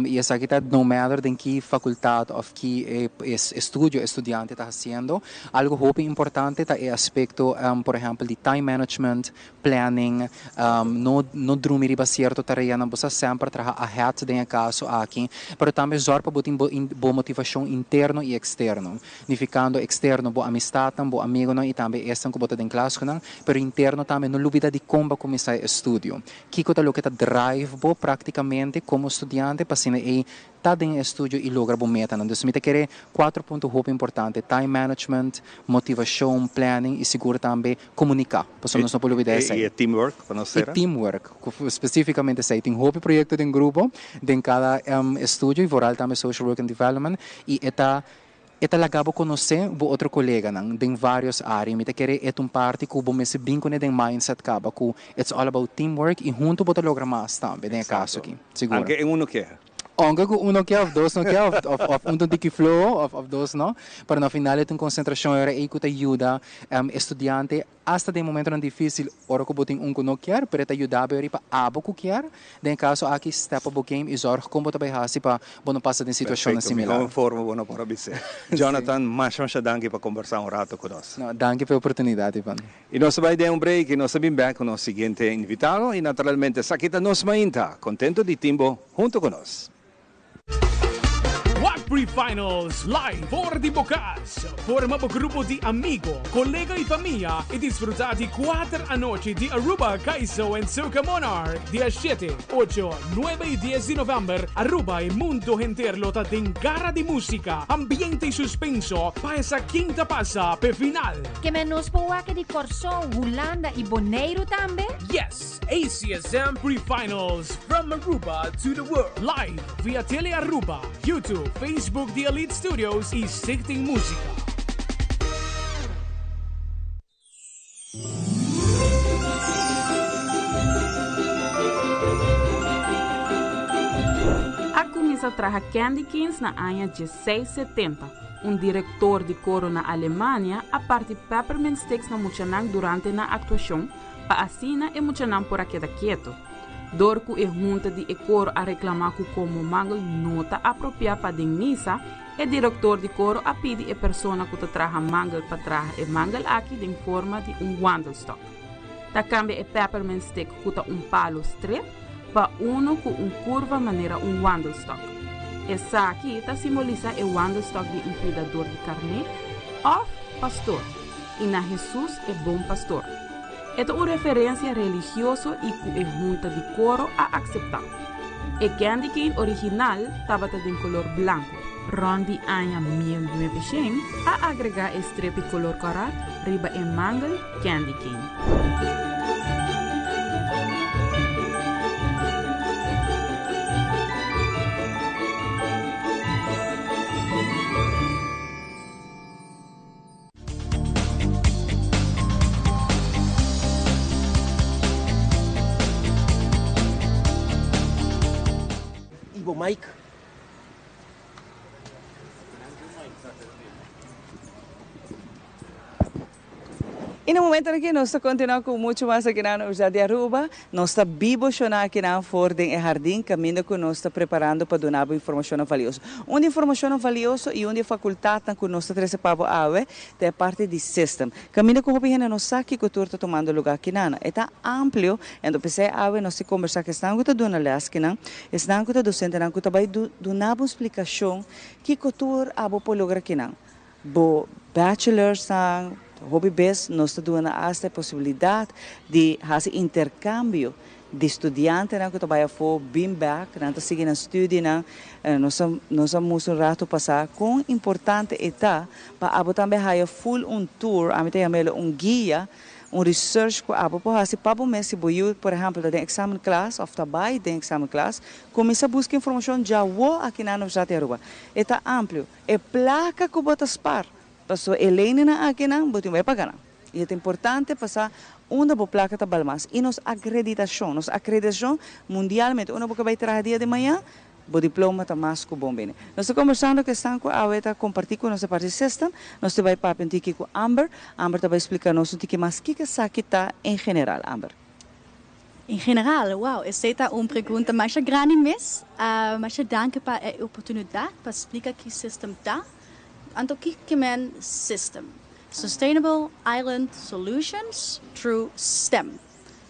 y esaki ta no matter den ki facultad of ki estudio e studiante ta haciendo, algo hopi importante ta e aspecto por ehempel di time management, planning, no no drumi riba cierto tareanan, bo sa semper traha ahead den e caso aki, pero tambe zorg pa bo tin bo bo motivacion interno y externo, nificando externo bo amistadnan, bo amigonan y tambe esnan cu bo ta den klas cu nan, pero interno tambe no lubida dicon bo a cuminsa e estudio, kico ta loke ta drive bo practicamente como studiante pa asina ey ta den e estudio y logra bo metanan. Dus mi ta kere cuatro punto hopi importante, time management, motivacion, planning y sigur tambe comunica, pasobra nos no por lubida esey. Y e teamwork pa nos sera? E teamwork, cu specificamente esey. Tin hopi proyecto den grupo den cada estudio y vooral tambe social work and development y e ta E ta laga bo konosé bo otro koleganan den vários área. Mi ta kere e ta un parti ku bo mester bin kuné den mindset kaba ku it's all about teamwork i huntu bo ta logra mas tambe den e kaso aki. Sigur. Anke e uno ke. Aunke ku uno ke òf dos no ke òf òf un ta un tiki floho òf òf dos no, pero na final e ta un konsentrashon e ora ei ku ta yuda e studiante Asta den momentonan difícil, ora cu bo tin un cu no kier, pero e ta yuda bo riba abo cu kier. Den e caso aki, step up bo game y zorg con bo ta bay haci pa bo no pasa den situacionnan Perfecto, similar. mihor forma bo no por a bis'é. Jonathan, masha masha danki pa combersa un rato cu nos. No, danki pa e oportunidad, Ivan. Y nos ta bay den un break y nos ta bin bek cu nos siguiente invitado y naturalmente esaki ta Nos Mainta. Contento di tin bo hunto cu nos. Wak Pre-Finals live for di bo cas. Forma bo grupo di amigo, colega y famia y disfruta di cuater anochi di Aruba Kaiso en Soca Monarch dia shete, ocho, nuebe y dies di november. Aruba y mundo henter lo ta den gara di musica, ambiente y suspenso pa esa ken ta pasa p'e final. Ke men nos por wak di Kòrsou, Hulanda y Boneiru tambe? Yes! ACSM Pre-Finals from Aruba to the world live via Tele Aruba, YouTube, Facebook di Elite Studios y Stichting Musica. A cuminsa traha candy canes na aña 1670. Un director di coro na Alemania a parti peppermint sticks na muchanan durante nan actuacion pa asina e muchanan por a keda keto. Dor ku e hunta di e koro a reklamá ku komo mangel no ta apropiá pa den misa, e direktor di koro a pidi e persona ku ta traha mangel pa traha e mangel aki den forma di un wandelstok. Ta kambia e peppermint stick ku ta un palu stret pa unu ku un kurva manera un wandelstok. Esaki ta simbolisá e wandelstok di un kuidador di karné òf pastor. i na Hesus e Bon Pastor. E ta un referensia religioso i ku e hunta di koro a akseptá. E candy cane original tabata den kolor blanku. Rònt di aña 1900 a agregá e strepi kolor kòrá riba e mangel candy cane. Ibo Mike. Y na momento aki nos ta continua cu mucho mas aki na Universidad di Aruba. Nos ta bibo shona akinan for den e hardin caminda cu nos ta preparando pa duna bo informacionnan valioso. Un di informacionnan valioso y un di e facultadnan cu nos ta trece pa bo awe ta e parti di system. Caminda cu hopi hende no sa kico tur ta tumando lugar akinan. E ta amplio, ento p'esey awe nos tin combersa cu esnan cu ta duna les akinan, esnan cu ta docentenan cu ta bay duna bo un splicacion kico tur abo por logra akinan. Bo bachelorsnan, hopi bes nos ta duna asta e posibilidat di hasi interkambio di studiantenan ku ta bai afó bin bèk, nan ta sigui nan studinan. Nos a nos a mustra un ratu pasá kon importante e ta pa abo tambe haya full un tour, ami ta yama el un guia, Un research ku abo por hasi pa bo mes si bo yu por ehèmpel ta den examen klas òf ta bai den examen klas, kuminsá buska informashon djawo aki na Universidat di Aruba. E ta amplio. E plaka ku bo ta spar, pasobra e leinan akinan bo tin bai paga nan. I e ta importante pa sa unda bo plaka ta bal mas. I nos akreditashon, nos akreditashon mundialmente, unda bo ke bai traha dia di maña, Bo diploma ta mas ku bon bini. Nos ta kombersando ku esnan ku awe ta kompartí ku nos e parti system. Nos ta bai papia un tiki ku Amber. Amber ta bai splika nos un tiki mas kiko esaki ta en general. Amber. En general, wow, esey ta un pregunta mas grandi mes. Masha danki pa e oportunidad pa splica kico SYSTEM ta. Anto kico men SYSTEM? Sustainable Island Solutions through STEM.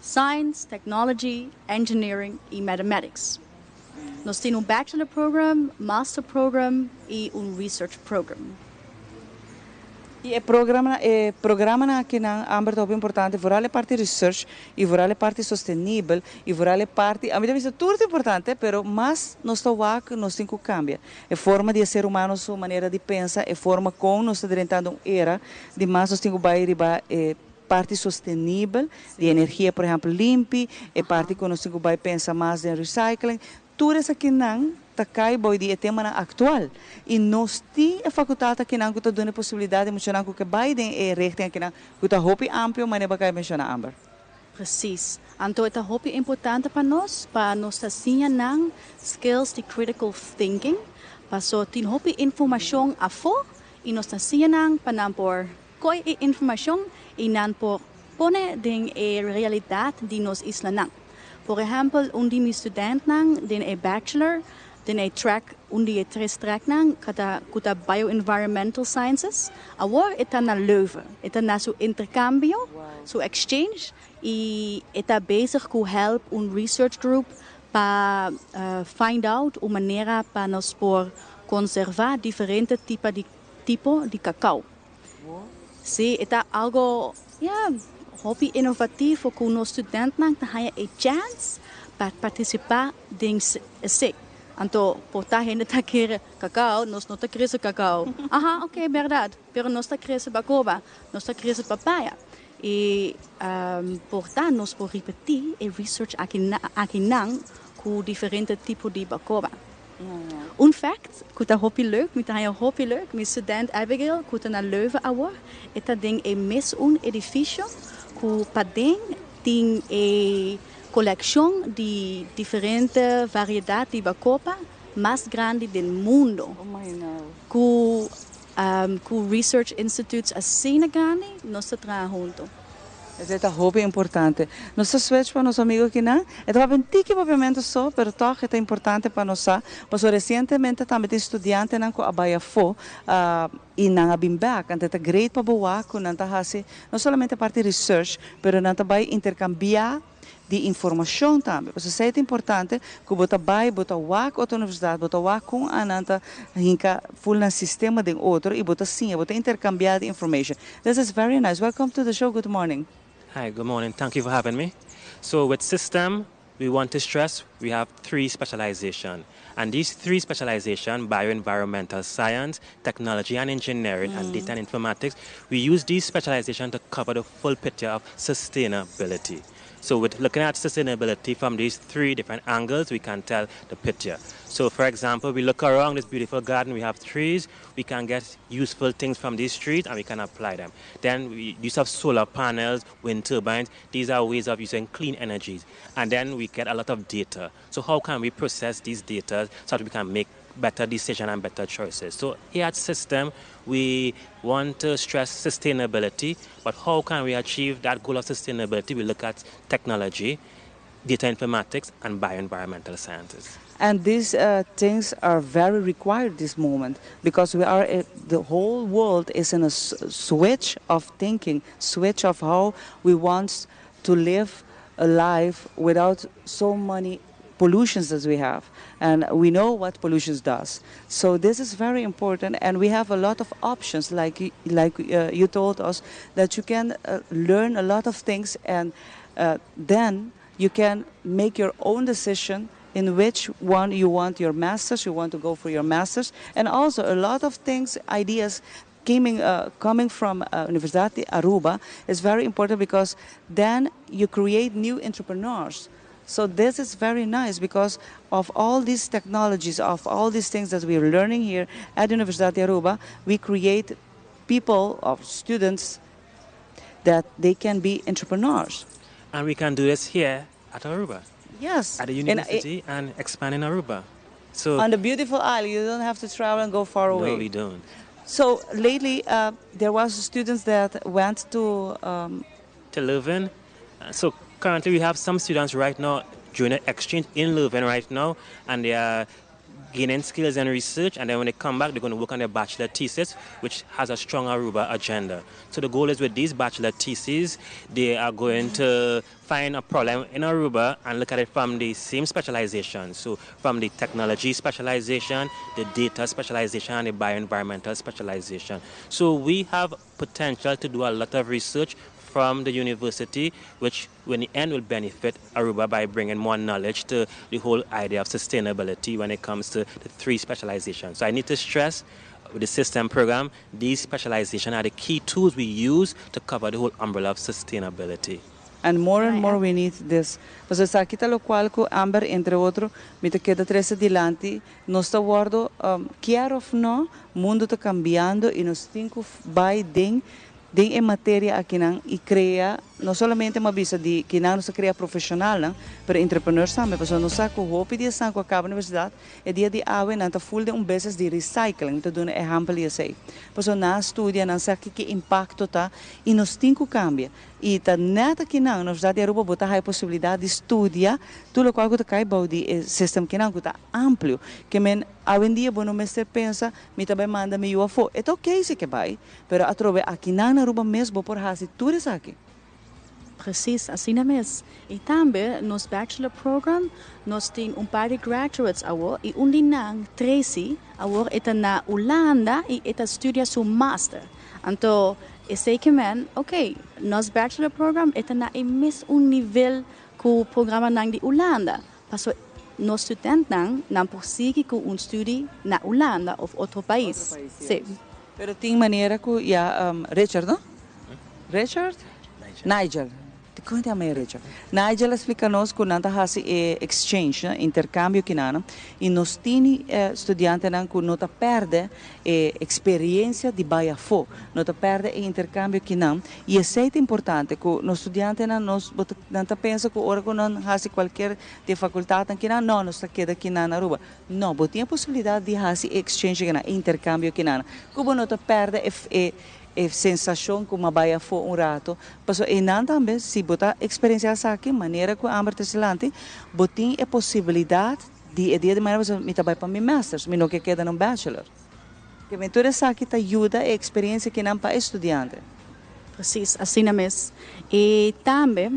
Science, Technology, Engineering y Mathematics. Nos tin un bachelor program, master program y un research program. Y e programa aki na Amber ta importante, vooral e parti research y vooral e parti sostenibel y vooral e parti, ami ta bisa tur importante, pero mas nos ta wak, nos tin cu cambia. E forma di ser humano, su manera di pensa, e forma con nos ta drentando un era di mas nos tin cu bay riba e parti sostenibel, di energia, por ehempel, limpi, e parti cu nos tin cu bay pensa mas den recycling. Tur esakinan ta cay bou di tema actual. Y nos tin e facultad akinan cu ta duna posibilidad di mucha cu bay den e richting akinan cu ta hopi amplio, manera bo a menciona, Amber. Precies. Anto, ta hopi importante pa nos, pa nos siña nan skills di critical thinking, paso tin hopi informacion afo y nos siña nan pa nan por coy e informacion y nan por pone den e realidad di nos islanan. Por ehempel, un di mi studentennan den e bachelor, den e track, un di e tres tracknan, cu ta Bioenvironmental Sciences, awor e ta na Leuven. E ta na su intercambio, su exchange, y e ta bezig cu help un research group pa find out un manera pa nos por conserva diferente tipo di cacao. Si, ta algo, ja, hopi innovativo cu nos studentennan ta haya e chance pa participa den esey. Anto, por ta hende ta kere cacao, nos no ta crece cacao. Aha, ok, berdad. Pero nos ta crece bacoba, nos ta crece papaya. Y por ta nos por ripiti e research akinan cu diferente tipo di bacoba. Un fact, cu ta hopi leuk, mi ta hopi leuk, mi student Abigail, cu ta na Leuven awor, e ta den e mesun edificio, cu paden tin e coleccion di diferente variedad di bacoba mas grandi di mundo. Oh my no. Cu research institutes asina grandi, nos ta traha hunto. Esey ta hopi importante. Nos switch pa nos amigo akinan. E ta un tiki papiamento so, pero toch ta importante pa nos. Paso recientemente tambe tin studiantenan cu a bay afo y nan a bin back. Anto ta great pa bo wak cu nan ta hasi no solamente parti research, pero nan ta bay intercambia di informacion tambe. Paso esey ta importante cu bo ta bay, bo ta wak otro universidad, bo ta wak cu nan ta hinca full na sistema di otro y bo ta siña, bo ta intercambia di information. This is very nice. Welcome to the show. Good morning. Hi, good morning. Thank you for having me. So with SYSTEM, we want to stress we have three specialization. And these three specialization, bioenvironmental science, technology and engineering, and data and informatics, we use these specialization to cover the full picture of sustainability. So with looking at sustainability from these three different angles, we can tell the picture. So for example, we look around this beautiful garden, we have trees, we can get useful things from these trees and we can apply them. Then we use of solar panels, wind turbines, these are ways of using clean energies. And then we get a lot of data. So how can we process these data so that we can make better decision and better choices? So here at SYSTEM, we want to stress sustainability, but how can we achieve that goal of sustainability? We look at technology, data informatics, and bioenvironmental sciences. And these things are very required this moment because the whole world is in a switch of thinking, switch of how we want to live a life without so many pollutions as we have. And we know what pollutions does. So this is very important, and we have a lot of options, like you told us, that you can learn a lot of things, and then you can make your own decision in which one you want your masters, you want to go for your masters, and also a lot of things, ideas coming from Universidad de Aruba is very important because then you create new entrepreneurs. So this is very nice because of all these technologies, of all these things that we are learning here at Universidad de Aruba, we create people of students that they can be entrepreneurs. And we can do this here at Aruba. Yes. At the university and expand in Aruba. So on the beautiful island, you don't have to travel and go far away. No, we don't. So lately, there was students that went to to Leuven. So Currently, we have some students right now doing an exchange in Leuven right now, and they are gaining skills and research, and then when they come back, they're going to work on their bachelor thesis, which has a strong Aruba agenda. So the goal is with these bachelor theses, they are going to find a problem in Aruba and look at it from the same specialization. So from the technology specialization, the data specialization, and the bioenvironmental specialization. So we have potential to do a lot of research from the university, which in the end will benefit Aruba by bringing more knowledge to the whole idea of sustainability when it comes to the three specializations. So I need to stress with the system program, these specializations are the key tools we use to cover the whole umbrella of sustainability. And more and more we need this. Pasobra esaki ta locual cu Amber entre otro mi ta keda trece dilanti, nos ta wordo kier of no, mundo ta cambiando y nos tin cu bay den Den e materia akinan y crea, no solamente m'a bisa di kinan nos ta crea profesionalnan, pero entrepreneurs tambe, pasobra nos sa cu hopi di esnan cu a caba universidad, e dia di awe nan ta full den un business di recycling, mi ta duna ehempel di esey. Pasobra nan a studia, nan sa ki impacto ta y nos tin cu cambia. Y ta net akinan, Universidad di Aruba bo ta haya posibilidad di studia tur locual cu ta cay bou di e system kinan cu ta amplio. Ke men awendia bo no mester pensa mi ta bay manda mi yu afo, e ta ok si ke bay, Pero atrobe akinan na Aruba mes bo por haci tur esaki. Precies, asina mes. Y tambe nos bachelor program, nos tin un par di graduates awor y un di nan, Tracy, awor e ta na Hulanda y e ta studia su master. Anto esey ke men, ok, nos bachelor program e ta na e mes un nivel cu programanan di Hulanda. Paso nos studentnan nan por sigui cu un studie na Hulanda of otro pais. Otro pais, Sí. yes. Pero tin manera cu ya, Richard, no? Richard? Nigel. Dicon ta yama e Richard? Nigel a splica nos cu nan ta haci e exchange, no? Intercambio kinan, y nos tini studiantenan cu no ta perde e experiencia di bay afo, no ta perde e intercambio kinan, y esey ta importante cu nos studiantenan nos bo ta Nan ta pensa ku ora ku nan hasi kualkier di e fakultatnan kinan, no, nos ta keda kinan na Aruba. No, bo tin e posibilidat di hasi e exchange kinan, e interkambio kinan, ku bo no ta pèrdè e e e sensashon ku m'a bai afó un rato. Pasobra einan tambe, si bo ta eksperensiá esaki, manera ku Amber ta eslanti, bo tin e posibilidat di e dia di mañana bo bisa, mi ta bai pa mi masters, mi no ke keda na un bachelor. Ke tur esaki ta yuda e eksperensia kinan pa e studiante. Precies, asina mes. Y tambe,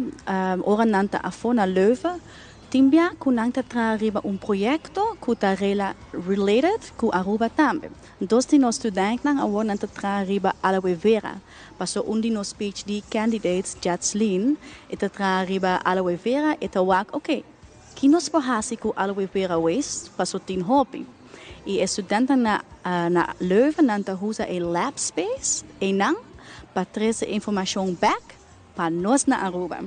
ora nan ta afo na Leuven, tin bia cu nan ta traha riba un proyecto cu ta rela related cu Aruba tambe. Dos di nos studentnan awor nan ta traha riba aloe vera. Paso un di nos PhD candidates, Jatslien, e ta traha riba aloe vera, e ta wak, ok, ki nos por haci cu aloe vera waste, paso tin hopi. Y e studentan na na Leuven nan ta usa e lab space eynan pa trece informacion bek pa nos na Aruba.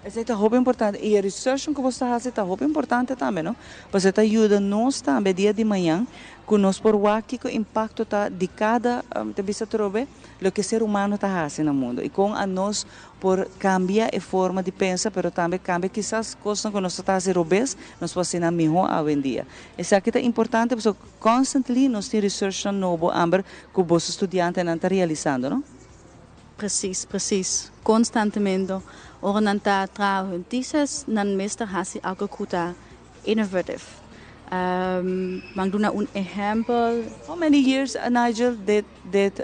Esey ta hopi importante y e research cu bos ta haci ta hopi importante tambe no, pasobra ta yuda nos tambe dia di mañan cu nos por wak kico impacto ta di cada ta bisa atrobe loke ser humano ta haci na mundo y con a nos Por cambia e forma di pensa, pero tambe cambia kisas cosnan cu nos ta ta haci robes, nos por haci nan miho awendia. Esaki ta importante pasobra constantly nos tin researchnan nobo amber cu boso studiantenan ta realisando, no? Precies, precies. Constantemente. Ora nan ta traha hun thesis, nan mester haci algo cu ta innovative. Ban duna un ehempel. How many years, Nigel, did did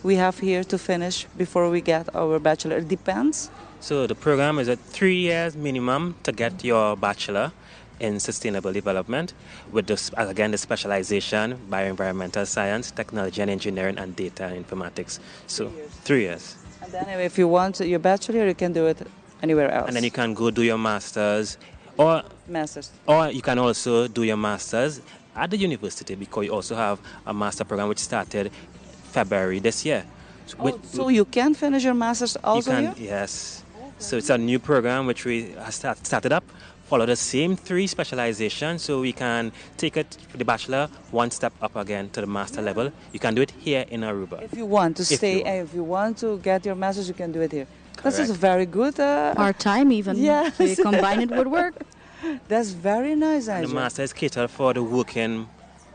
we have here to finish before we get our bachelor? It depends. So the program is a three years minimum to get your bachelor in sustainable development with this again the specialization bioenvironmental science, technology and engineering and data and informatics. So three years. And then if you want your bachelor you can do it anywhere else. And then you can go do your masters or masters. Or you can also do your masters at the university because you also have a master program which started February this year. So, oh, so you can finish your master's also you can, here? Yes. So it's a new program which we start, started up follow the same three specializations so we can take it the bachelor one step up again to the master yeah. level. You can do it here in Aruba. If you want to if stay, you want. if you want to get your master's, you can do it here. This is very good. Uh, Part time even. Yes. So you combine it with work. That's very nice, The master is catered for the working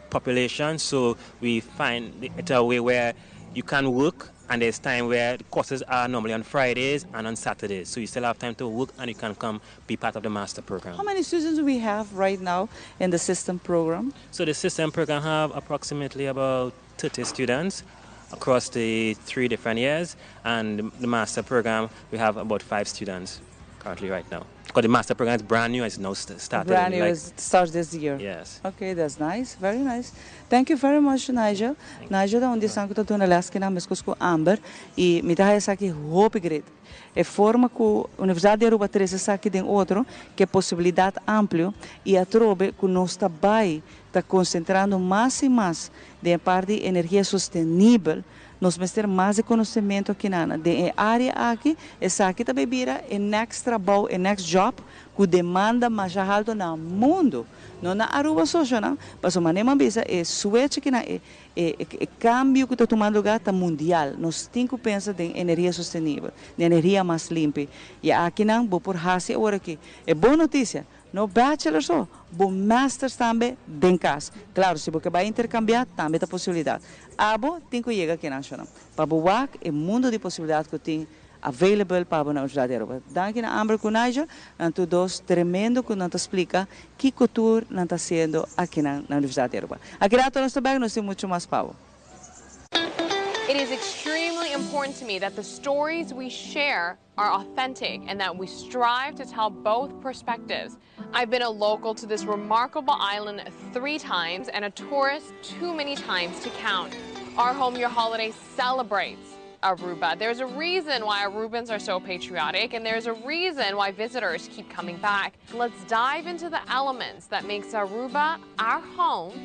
population, so we find it a way where you can work And there's time where the courses are normally on Fridays and on Saturdays. So you still have time to work and you can come be part of the master program. How many students do we have right now in the system program? So the system program have approximately about 30 students across the three different years. And the master program, we have about five students currently right now. Because the master program is brand new, it's now started. Brand new, like, it starts this year. Yes. Okay, that's nice, very nice. Thank you very much, Nigel. Nigel ta un di esnan ku ta duna les kinan meskos ku Amber i mi ta haya esaki hopi great. E forma ku Universidat di Aruba a trese esaki den otro ku e posibilidat amplio i atrobe ku nos ta bai ta konsentrando mas i mas den e parti di energia sostenibel Nos mester mas di konosementu akinana den e área aki, esaki ta bay bira e next trabou, e next job ku demanda masha haltu na mundu, no na Aruba so shona, pasobra manera mi a bisa e switch akinan, e e e kambio ku ta tumando lugá ta mundial, nos tin ku pensa den energia sostenibel, den energia mas limpi, i akinan bo por hasi awor aki. E bon notisia, No bachelor so, bo masters tambe den cas. Claro, si bo ke bai intercambia, tambe ta posibilidad. Abo tin cu yega aki nacional, pa bo wak e mundo di posibilidad cu tin available pa bo na Universidad di Aruba. Danki na Amber cu Nigel, nan tur dos tremendo cu nan ta splica kico tur nan ta haciendo akinan na Universidad di Aruba. Aki rato nos ta bek, nos tin mucho mas pa bo. It is extremely important to me that the stories we share are authentic and that we strive to tell both perspectives. I've been a local to this remarkable island three times and a tourist too many times to count. Our Home Your Holiday celebrates Aruba. There's a reason why Arubans are so patriotic and there's a reason why visitors keep coming back. Let's dive into the elements that makes Aruba our home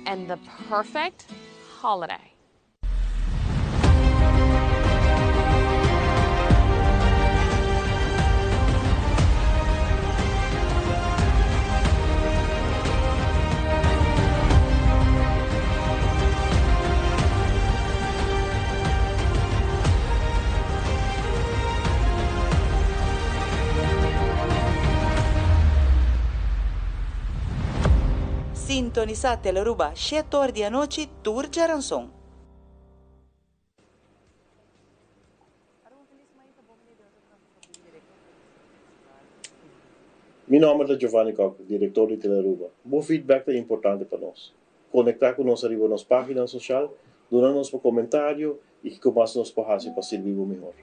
and the perfect holiday. Sintonisá Telearuba shete or di anochi tur djaranson. Mi nomber ta Giovanni Kock, director di Telearuba. Bo feedback ta importante pa nos. Conecta cu nos ariba nos pagina social, duna nos bo comentario y kico mas nos por haci pa sirbi bo mihor.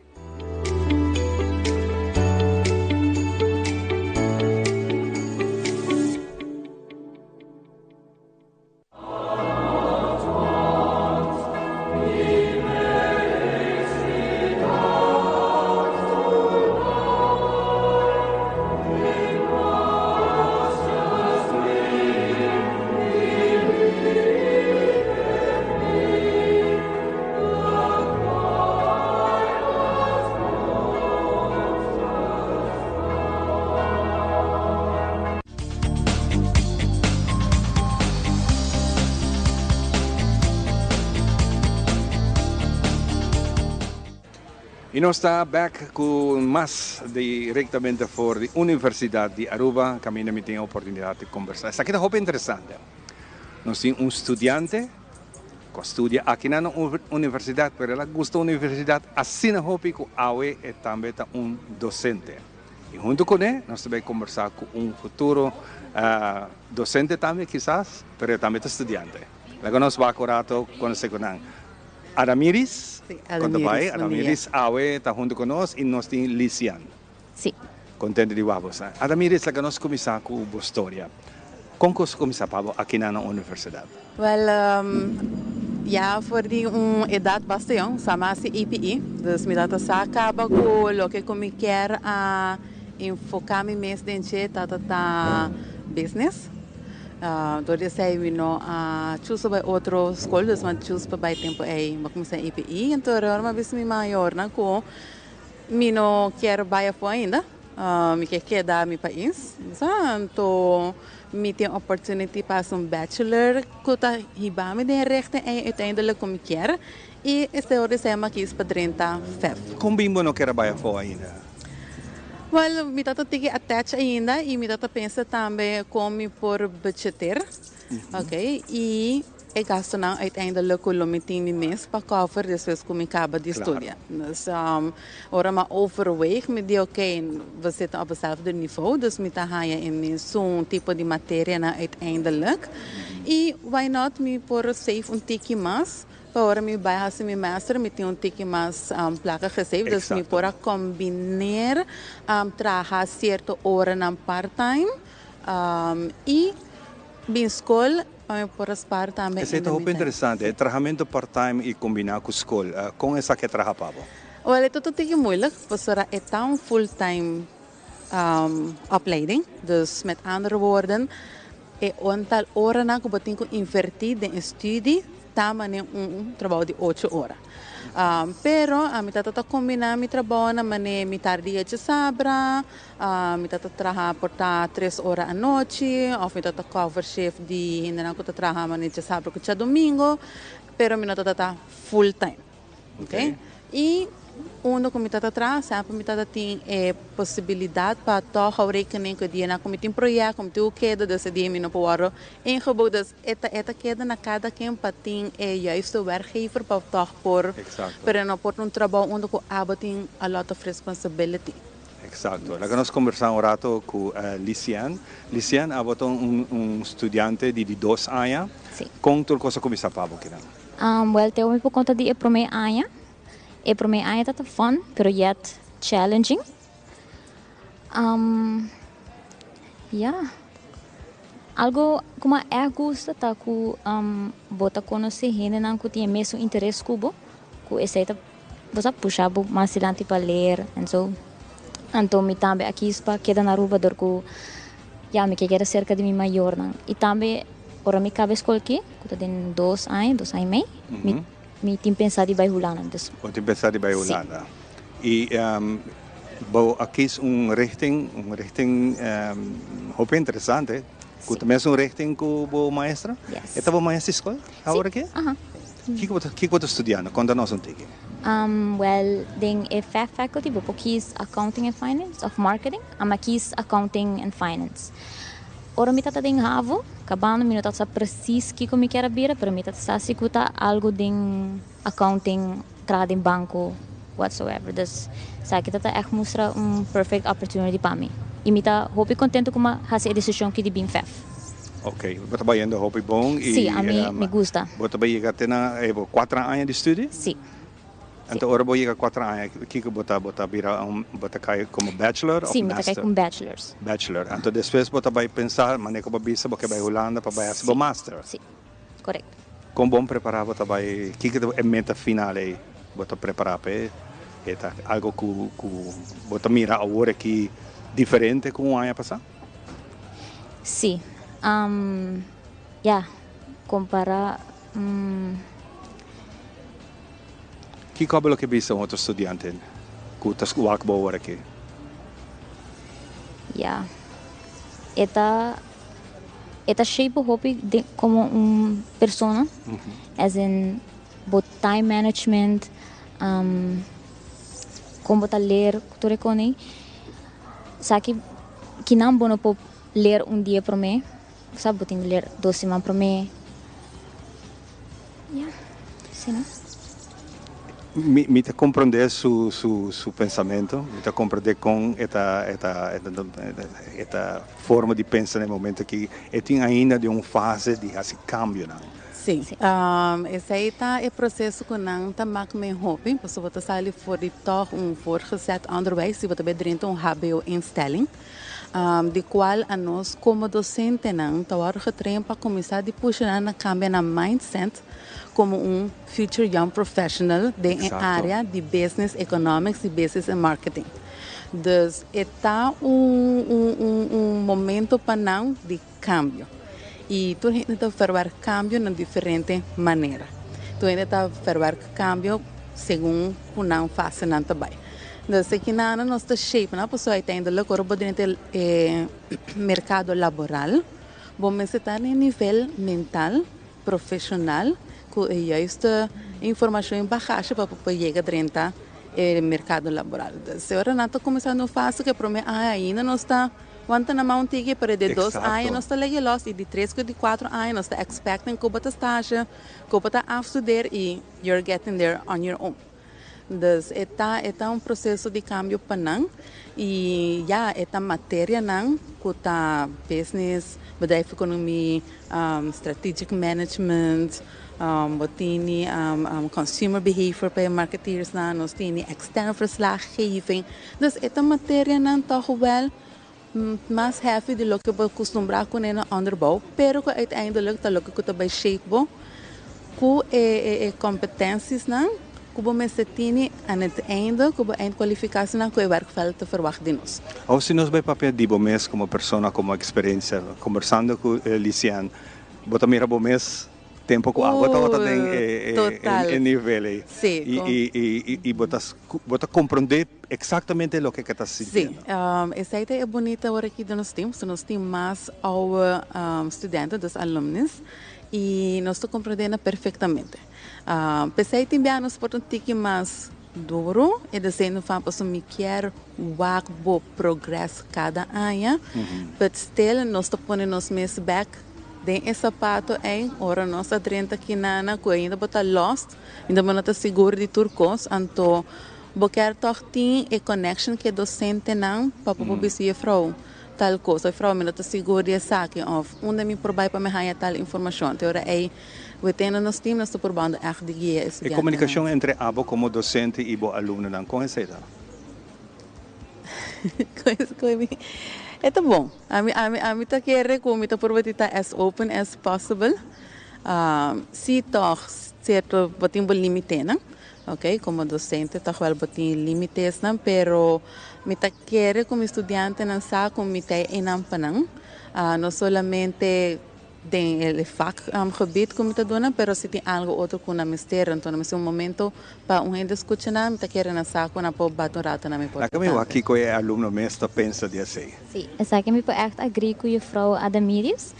Y nos ta bek cu mas directamente for di Universidad di Aruba caminda mi tin e oportunidad di conversa. Esaki ta hopi interesante. Nos tin un studiante cu a studia aki na universidad pero el a gusta universidad asina hopi cu awe e tambe ta un docente. Y hunto cu ne nos ta bay conversa cu un futuro docente tambe kisas pero e tambe ta studiante. Laga nos wak un rato conoce cu nan. Adamiris, con ta bay? Adamiris awe ta hunto cu nos y nos tin Lisian. Sí. Contento di wak bo. Adamiris laga nos cuminsa cu bo storia. Con cos a cuminsa pa bo aki na na universidad? Wel, ya for di un edad basta yong, sa mi a haci EPE, dus mi tata sa caba cu loke cu mi kier a enfoca mi mes den dje tata ta business. Dor di esei mi no a choose pa bai otro skol, dus mi a choose pa bai tempo ei mi a kuminsá EPE. Anto ora mi a bisa mi mayornan ku mi no kier bai afó ainda, mi ke keda mi pais. Anto mi tin opportunity pa hasi un bachelor ku ta hiba mi den e richting ei uiteindelijk ku mi kier. I esei ora esei mi a kis pa drenta FEF. Kon bin bo no kier a bai afó ainda? Wel, mi ta ta tiki attach ainda y mi ta ta pensa tambe con mi por budgeteer. Ok, y. e gastonan uiteindelijk ku lo mi tin mi mes pa cover despues ku mi kaba di studia. Dus ora mi a overweeg mi di oké, we zitten op hetzelfde niveau, dus mi ta haña e mesun tipo di materianan uiteindelijk. I why not mi por save un tiki mas pa ora mi bai hasi mi master mi tin un tiki mas plaka gesave, dus mi por a combineer traha cierto oranan part time i bin skol pa mi por a spaar tambe. Esei ta hopi interesante, e trahamento part time i kombiná ku skol. Kon esaki a traha pa bo? Wèl, e ta un tiki moeilijk, pasobra e ta un full time opleiding. Dus met andere woorden, e aantal oranan ku bo tin ku invertí den e studie ta manera un trabou di ocho ora. Pero ami ta ta kombiná mi trabounan manera mitar dia djasabra, Mi ta ta traha por ta tres ora anochi of mi ta ta cover shift di hendenan ku ta traha manera djasabra ku djadomingo, pero mi no ta ta ta full time. Ok. I unda ku mi ta ta traha semper mi ta ta tin e posibilidat pa tòg hou rekening ku e dianan ku mi tin proyèkt ku mi tin ku keda dus e dia mi no por wòrdu ingeboekt. Dus e ta e ta keda na kada ken pa tin e juiste werkgever pa tòg por, pero e no por ta un trabou unda ku abo tin a lot of responsibility. Exacto. Laga nos conversa un rato cu Lisian. Lisian, abo ta un studiante di di dos aña. Si. Con tur cos a cuminsa pa bo kinan? Wel, te mi por conta di e prome aña. E prome aña ta ta fun, pero yet challenging. Ya. Algo cu mi a echt gusta ta cu bo ta conoce hendenan cu tin e mesun interes cu bo, cu esey ta. Bo sa pusha bo mas dilanti pa leer en so. Anto mi tambe a kies pa keda na Aruba dor ku ya mi ke keda serka di mi mayornan. I tambe ora mi kaba e skol aki, ku ta den dos aña, dos aña i mei, mi mi tin pensa di bai Hulanda. Dus. Bo tin pensa di bai Hulanda. I bo a kies un richting, un richting hopi interesante, ku ta mesun richting ku bo maestra. Yes. E ta bo maestra di skol awor aki? Si, aha. Kiko bo ta kiko bo ta studiando? Konta nos un tiki. Wel, den e FAF faculty bo por kies Accounting and Finance of Marketing. Ami a kies Accounting and Finance. Ora mi tabata den havo, kabando mi no tabata sa precies kiko mi kier a bira, pero mi tabata sa si ku ta algo den accounting, traha den banko, whatsoever. Dus esaki tabata ègt mustra un perfect opportunity pa mi. I mi ta hopi kontento ku mi a hasi e desishon ki di bin FAF. Ok, bo ta bayendo hopi bon y Sí, ami mi gusta. Bo ta bay yega te na e bo cuatro aña di studie? Sí. Anto ora bo yega cuatro aña kico bo ta bo ta bira un bo ta cay como bachelor of Sí, mi ta master? cay como bachelors. Bachelor. Anto despues bo ta bay pensa manera cu bo bisa bo ke bay Hulanda pa bay haci bo master? Sí, correcto. Con bon prepara bo ta bay kico ta e meta final ey bo ta prepara p'e? E ta algo cu cu bo ta mira awor aki diferente cu un aña pasa? Sí. Ya, kompará. Kiko abo lo ke bisa un otro studiante ku ta wak bo awor aki? Ya. E ta e ta shape bo hopi den komo un persona, as in bo time management, kon bo ta leer tur e kos. Esaki kinan bo no por leer un dia prome, sa bo tin di leer dos siman prome. Ya, asina. Mi mi ta comprende su su su pensamento, mi ta comprende con e ta e ta e ta forma di pensa na e momento aki. E tin ainda den un fase di haci cambionan. Sí, esei ta e proseso ku nan ta mak men hopi, pasobra bo ta sali for di tòg un voortgezet onderwijs i bo ta bai drenta un hbo-instelling, di kual anos komo dosentenan ta wòrdu getrain pa kuminsá di pusha nan na kambia nan mindset komo un future young professional den e área di business economics i business and marketing. Dus e ta un un momento pa nan di Kambio. I tur hende ta verwerk kambio na diferente manera. Tur hende ta verwerk kambio segun ku nan fasenan ta bai. Dus aki nan nos ta shape nan pasobra uiteindelijk ora bo drenta e merkado laboral bo mester ta na e nivel mental, profeshonal ku e juiste informashon i bagashe pa bo por yega drenta e merkado laboral. Dus ora nan ta kuminsá no fase ku e prome aña ainda nos ta. Wanta na man un tiki, pero di dos aña Exacto. nos ta lege los y di tres cu di cuatro aña nos ta expecting cu bo ta stage, cu bo ta afstudeer y you're getting there on your own. Dus e ta e ta un proceso di cambio pa nan y ya e ta materianan cu ta business, bedrijfseconomie, strategic management, bo tini consumer behavior pa e marketeersnan, nos tini externe verslaggeving. Dus e ta materianan toch wel mas heavy di loke bo custumbra cune na onderbouw, pero cu uiteindelijk ta loke cu ta bay shape bo cu e e competenciesnan cu bo mester tini aan het einde, cu bo eindkwalificatienan cu e werkveld ta verwacht di nos. Of si nos bay papia di bo mes como persona, como experiencia, combersando cu Lisian, bo ta mira bo mes Tempo cu abo tabata den e nivel ey. Sí. Y bo ta bo ta comprende exactamente loke ke ta sintiendo. Sí. Esey ta e bunita ora aki den nos team. So nos tin mas ouwe studenten, dus alumnis, y nos ta comprendena perfectamente. Pesey tin bia nos por ta un tiki mas duro e deseo van pasobra mi kier wak bo progress cada aña, but still nos ta pone nos mes bek Den e sapato ei, ora nos a drenta kinana ku ainda bo ta lost, ainda bo no ta sigur di tur kos, anto bo kier tòg tin e connection ku e dosentenan pa bo por bisa jefrou tal kos, of jefrou mi no ta sigur di esaki, of unda mi por bai pa mi haña tal informashon. Te ora ei wetendo nos team nos ta probando ègt di guia e E studiantenan. komunikashon entre abo komo dosente i bo alumnonan, kon esei ta? E ta bon. Ami ami ami ta kere ku mi ta purba di ta as open as possible. Si tòg sierto bo tin bo limitenan, ok, komo dosente tòg wèl bo tin limitesnan, pero mi ta kere ku mi studiantenan sa ku mi ta einan pa nan. No solamente Den e vakgebied ku mi ta duna, pero si tin algu otro ku nan mester, anto nan mester un momento pa un hende skucha nan, mi ta kere nan sa ku nan por bati un rato na mi porta Laga mi wak tambe. kiko e alumno mes ta pensa di esei. Sí, esaki mi por ègt agree ku juffrouw Adamiris,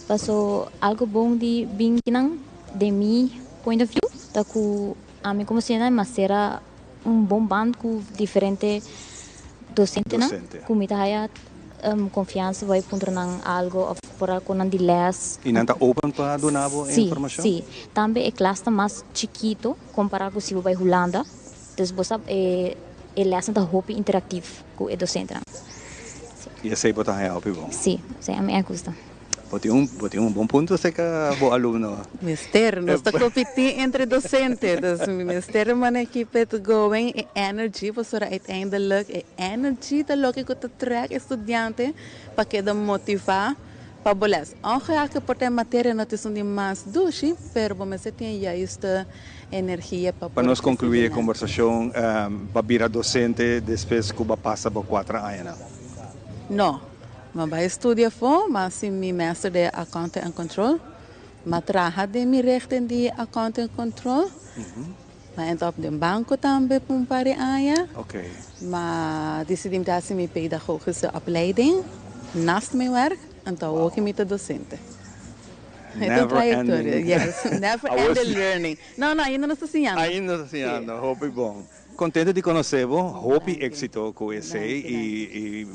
paso algu bon di bin kinan den mi point of view ta ku ami komo studiante mi a sera un bon band ku diferente dosentenan Docente. ku mi ta haya konfiansa bai puntra nan algo of por a ku nan di les. I nan ta open pa duna bo e Sí, informashon? sí. Tambe e klas ta mas chikito kompará ku si bo bai Hulanda. Dus bo sa e e lesnan ta hopi interaktief ku e dosentenan. Sí. I esei bo ta haña hopi bon? Sí, sí, ami a gusta. Bo tin un bo tin un bon punto acerca bo alumno. Mester, nos ta competi entre docente, dus mi mester manda keep it going, e energy, pasobra uiteindelijk e energy ta loke cu ta trek e studiante pa keda motiva pa bo les. Ongeacht cu por ta e materia no ta esun di mas dushi, pero bo mester tin e juiste energia pa Pa por nos conclui e recibi nan. conversacion, bo a bira docente despues cu bo a pasa bo cuatro añanan? No, M'a bai studia afó, m'a hasi mi master den Accounting and Control. M'a traha den mi richting di Accounting and Control. M'a end up den banco tambe pa un par di aña. M'a disidí mi ta hasi mi pedagogische opleiding naast mijn werk, anto awoki mi ta docente. E ta un Never trayectoria, ending. yes, never ending learning. No, no, ainda nos ta siñando. Ainda nos ta siñando, hopi bon. Contento di conoce bo, hopi exito cu esey y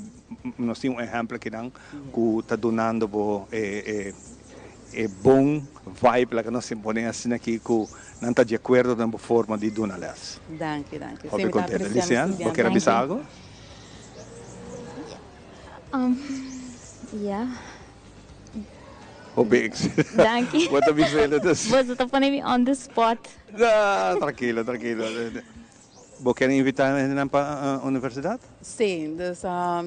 nos tin un ehempel akinan cu ta dunando bo e e bon vibe laga nos pone asina aki cu nan ta di acuerdo den bo forma di duna les. Danki, danki. Hopi contento. Lisian, bo kier a bisa algo? Ya. Hopi éxito. Danki. Bo ta bisa el dus. Boso ta pone mi on the spot. No, trankilo, trankilo. Bo kier invita hendenan pa universidad? Sí, dus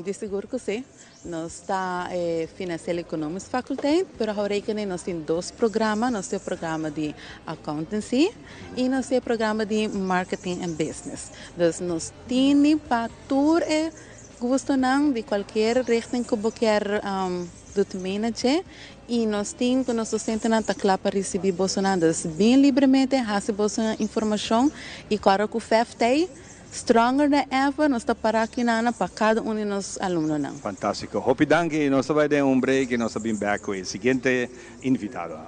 di sigur ku sí. Nos ta e Financieel Economisch Faculteit, pero hou rekening nos tin dos programa, nos tin e programa di Accountancy i nos tin e programa di Marketing and Business. Dus nos tini pa tur e gustonan di cualkier richting cu bo kier doet mee na dje y nos tin cu nos docentenan ta cla pa ricibi bosonan dus bin libremente haci boso informacion y cora cu FEF t'ey stronger than ever nos ta para aki nan pa cada un di nos alumnonan. Fantastico. Hopi danki. Nos ta bay den un break y nos ta bin back cu e siguiente invitado.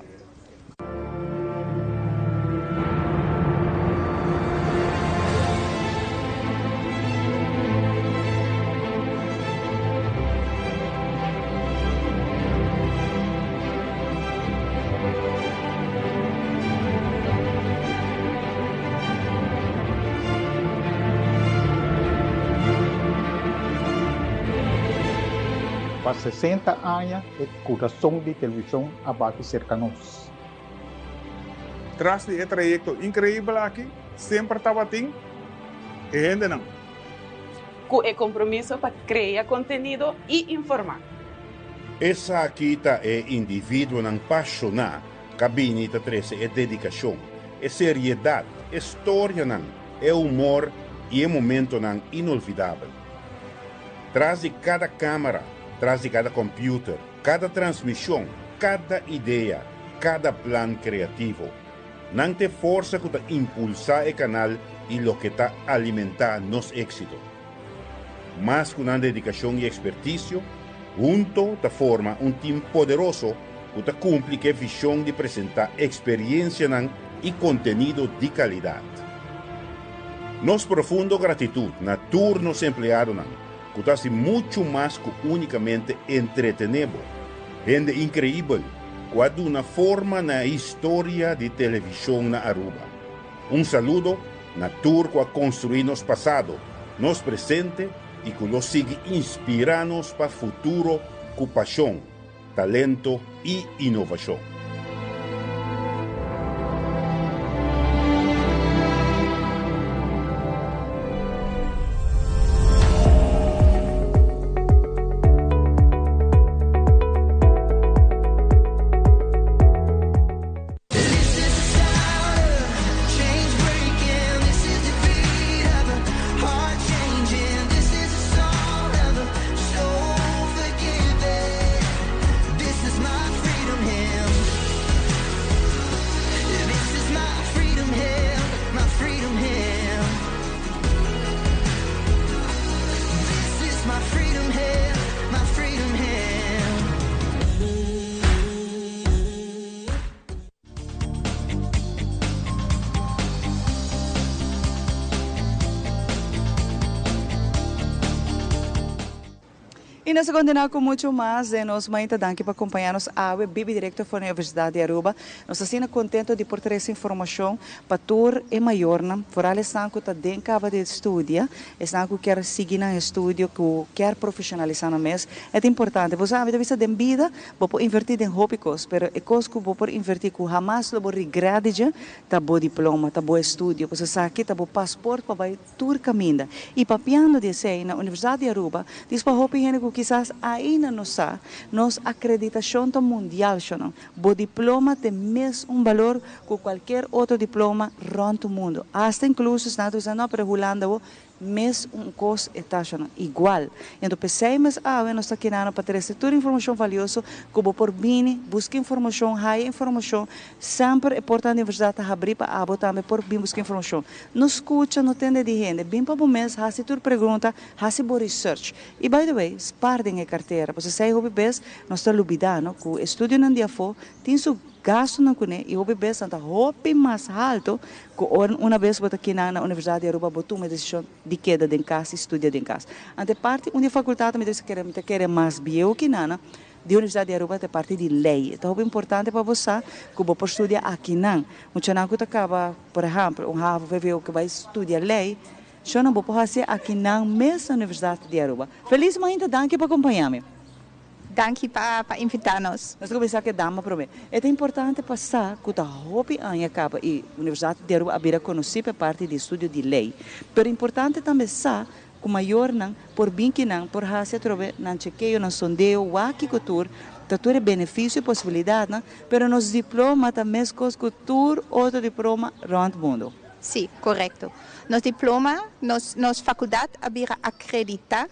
Pa 60 aña e kurason di televishon a bati serka nos. Tras di e trayekto inkreibel aki semper tabatin e hendenan. Ku e kompromiso pa krea kontenido i informá. Esaki ta e individuonan pashoná ka bini ta trese e dedikashon, e seriedat, e storianan, e humor i e momentonan inolvidabel. Tras di kada kámara, tras di kada kòmpiuter, kada transmishon, kada idea, kada plan kreativo. Nan ta e forsa ku ta impulsá e kanal i loke ta alimentá nos éksito. Mas ku nan dedikashon i ekspertisio, hunto ta forma un tim poderoso ku ta kumpli ku e vishon di presentá eksperiensianan i kontenido di kalidat. Nos profundo gratitut na tur nos empleadonan ku ta hasi muchu mas ku únikamente entretené bo. Hende inkreibel ku a duna forma na e historia di televishon na Aruba. Un saludo na tur ku a konstruí nos pasado, nos presente i ku lo sigui inspirá nos pa futuro ku pashon, talento i inovashon. Y nos ta continua cu mucho mas den nos mainta. Danki pa acompaña nos awe bibi directo for Universidad di Aruba. Nos ta asina contento di por trece informacion pa tur e mayornan, vooral esnan cu ta den caba di studia, esnan cu kier sigui nan estudio, cu kier profesionalisa nan mes. E ta importante. Bo sa, mi ta bisa den bida Bo por invertí den hopi kos, pero e kos ku bo por invertí ku hamas lo bo regrèt di dje ta bo diploma, ta bo estudio, pasobra esaki ta bo pasport pa bai tur kaminda. I papiando di esei, na Universidat di Aruba dis pa hopi hende ku kisas ainda no sa, nos akreditashon ta mundial, shonnan. Bo diploma tin mes un balor ku kualker otro diploma rònt mundu. Asta inkluso esnan ta bisa, no, pero Hulanda bo Mes un kos e tashanan igual. Ento p'esei mes awe nos ta kinano pa trese tur informashon valioso ku bo por bini, buska informashon, haya informashon. Semper e portanan di universidat ta habrí pa abo tambe por bin buska informashon. No skucha, no tende di hende. Bin pa bo mes, hasi tur pregunta, hasi bo research. I by the way, spar den e kartera, pasobra esei hopi bes nos ta lubidá, no, ku estudionan di afó tin su. Gastunan kuné i hopi bes nan ta hopi mas haltu ku ora una bes bo ta kinan na Universidat di Aruba bo tuma e desishon di keda den kas i studia den kas. Anto e parti un di e fakultatnan mi ta bisa kere mi ta kere mas bieu kinan di Universidat di Aruba ta e parti di lei. E ta hopi importante pa bo sa ku bo por studia akinan. Muchanan ku ta kaba por ehèmpel un havo, vwo ku bai studia lei, shon nan bo por hasi akinan mes na Universidat di Aruba. Felis mainta danki pa kompaña mi. Danki pa pa invita nos. Nos ta kuminsá ku e dama promé. E ta importante pa sa ku ta hopi aña kaba i Universidat di Aruba a bira konosí pa e parti di estudio di lei. Pero importante tambe sa ku mayornan por bin kinan por hasi atrobe nan chekeo, nan sondeo, wak kiko tur ta tur e benefisio i posibilidatnan, pero nos diploma ta meskos ku tur otro diploma rònt mundu. Sí, korekto. Nos diploma, nos nos fakuldat a bira akreditá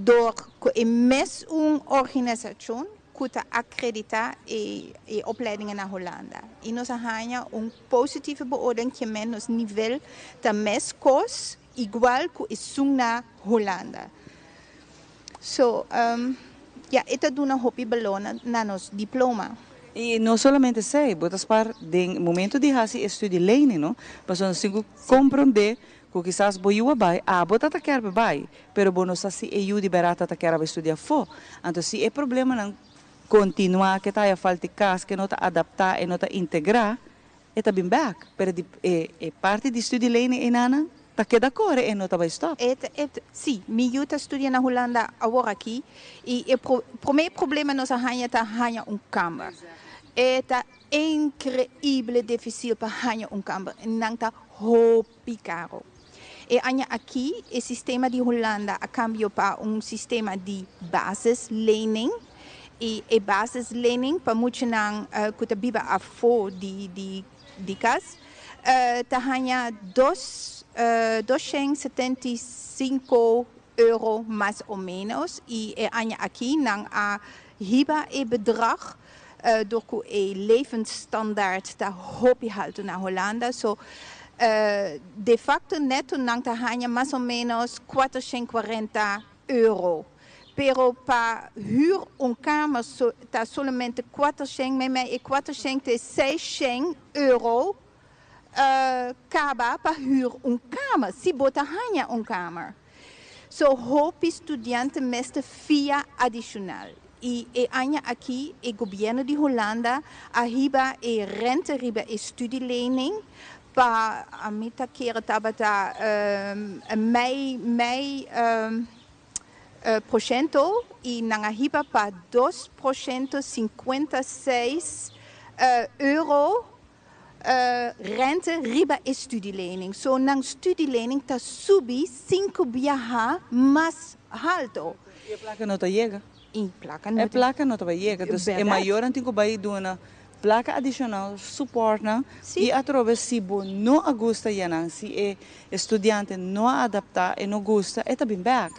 Door cu e mes un organisacion cu ta acredita e e opleidingen na Hulanda. Y nos a haña un positieve beoordeling ke men nos nivel ta mes cos igual cu esun na Hulanda. So, ya, e ta duna hopi balor na nos diploma. Y no solamente esey, bo ta spaar den momento di haci e studie lening, no? Pasobra nos tin cu comprende Ku kisas bo yu a bai, abo ta ta kier pa bai, pero bo no sa si e yu di bèrdat ta ta kier a bai studia afó. Anto si e problemanan kontinuá, ke ta haya falta di kas, ke no ta adaptá, e no ta integrá, e ta bin bèk. Pero di e e parti di studielening einanan Ta keda kore e no ta bai stop. E ta, e ta, si, mi yu ta studia na Hulanda awor aki y e pro, prome problema nos a haña ta haña un kamber. E ta increible dificil pa haña un kamber. Nan ta hopi caro. E aña aki e sistema di Hulanda a cambio pa un sistema di basislening y e basislening pa muchanan cu ta biba afo di di di cas ta haña dos 275 euro mas o menos y e aña aki nan a hiba e bedrag door cu e levensstandaard ta hopi halto na Hulanda so de facto neto nan ta haña mas o menos 440 euro pero pa huur un kamer so ta solamente 400 meimei e 400 te 600 euro kaba pa huur un kamer si bo ta haña un kamer. So hopi studiante mester fia adishonal i e aña aki e gobièrnu di Hulanda a hiba e rente riba e studielening pa ami ta kere tabata mei mei porshento i nan a hiba pa 2 porshento 56 euro rente riba e studielening. So nan studielening ta subi 5 biaha mas halto. E placa no ta yega. E placa no E placa no ta yega. Dus e mayor tin cu bay duna placa adicional, support nan. Y atrobe si bo no a gusta yanan, si e studiante no a adapta e no gusta, e ta bin back.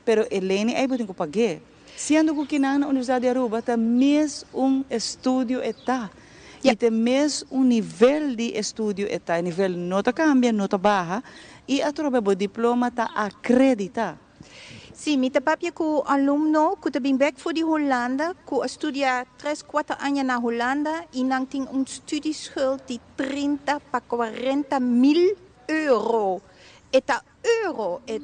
Pero e lening ey bo tin cu paga. Siendo cu akinan na Universidad di Aruba ta mes un estudio e ta. Y ta mes un nivel di estudio e ta. E nivel no ta cambia, no ta baha. Y atrobe bo diploma ta acredita. Si, mi ta papia cu alumno cu ta bin back for di Hulanda, cu a studia 3, 4 aña na Hulanda y nan tin un studieschuld di 30 pa 40 mil euro. E ta euro. E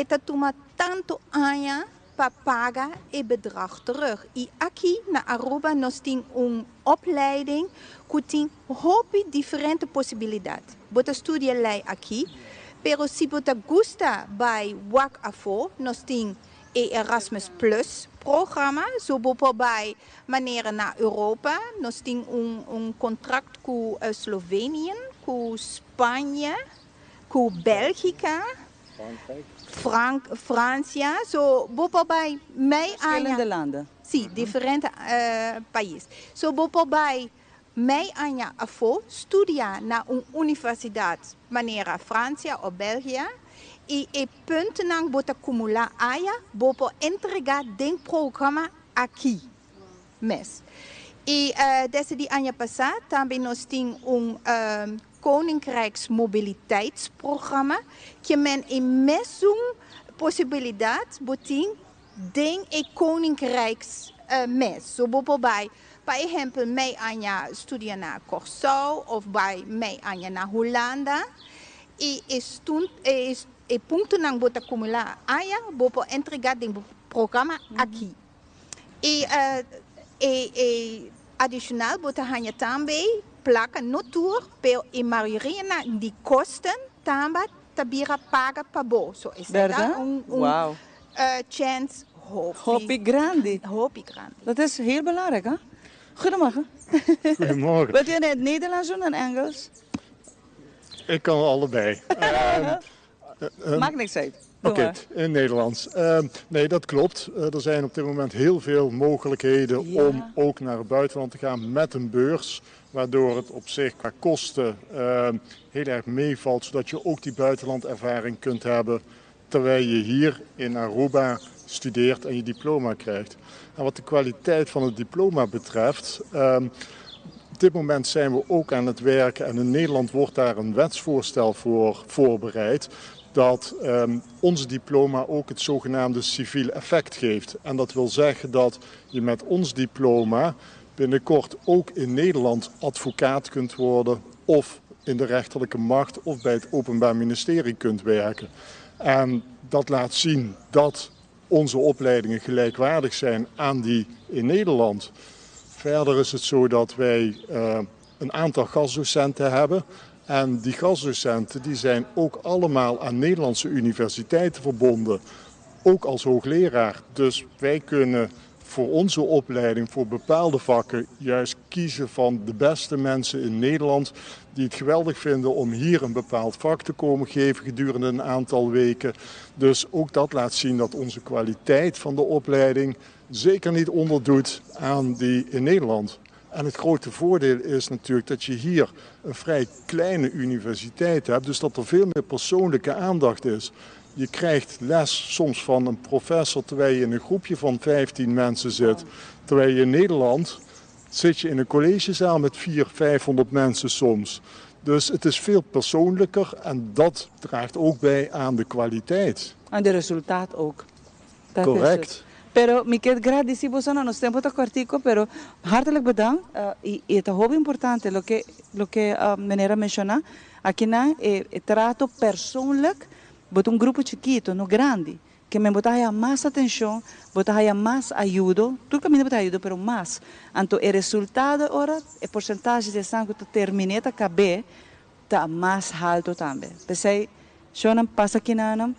ta tuma tanto aña pa paga e bedrag terug. Y aki na Aruba nos tin un opleiding cu tin hopi diferente posibilidad. Bo ta studia ley aki, pero si bo ta gusta bay wak afo, nos tin e Erasmus Plus programa, so bo por bay manera na Europa, nos tin un contract cu Slovenië, cu Spanje, cu Belgica, Francia, so bo por bay mei Verschillende landen. Si, diferente pais. So bo por bay mei aña afo studia na un universidad manera Francia of België y e puntonan bo ta acumula aya, bo por entrega den programa aki mes. Y desde aña pasa tambe nos tin un Koninkrijksmobiliteitsprogramma kiermen e mesun posibilidad bo tin den e Koninkrijks mes. So bo por bay, pa ehempel, mei aña studia na Corsou of bay mei aña na Hulanda y e puntonan bo ta acumula aya, bo por entrega den programa aki. Y e adicional bo ta haña tambe placa no tur, pero e mayoria na di kosten tambe ta bira paga pa bo. So esey Berdad? un chance hopi. Hopi grandi. Hopi grandi. Dat is heel belangrijk, hè? Goedemorgen. Goedemorgen. Wilt u in het Nederlands doen en Engels? Ik kan allebei. Maakt niks uit. Doe Oké, maar. In het Nederlands. Nee, dat klopt. Er zijn op dit moment heel veel mogelijkheden om ook naar het buitenland te gaan met een beurs. Waardoor het op zich qua kosten heel erg meevalt. Zodat je ook die buitenlandervaring kunt hebben terwijl je hier in Aruba studeert en je diploma krijgt. En wat de kwaliteit van het diploma betreft, op dit moment zijn we ook aan het werken en in Nederland wordt daar een wetsvoorstel voor voorbereid dat ons diploma ook het zogenaamde civiel effect geeft. En dat wil zeggen dat je met ons diploma binnenkort ook in Nederland advocaat kunt worden of in de rechterlijke macht of bij het Openbaar Ministerie kunt werken. En dat laat zien dat onze opleidingen gelijkwaardig zijn aan die in Nederland. Verder is het zo dat wij een aantal gastdocenten hebben. En die gastdocenten die zijn ook allemaal aan Nederlandse universiteiten verbonden. Ook als hoogleraar. Dus wij kunnen voor onze opleiding, voor bepaalde vakken, juist kiezen van de beste mensen in Nederland die het geweldig vinden om hier een bepaald vak te komen geven gedurende een aantal weken. Dus ook dat laat zien dat onze kwaliteit van de opleiding zeker niet onderdoet aan die in Nederland. En het grote voordeel is natuurlijk dat je hier een vrij kleine universiteit hebt, dus dat er veel meer persoonlijke aandacht is. Je krijgt les soms van een professor terwijl je in een groepje van 15 mensen zit. Terwijl je in Nederland zit je in een collegezaal met 400, 500 mensen soms. Dus het is veel persoonlijker en dat draagt ook bij aan de kwaliteit. En de resultaat ook. Dat Correct. Pero mi ke gradisí boso na nos tempo ta kòrtiku, pero hartelijk bedankt. I e ta hopi importante loke loke meneer a menshoná. Akinan e e trato persoonlijk, bo ta un grupo chikitu, no grandi, ke men bo ta haya mas atenshon, bo ta haya mas ayudo, tur kaminda bo ta haya ayudo, pero mas. Anto e resultado e ora, e porcentahe di esnan ku ta terminé ta kab'é, ta mas haltu tambe. P'esei, shownan pasa kinanan.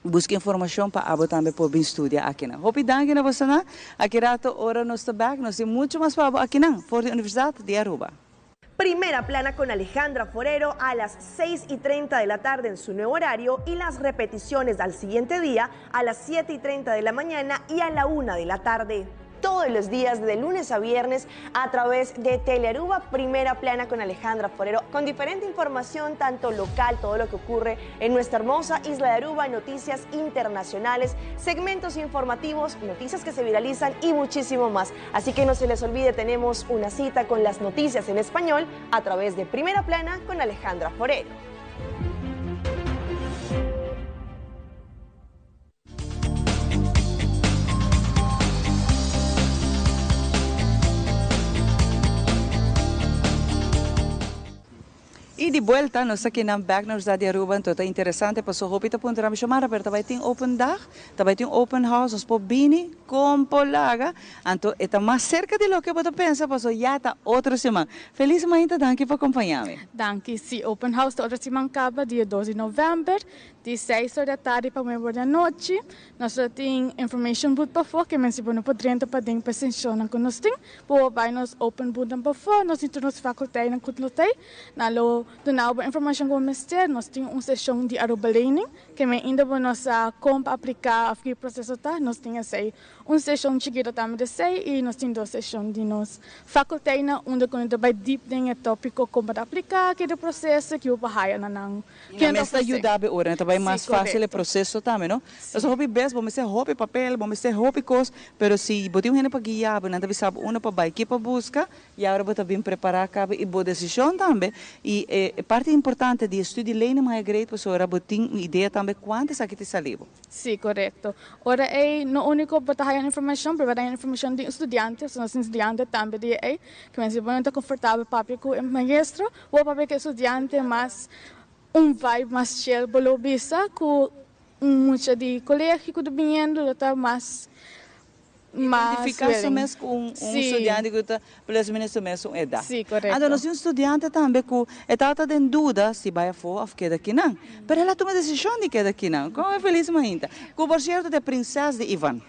Buska informashon pa abo tambe por bin studia akinan. Hopi danki na bosonan. Aki rato ora nos ta bek nos tin mucho mas pa abo akinan for di Universidad di Aruba. Primera Plana con Alejandra Forero a las 6 y 30 de la tarde en su nuevo horario y las repeticiones al siguiente día a las 7 y 30 de la mañana y a la 1 de la tarde todos los días de lunes a viernes a través de Telearuba Primera Plana con Alejandra Forero, con diferente información, tanto local, todo lo que ocurre en nuestra hermosa isla de Aruba, noticias internacionales, segmentos informativos, noticias que se viralizan y muchísimo más. Así que no se les olvide, tenemos una cita con las noticias en español a través de Primera Plana con Alejandra Forero. Y di buelta nos ta kinan bek na Universidad di Aruba, anto ta interesante paso hopi ta puntra mi, Xiomara, pero ta bay tin open dag? Ta bay tin open house? Nos por bini? Con por laga? Anto e ta mas cerca di loke bo ta pensa paso ya ta otro siman. Feliz mainta, danki pa acompaña mi. Danki, si open house ta otro siman caba dia dos di november. Di seis or di atardi pa nuebe or di anochi nos lo tin information booth pafó, ke men si bo no por drenta paden pa e senshonnan ku nos tin, bo por bai nos open boothnan pafó, nos tin tur nos fakulteinan ku lo tei, nan lo duna bo informashon ku bo mester. Nos tin un seshon di Aruba Lening, ke men inda bo no sa kon pa apliká òf ki proseso ta, nos tin esei. Un seshon chikito tambe di esei i nos tin dos seshon di nos fakulteinan unda ku no ta bai dip den e topiko kon bo ta apliká, ki ta e proseso, ki bo por haya na nan. I nan mes ta yuda bo ora, ta bai mas fácil e proceso tambe, no? Pasobra hopi bes bo mester hopi papel, bo mester hopi cos, pero si bo tin un hende pa guia bo, nan ta bisa bo unda pa bai, ke pa busca, y awor bo ta bin prepara caba y bo decision tambe. Y e parti importante di e studie lening maya great pasobra bo tin un idea tambe cuanto esaki ta sali bo. Sí, corecto. Ora ey no unico bo ta haya informacion, pero bo ta haya informacion di un studiante, so nos tin studiante tambe di ey, ke men si bo no ta confortabel papia cu e maestro, Bo papia ku e studiante mas un vibe mas chill bo lo bisa ku un mucha di colegio ku ta biniendo lo ta mas mas Identifica su willing. mes ku un un Sí. studiante ku ta plus o menos su mesun edat. Sí, korekto. Anto nos tin un studiante tambe ku e tabata den duda si bai afó òf keda kinan. Pero el a tuma desishon di keda kinan. Kon e felis mainta. Ku por sierto ta e prinses di Ivan.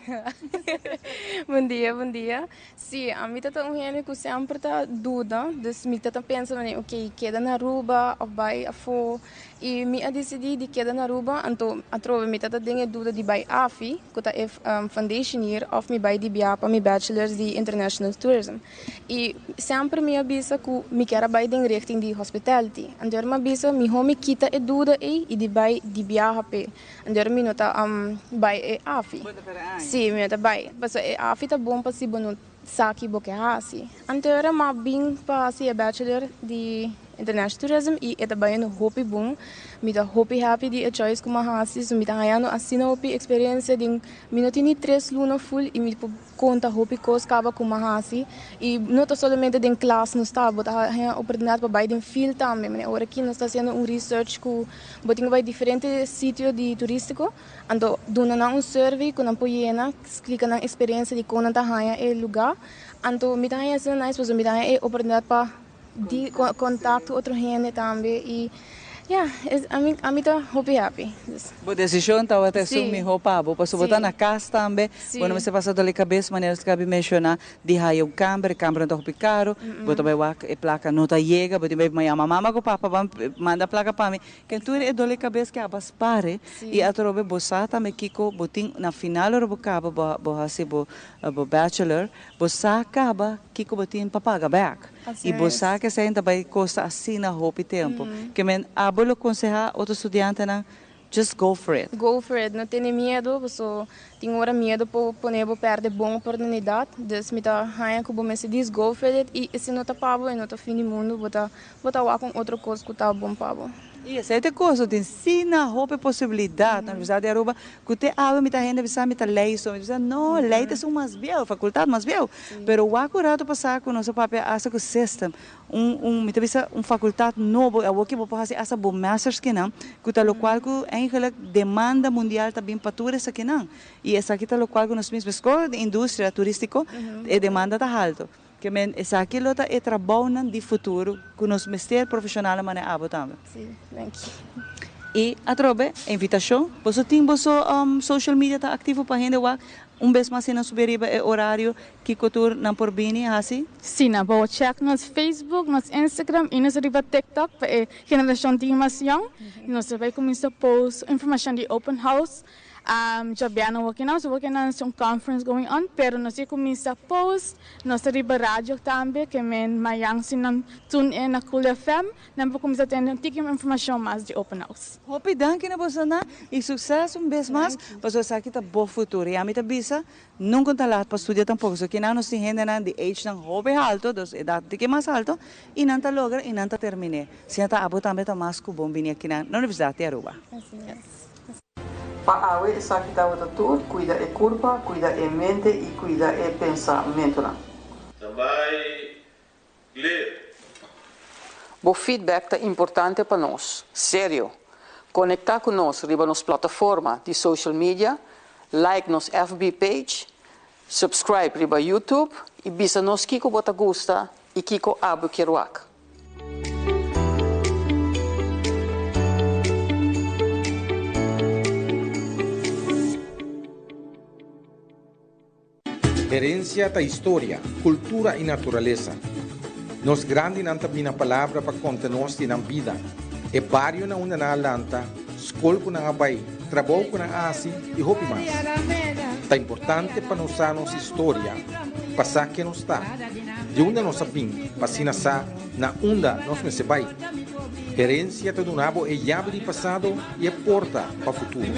Bon dia, bon dia. Sí, ami ta ta un hende ku semper ta duda, dus mi ta ta pensa manera ok, keda na Aruba òf bai afó. I mi a disidí di keda na Aruba, anto atrobe mi ta ta den e duda di bai afi, ku ta e foundation year, òf mi bai di bia pa mi bachelors di International Tourism. I semper mi a bisa ku mi kier a bai den richting di hospitality. Anto mi a bisa mihó mi kita e duda ei i di bai di biaha p'e. Anto mi no ta bai e afi. Sí, mi no ta bai. Pasobra e afi ta bon pa si bo no sa ki bo ke hasi. Anto ora m'a bin pa hasi e bachelor di International Tourism i e ta bayendo hopi bon. Mi ta hopi happy di e choice ku m'a hasi. So mi ta hañando asina hopi experiencia den mi no tin ni tres luna full i mi por konta hopi kos kaba ku m'a hasi. I no ta solamente den klas nos ta, bo ta haña oportunidat pa bai den field tambe. Manera ora aki nos ta hasiendo un research ku Bo tin ku bai diferente sitio di turístiko, anto duna nan un survey ku nan por yena, splika nan eksperensia di kon nan ta haña e lugá. Anto mi ta haña asina nice pasobra mi ta haña e oportunidat pa Di contacto otro hende tambe y ya ami ami ta hopi happy. Bo decision tabata esun miho pa bo pasobra bo ta na cas tambe bo no mester pasa dole cabes manera nos a menciona di haya un camber e camber no ta hopi caro bo ta bay wak e placa no ta yega bo tin bay yama mama cu papa ban manda placa pa mi ken tur e dole cabes ke aba spare y atrobe bo sa tambe kico bo tin na final ora bo caba bo haci bo bachelor bo sa caba kico bo tin pa paga bek. I bo sa ku esei ta bai kosta asina hopi tempu. Ke men abo lo konsehá otro studiantenan, Just go for it. Go for it. No tene miedu, paso tin ora miedu por pone bo pèrdè bon oportunidat. Dus mi ta haña ku bo mester dis go for it i si no ta pa bo e no ta fin di mundu, bo ta bo ta wak un otro kos ku ta bon pa bo. I esei ta e kos, no tin asina hopi posibilidat na Universidat di Aruba Ku te awe mi ta hende bisa mi ta lei so, mi ta bisa no, lei ta esun mas bieu, fakultat mas bieu. Pero wak un rato pasá ku nos a papia asta ku system, un un mi ta bisa un fakultat nobo, awor ke bo por hasi asta bo masters kinan, ku ta lokual ku eigenlijk demanda mundial ta bin pa tur esakinan. I esaki ta lokual ku nos mismo skol di industria turistiko e demanda ta halto. Ke men esaki lo ta e trabounan di futuro ku nos mester profeshonalnan manera abo tambe. Sí, danki. I atrobe e invitashon, boso tin boso social media ta aktivo pa hende wak un bes mas si nan subi riba e orario kiko tur nan por bini hasi? Sí, nan por check nos Facebook, nos Instagram i nos riba TikTok pa e generashon tin mas yong. Nos ta bai kuminsa post informashon di open house Djabièrnè wak nan, so wak nan un conference going on, pero nos a cuminsa post, nos ta riba radio tambe, ke men mayan si nan tune in na Cool FM, nan por cuminsa tende un tiki informacion mas di Open House. Hopi danki na bosonan y succes un bes mas, pasobra esaki ta bo futuro y ami ta bisa nunca ta laat pa studia tampoco, so kinan nos tin hendenan di age nan hopi halto, dus edad un tiki mas halto y nan ta logra y nan ta termine, si nan ta abo tambe ta mas cu bon bini akinan na Universidad di Aruba. Así es. Pa awe esaki tabata tur, kuida e kurpa, kuida e mente i kuida e pensamentunan. Tambay clear. Bo feedback ta importante pa nos. Serio! Konektá ku nos riba nos plataforma di social media, like nos FB page, subscribe riba YouTube i bisa nos kiko bo ta gusta i kiko abo kier wak. Herencia ta historia, cultura y naturalesa. Nos grandinan ta bina palabra pa conta nos di nan bida, e bario na unda nan a lanta, scol cu nan a bay, trabou cu nan a haci y hopi mas. Ta importante pa nos sa nos historia pa sa ken nos ta. Di unda nos a bin pa asina sa na unda nos mester bai. Herencia ta duna bo e yabi di pasado y e porta pa futuro.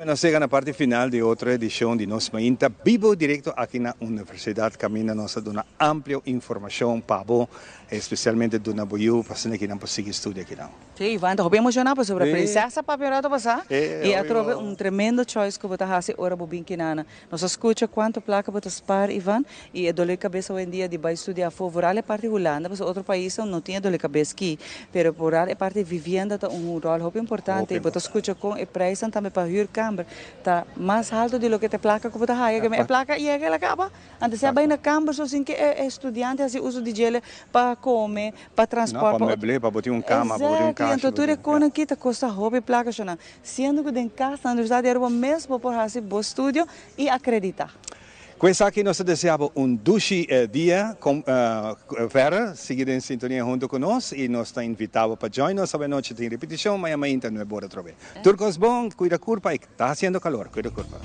Nos yega na parti final di otro edicion di Nos Mainta Bibo directo aki na Universidad caminda nos ta duna amplio informacion pa bo, especialmente duna bo yu pa asina kinan por sigui studia kinan. Sí, Ivan ta hopi emociona pasobra Princesa papia un rato pasa y atrobe un tremendo choice cu bo ta haci ora bo bin kinana. Nos a scucha cuanto placa bo ta spaar Ivan y e dolor cabeza hoy en dia di bay studia afo vooral e parti Hulanda pasobra otro paisnan no tin e dolor cabeza ki pero vooral e parti vivienda ta un rol hopi importante y bo ta scucha con e prijsnan tambe pa huurkamer ta mas halto di loke ta e placa cu bo ta haya e placa yega el a caba antes si a bay na kamber so sin ke e studiante haci uso di djele pa come pa transport pa meble pa bo tin un cama pa bo tin un Exactly kashi anto tur e conan ki ta costa hopi placa shona. Siendo cu den cas na Universidad di Aruba mes bo por haci bo studio y acredita. Cu esaki nos ta desea bo un dushi dia verder. Sigui den sintonia hunto cu nos y nos ta invita bo pa join nos awenochi tin repeticion maña mainta nuebe ora atrobe. Tur cos bon, cuida curpa y ta haciendo calor, cuida curpa.